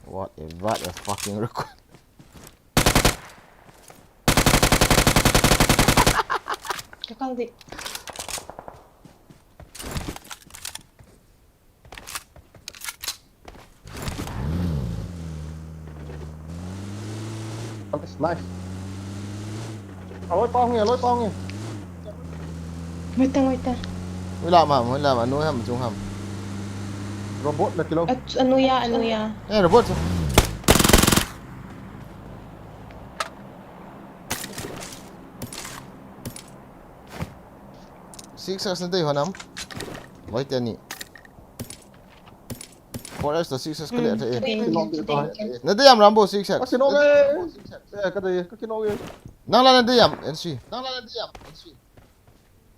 What a, what a fucking record. Ka kal di. Nice. Aloi pao nge, aloi pao nge. Wait, wait. Hui la ma, hui la ma, nu ham, chung ham. Robot na kilo. At, anu ya, anu ya. Eh, robot. Six X na dei ho nam. Loi te ni. Four X to six X kali ate. Okay. Na dei am Rambo six X. Kasi no nge. Eh, ka dei, ka kino nge. Nang la na dei am N C. Nang la na dei am N C.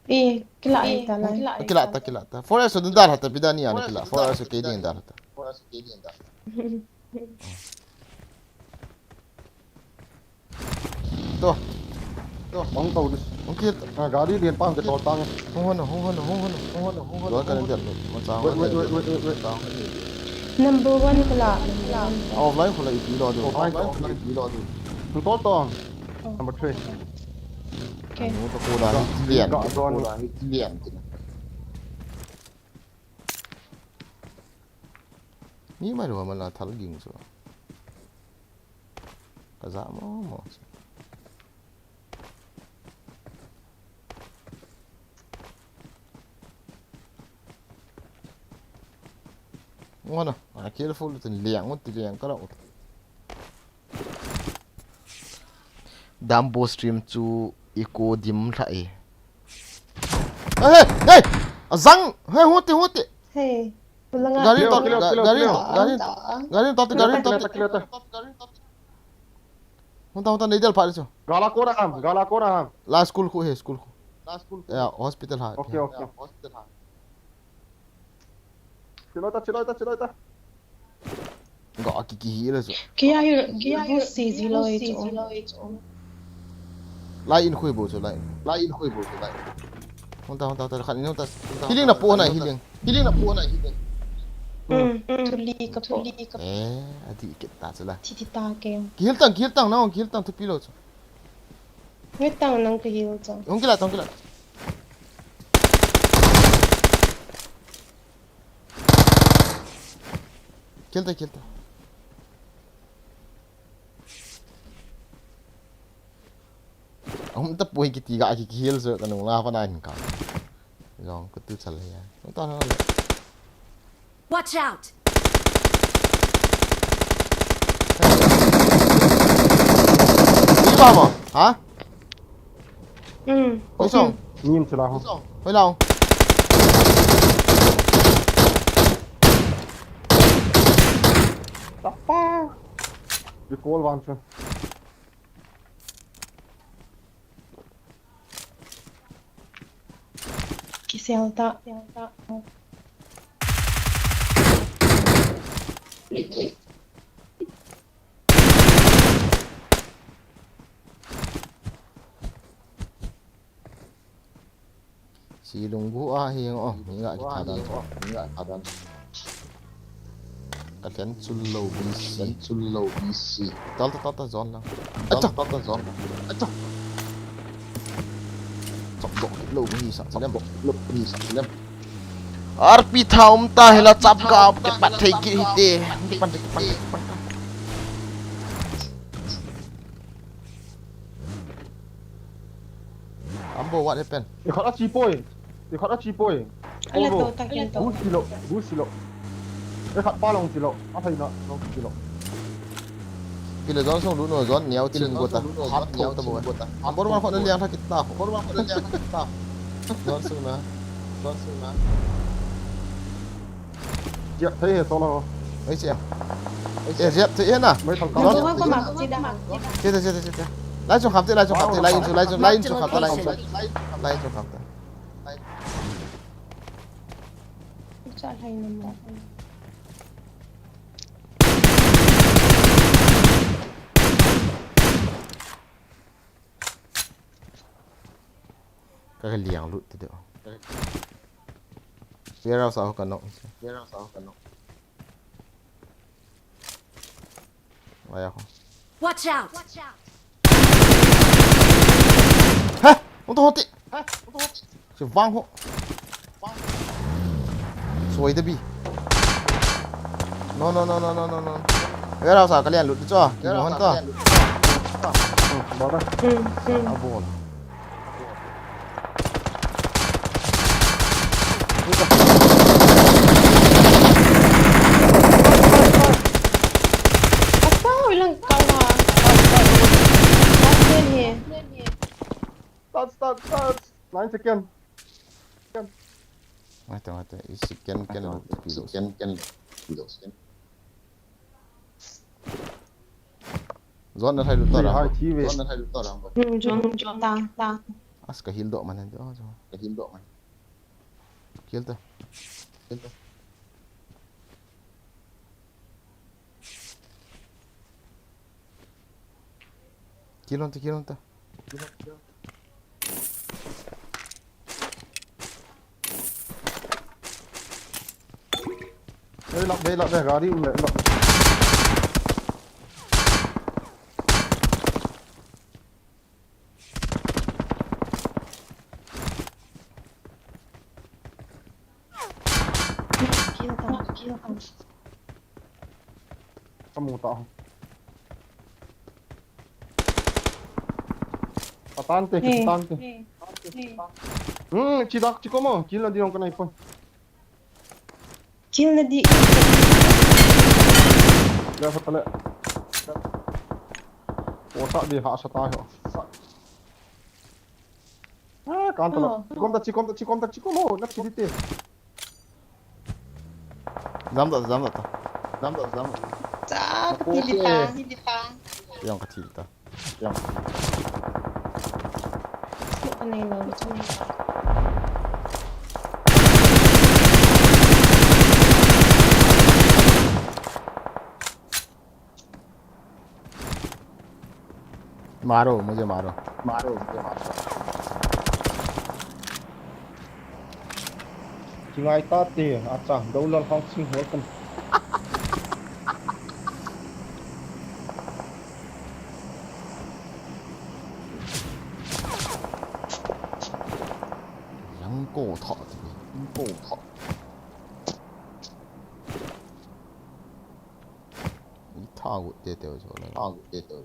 Eh, kila ai ta lai. Kila ta, kila ta. Four S dun dal hata pida ni ana kila. Four S ke din dal hata. To. To. Mang tau dis. Ong kit. Ah, gari lian pang ke tol tang. Hung hon, hung hon, hung hon, hung hon, hung hon. Lo ka len dia. Ma cha. Wait, wait, wait, wait, wait, wait. Number one kala. Offline kala ipi lo du. Offline kala ipi lo du. Hung tol tong. Oh. Number three. Okay. Anu ka ko da. Lian. Lian. Mi mai lo ma la thal ging so. Ka ja mo mo. Ngona, a careful tin liang, ngon ti liang ka lo. Dambo stream chu i ko dim lha e. Hey, hey, hey! Azang! Hey, hote, hote! Hey, ulanga. Gari Clear, to, clear, ga-, clear, gari clear. To, gari, Anta. Gari to, gari to. Clear, clear, clear. Hunta, hunta, neidel pha chu. Gala kora ham, gala kora ham. La school khu he, school khu. La school khu. Ya, hospital ha. Okay, okay. Cheloi ta, cheloi ta, cheloi ta. Ga ki ki hi le chu. Kia hi, kia hi, si ji loi chu. Lai in khui bo chu, lai. Lai in khui bo chu, lai. Hunta, hunta, hunta, khat in hunta. Healing na po na healing. Healing na po na healing. Hmm, hmm. Thuli ka po. Eh, adi kit ta chu la. Thi thi ta ke. Ki heal tang, ki heal tang na, ki heal tang thupi lo chu. Nge tang nang ka heal tang. Hung kila, hung kila. Kill ta, kill ta. Ahum ta poi kiti ga ki heal so ka nung la pa na hin ka. Long ka tu chal ya. Nung ta na. Watch out! Ni ba mo? Ha? Hmm. Oi song. Nim chila ho. Oi lao. Tapa. Recall vang chu. Kisel ta. Si lunggu a hi o, mi ga ki thadan. Ka thlen chul lo bi si. Thlen chul lo bi si. Tal ta, tal ta, zon lang. Acha. Tal ta, zon lang. Acha. Chok chok lo bi sa, chok chok lo bi sa, lem. R P tha um ta hela chap ka, ke pat thei ki hi te. Ke pat, ke pat, ke pat. Ambo, what happened? Ikhat a chi poi. Ikhat a chi poi. Ala to ta ken to. Gu silo, gu silo. Ikhat pa long silo. A thai na long silo. Kile zon song lu no zon niau tin go ta. Hat tho ta bo. Ambo ma kho na liang tha kit ta. Ambo ma kho na liang tha kit ta. Zon song na. Zon song na. Ziak thei he solo. Oi, ziak. Oi, ziak thei he na. Mai thal ka. Number one ko ma ko chi da. Chi da, chi da, chi da. Lai chung kham te, lai chung kham te, lai in chung, lai chung, lai in chung kham te, lai in chung. Lai in chung kham te. Cha lai number. Ka liang lut te deu. Warehouse a ho ka nok. Warehouse a ho ka nok. Aya ho. Watch out! He! Unto hote! He! Unto hote! Si vang ho. Soi de bi. No, no, no, no, no, no, no. Warehouse a ka lian lut cho. Ki mo han to. Hmm, bora. Hmm, hmm. A bol. Apa, ilang kau ha. Last man here. Start, start, start. Nine second. Mate, mate. Isi ken, ken, ken, ken. Zon na thai lut ta. Hai, thi ve. Zon na thai lut ta. Hmm, zon, zon ta, ta. Mas ka heal doh man, jo, jo. Ka heal doh man. Kill ta. Kill ta. Kill on ta, kill on ta. Ei, lap, ei, lap, ei, gari um le, lap. Kill ta, kill ta. Kamu ta. Patante, hey, patante. Hey, hey. Hmm, chidak chikomo, kill na di hong kanai pon. Kill na di. Ya, sa pala. Kota di ha sa tayo. Ah, kanta na. Oh. Chikom ta, chikom ta, chikom ta, chikomo. Na chidite. Jam ta, jam ta. Jam ta, jam ta. Sa, katili ta. Yang katili ta. Yang. Smoke ka nei lo, smoke ka nei lo. मारो, मुझे मारो। मारो, मुझे मारो। Chingai ta te, acha, Dolal Hangsing, welcome. Yang ko tho te, yang ko tho. Ni tha gu te te jo le. Tha gu te te.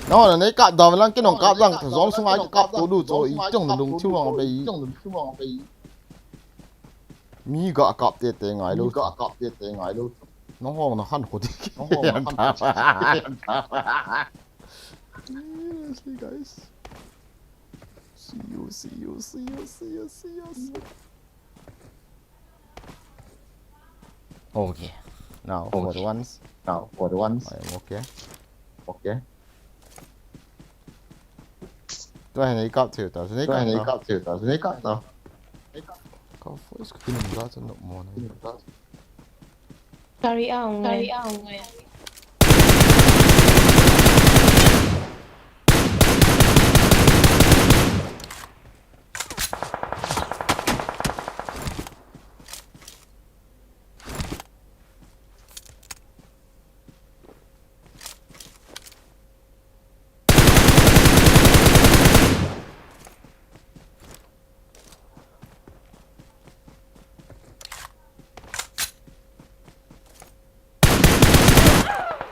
Nangho na nei kap dam lang, kei nong kap lang, zone sunga kap to du cho, i chong na lung chiu ang bei. Mi ga kap te te ngai lo. Mi ga kap te te ngai lo. Nangho na han ko di. Nangho na han ko di. Seriously, guys. See you, see you, see you, see you, see you. Okay. Now for the ones. Now for the ones. I am okay. Okay. Tu hai nei kap thei ta, nei kap ta. Nei kap thei ta, nei kap ta. Ka voice ka kinung ga cha no mo na. Gari a hung ngai. Gari a hung ngai.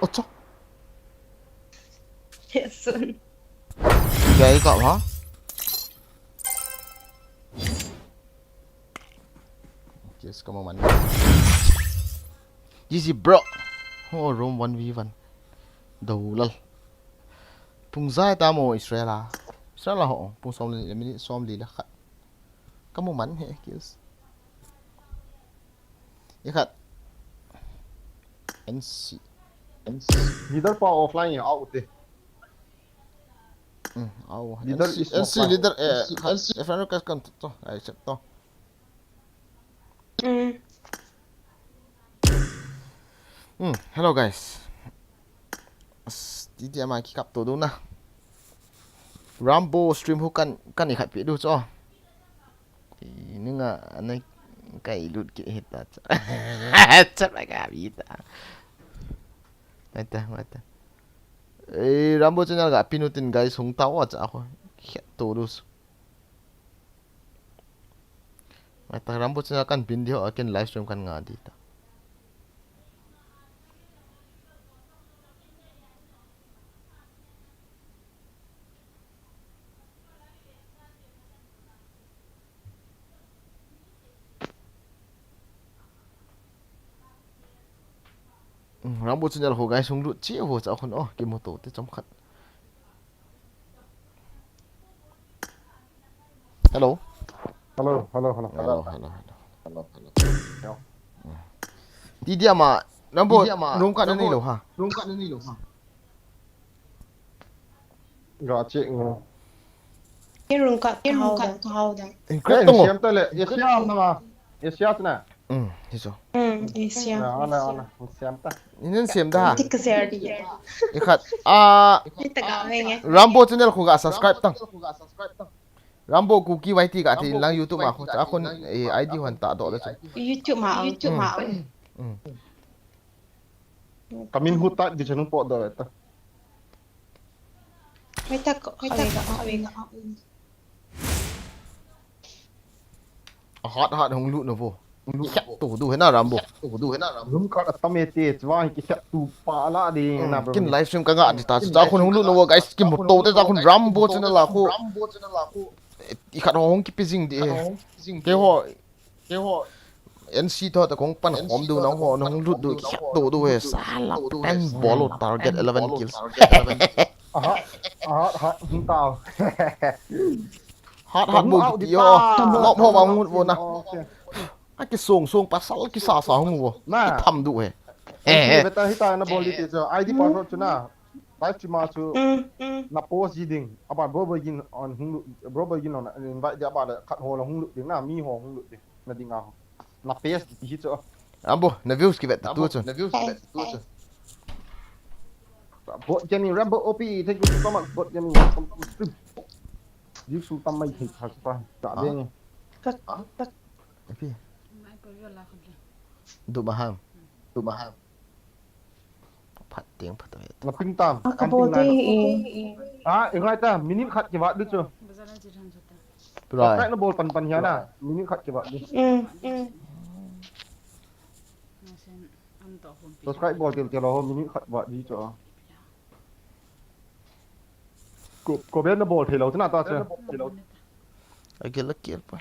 Acha. Headshot. Gari kap ha? Yes, come on, man. G G, bro. Oh, room one v one. Dolal. Pung za ta mo Israel a. Israel a ho. Pung som le minute som li le khat. Kamu man he kills. I khat. N C. N C. Leader pa offline ya, out te. Hmm, out. Leader N C, is N C offline. Leader, eh, N C, khat. N C. Friend request kan to, accept to. Hmm. Hmm, hello guys. As, ti ti ama kikap to do na. Rambo stream hu kan, kan i khat pi du cho. Ninga anai kai lut ke hita cha. Cha la ka bi ta. Mai ta, mai ta. Eh, Rambo channel ga pinu tin guys hung ta wa cha ko. Khet to dus. Mai ta Rambo channel kan pin di ho, ken live stream kan nga di ta. Rambo channel ho guys, hung lut chi ho cha khun o, kimu to te chom khat. Hello, hello, hello. Hello, hello, hello. Ti dia ma, Rambo, room ka na nei lou ha. Ga check ngo. Ke room ka, ke room ka, ka hau da. Incredible. Siam ta le, Asia na ma. Asia na. Hmm, hiso. Hmm, Asia. Na, ana, ana. Siam ta. Inen siam da. Tik zer di. Ikhat. Ah, Ni ta ga ve nge. Rambo channel khu ga subscribe tang. Rambo Kuki Y T ga ti lang YouTube ma khu. Cha khun, eh, I D hon ta do le chu. YouTube ma, YouTube ma. Hmm. Kamin hu ta di chanu po do ta. Mai ta ko, mai ta ko, mai ta ko. A hat hat hung lut na vo. Hung lut to du he na Rambo. Room ka ta me te, chwa ki khat tu pa la di na bro. Kin live stream ka nga di ta. Cha khun hung lut na vo guys, kin mo to te cha khun Rambo channel a khu. Ikhat hung kipe jing di he. Keiho. Keiho. N C tho ta kong pan khom du na ho, na hung lut du, khat to du he, sala, pen bol lo, target eleven kills. Aha, aha, hung tao. Hat hat bu ti yo. Nok ho ba hung vo na. A ki song song pasal ki sa sa hung vo. Na. Ki tham du he. Eh, beta hita na bol di te cho. I D password chu na. Live stream a chu. Hmm, hmm. Na post ji ding. Aba bro bro gin on hung lut, bro bro gin on invite dia ba le khat ho la hung lut ding na, mi ho hung lut ding. Na ding a ho. Na paste di hi cho. Rambo, na views ki vet tu chu. Bot Jenny Rambo O P, thank you so much. Bot Jenny, welcome to stream. Views su tam mai thei kha pa. Ka ding. Ka, ka. Pi. Du ma ham. Du ma ham. Phat ting phat. Na ping tam. Ka bol te e. Ah, ingai ta, minute khat ki vat du chu. Pura. Kai na bol pan pan hian a, minute khat ki vat di. Hmm, hmm. Subscribe bol til til ho, minute khat vat di chu. Ko, ko ben na bol thei lo chu na ta chu. Agil agil pa.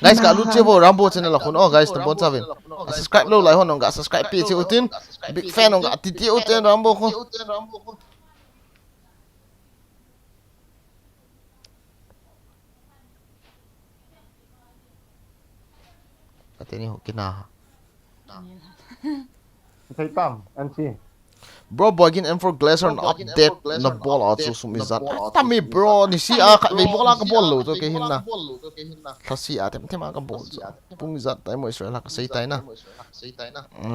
Guys, ka lut che vo Rambo channel a khun. Oh guys, na bon chavin. Subscribe lo lai hon ong ka subscribe pi che utin. Big fan ong ka ti ti utin Rambo khu. Ate ni ho kina ha. Thei tam, N C. Bro, boy gin M four Glacier na update na bol a chu sum ijat. Tami bro, ni si a kha vei bol a ka bol lo chu ke hin na. Tha si a tem tem a ka bol chu. Pung ijat tai mo Israel ka sei tai na.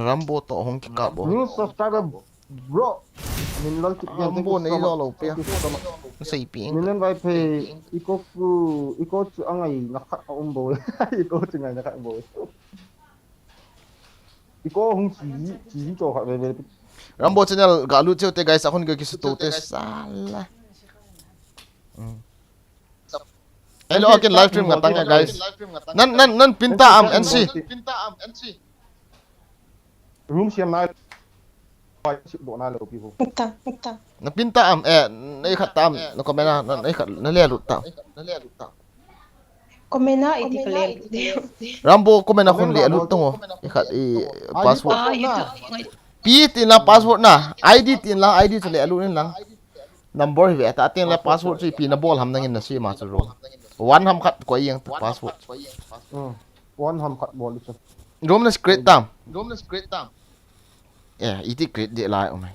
Rambo to hong ki ka bo. New subscriber, bro. Min lal kit gen. Rambo nei lo lo pe. Sei pi. Min lal vai pe. Iko fu, iko chu angai na khat a um bo. Iko chu ngai na khat bo. Iko hung chi, chi to khat ve ve. Rambo channel ga lut cheu te guys, a khun ga ki su to te sala. Hello, again live stream nga tang guys. Nan nan nan pin ta am N C. Room siam nai. Pai sip do nai lo pi ho. Mata, mata. Na pin ta am, eh, na i khat ta am, na comment na, na i khat na le lut ta. Comment na iti ka le. Rambo comment na khun le lut tong o. I khat i password. Ah, YouTube. Pi tin la password na, I D tin la, I D chu le lut in lang. Number hi ve ta tin la password chu pi na bol ham nangin na si ma chu ro. One ham khat ko yang password. Hmm. One ham khat bol chu. Room na secret tam. Eh, iti create de lai o mai.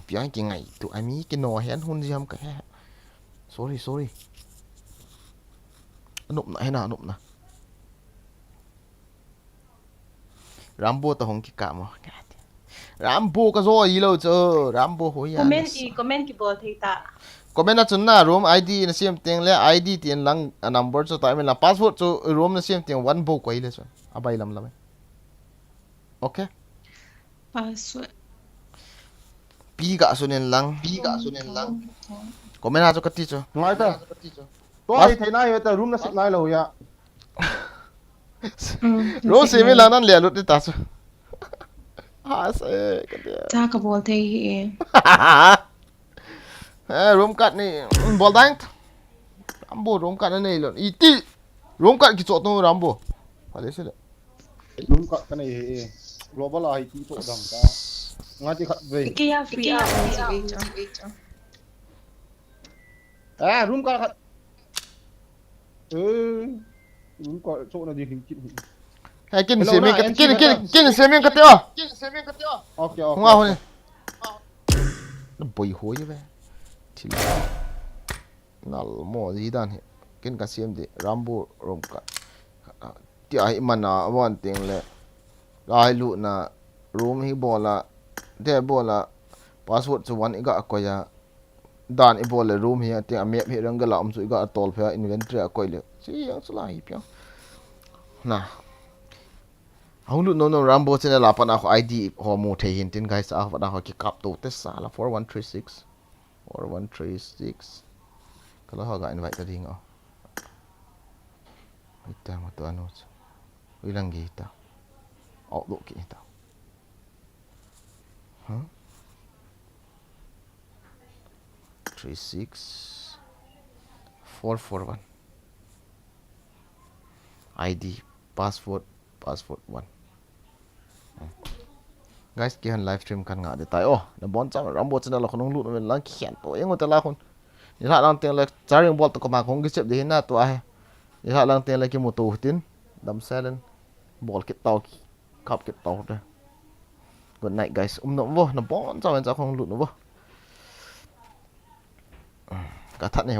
Piang ki ngai tu ami ki no hian hun ji ham ka he. Sorry, sorry. Anop na, hena anop na. Rambo ta hong ki ka mo. Rambo ka zo i lo chu, Rambo ho ya. Comment i, comment ki bol thei ta. Comment a chun na room I D na siam teng le I D tin lang a number chu ta min la password chu room na siam teng one bo koi le chu. A bai lam lam. Okay. Password. Pi ga sunin lang. Pi ga sunin lang. Comment a chu ka ti chu. Ngai ta. To ai thei nai ta room na sip nai lo ya. Room sip mi lang nan le lut ni ta chu. Ha se ka ti. Cha ka bol thei hi e. Eh, room card ni bol dang. Rambo room card na nei lo. Iti. Room card ki cho tu Rambo. Pale se le. Room card ka nei he. Global a hi ti to dam ta. Nga ti khat ve. Ki ya free a. Ah, room card khat. Eh, room ko chona di hin kit hi. He kin Hello, se min na, ka N C kin na, kin na. Kin se min ka te o. Okay, okay. Hunga hon. Boi hoi ve. Thil. Nal mo ji dan hi. Kin ka sem di Rambo room ka. Ti a hi mana wan ting le. Lai lu na room hi bola. De bola. Password chu one i ga koi a. Dan i bol le room hi ati a map hi rang gala um chu i ga tol phe inventory a koi le. Si yang chu lai hi piang. Na. Hung lut nom nom Rambo channel a pat a kho I D ho mu thei hin tin guys a pat a kho ki kap to te sa la four one three six. Four one three six. Kala ho ga invite ta ding o. Ita ma to anu. Ui lang gi ta. Outlook ki ta. Huh? Three six four four one. I D, password, password one. Hmm. Guys, ki han live stream kan nga de tai. Oh, na bon cham Rambo channel ko nung lut men lang ki khen to. Yang ta la khun. Ni la lang teng le charing bol to ko ma khong ki chep de hin na to a he. Ni la lang teng le ki mu to tin. Dam selen. Bol kit tau ki. Kap kit tau te. Good night guys. Um no vo na bon cham cha khong lut no vo. Ka that ne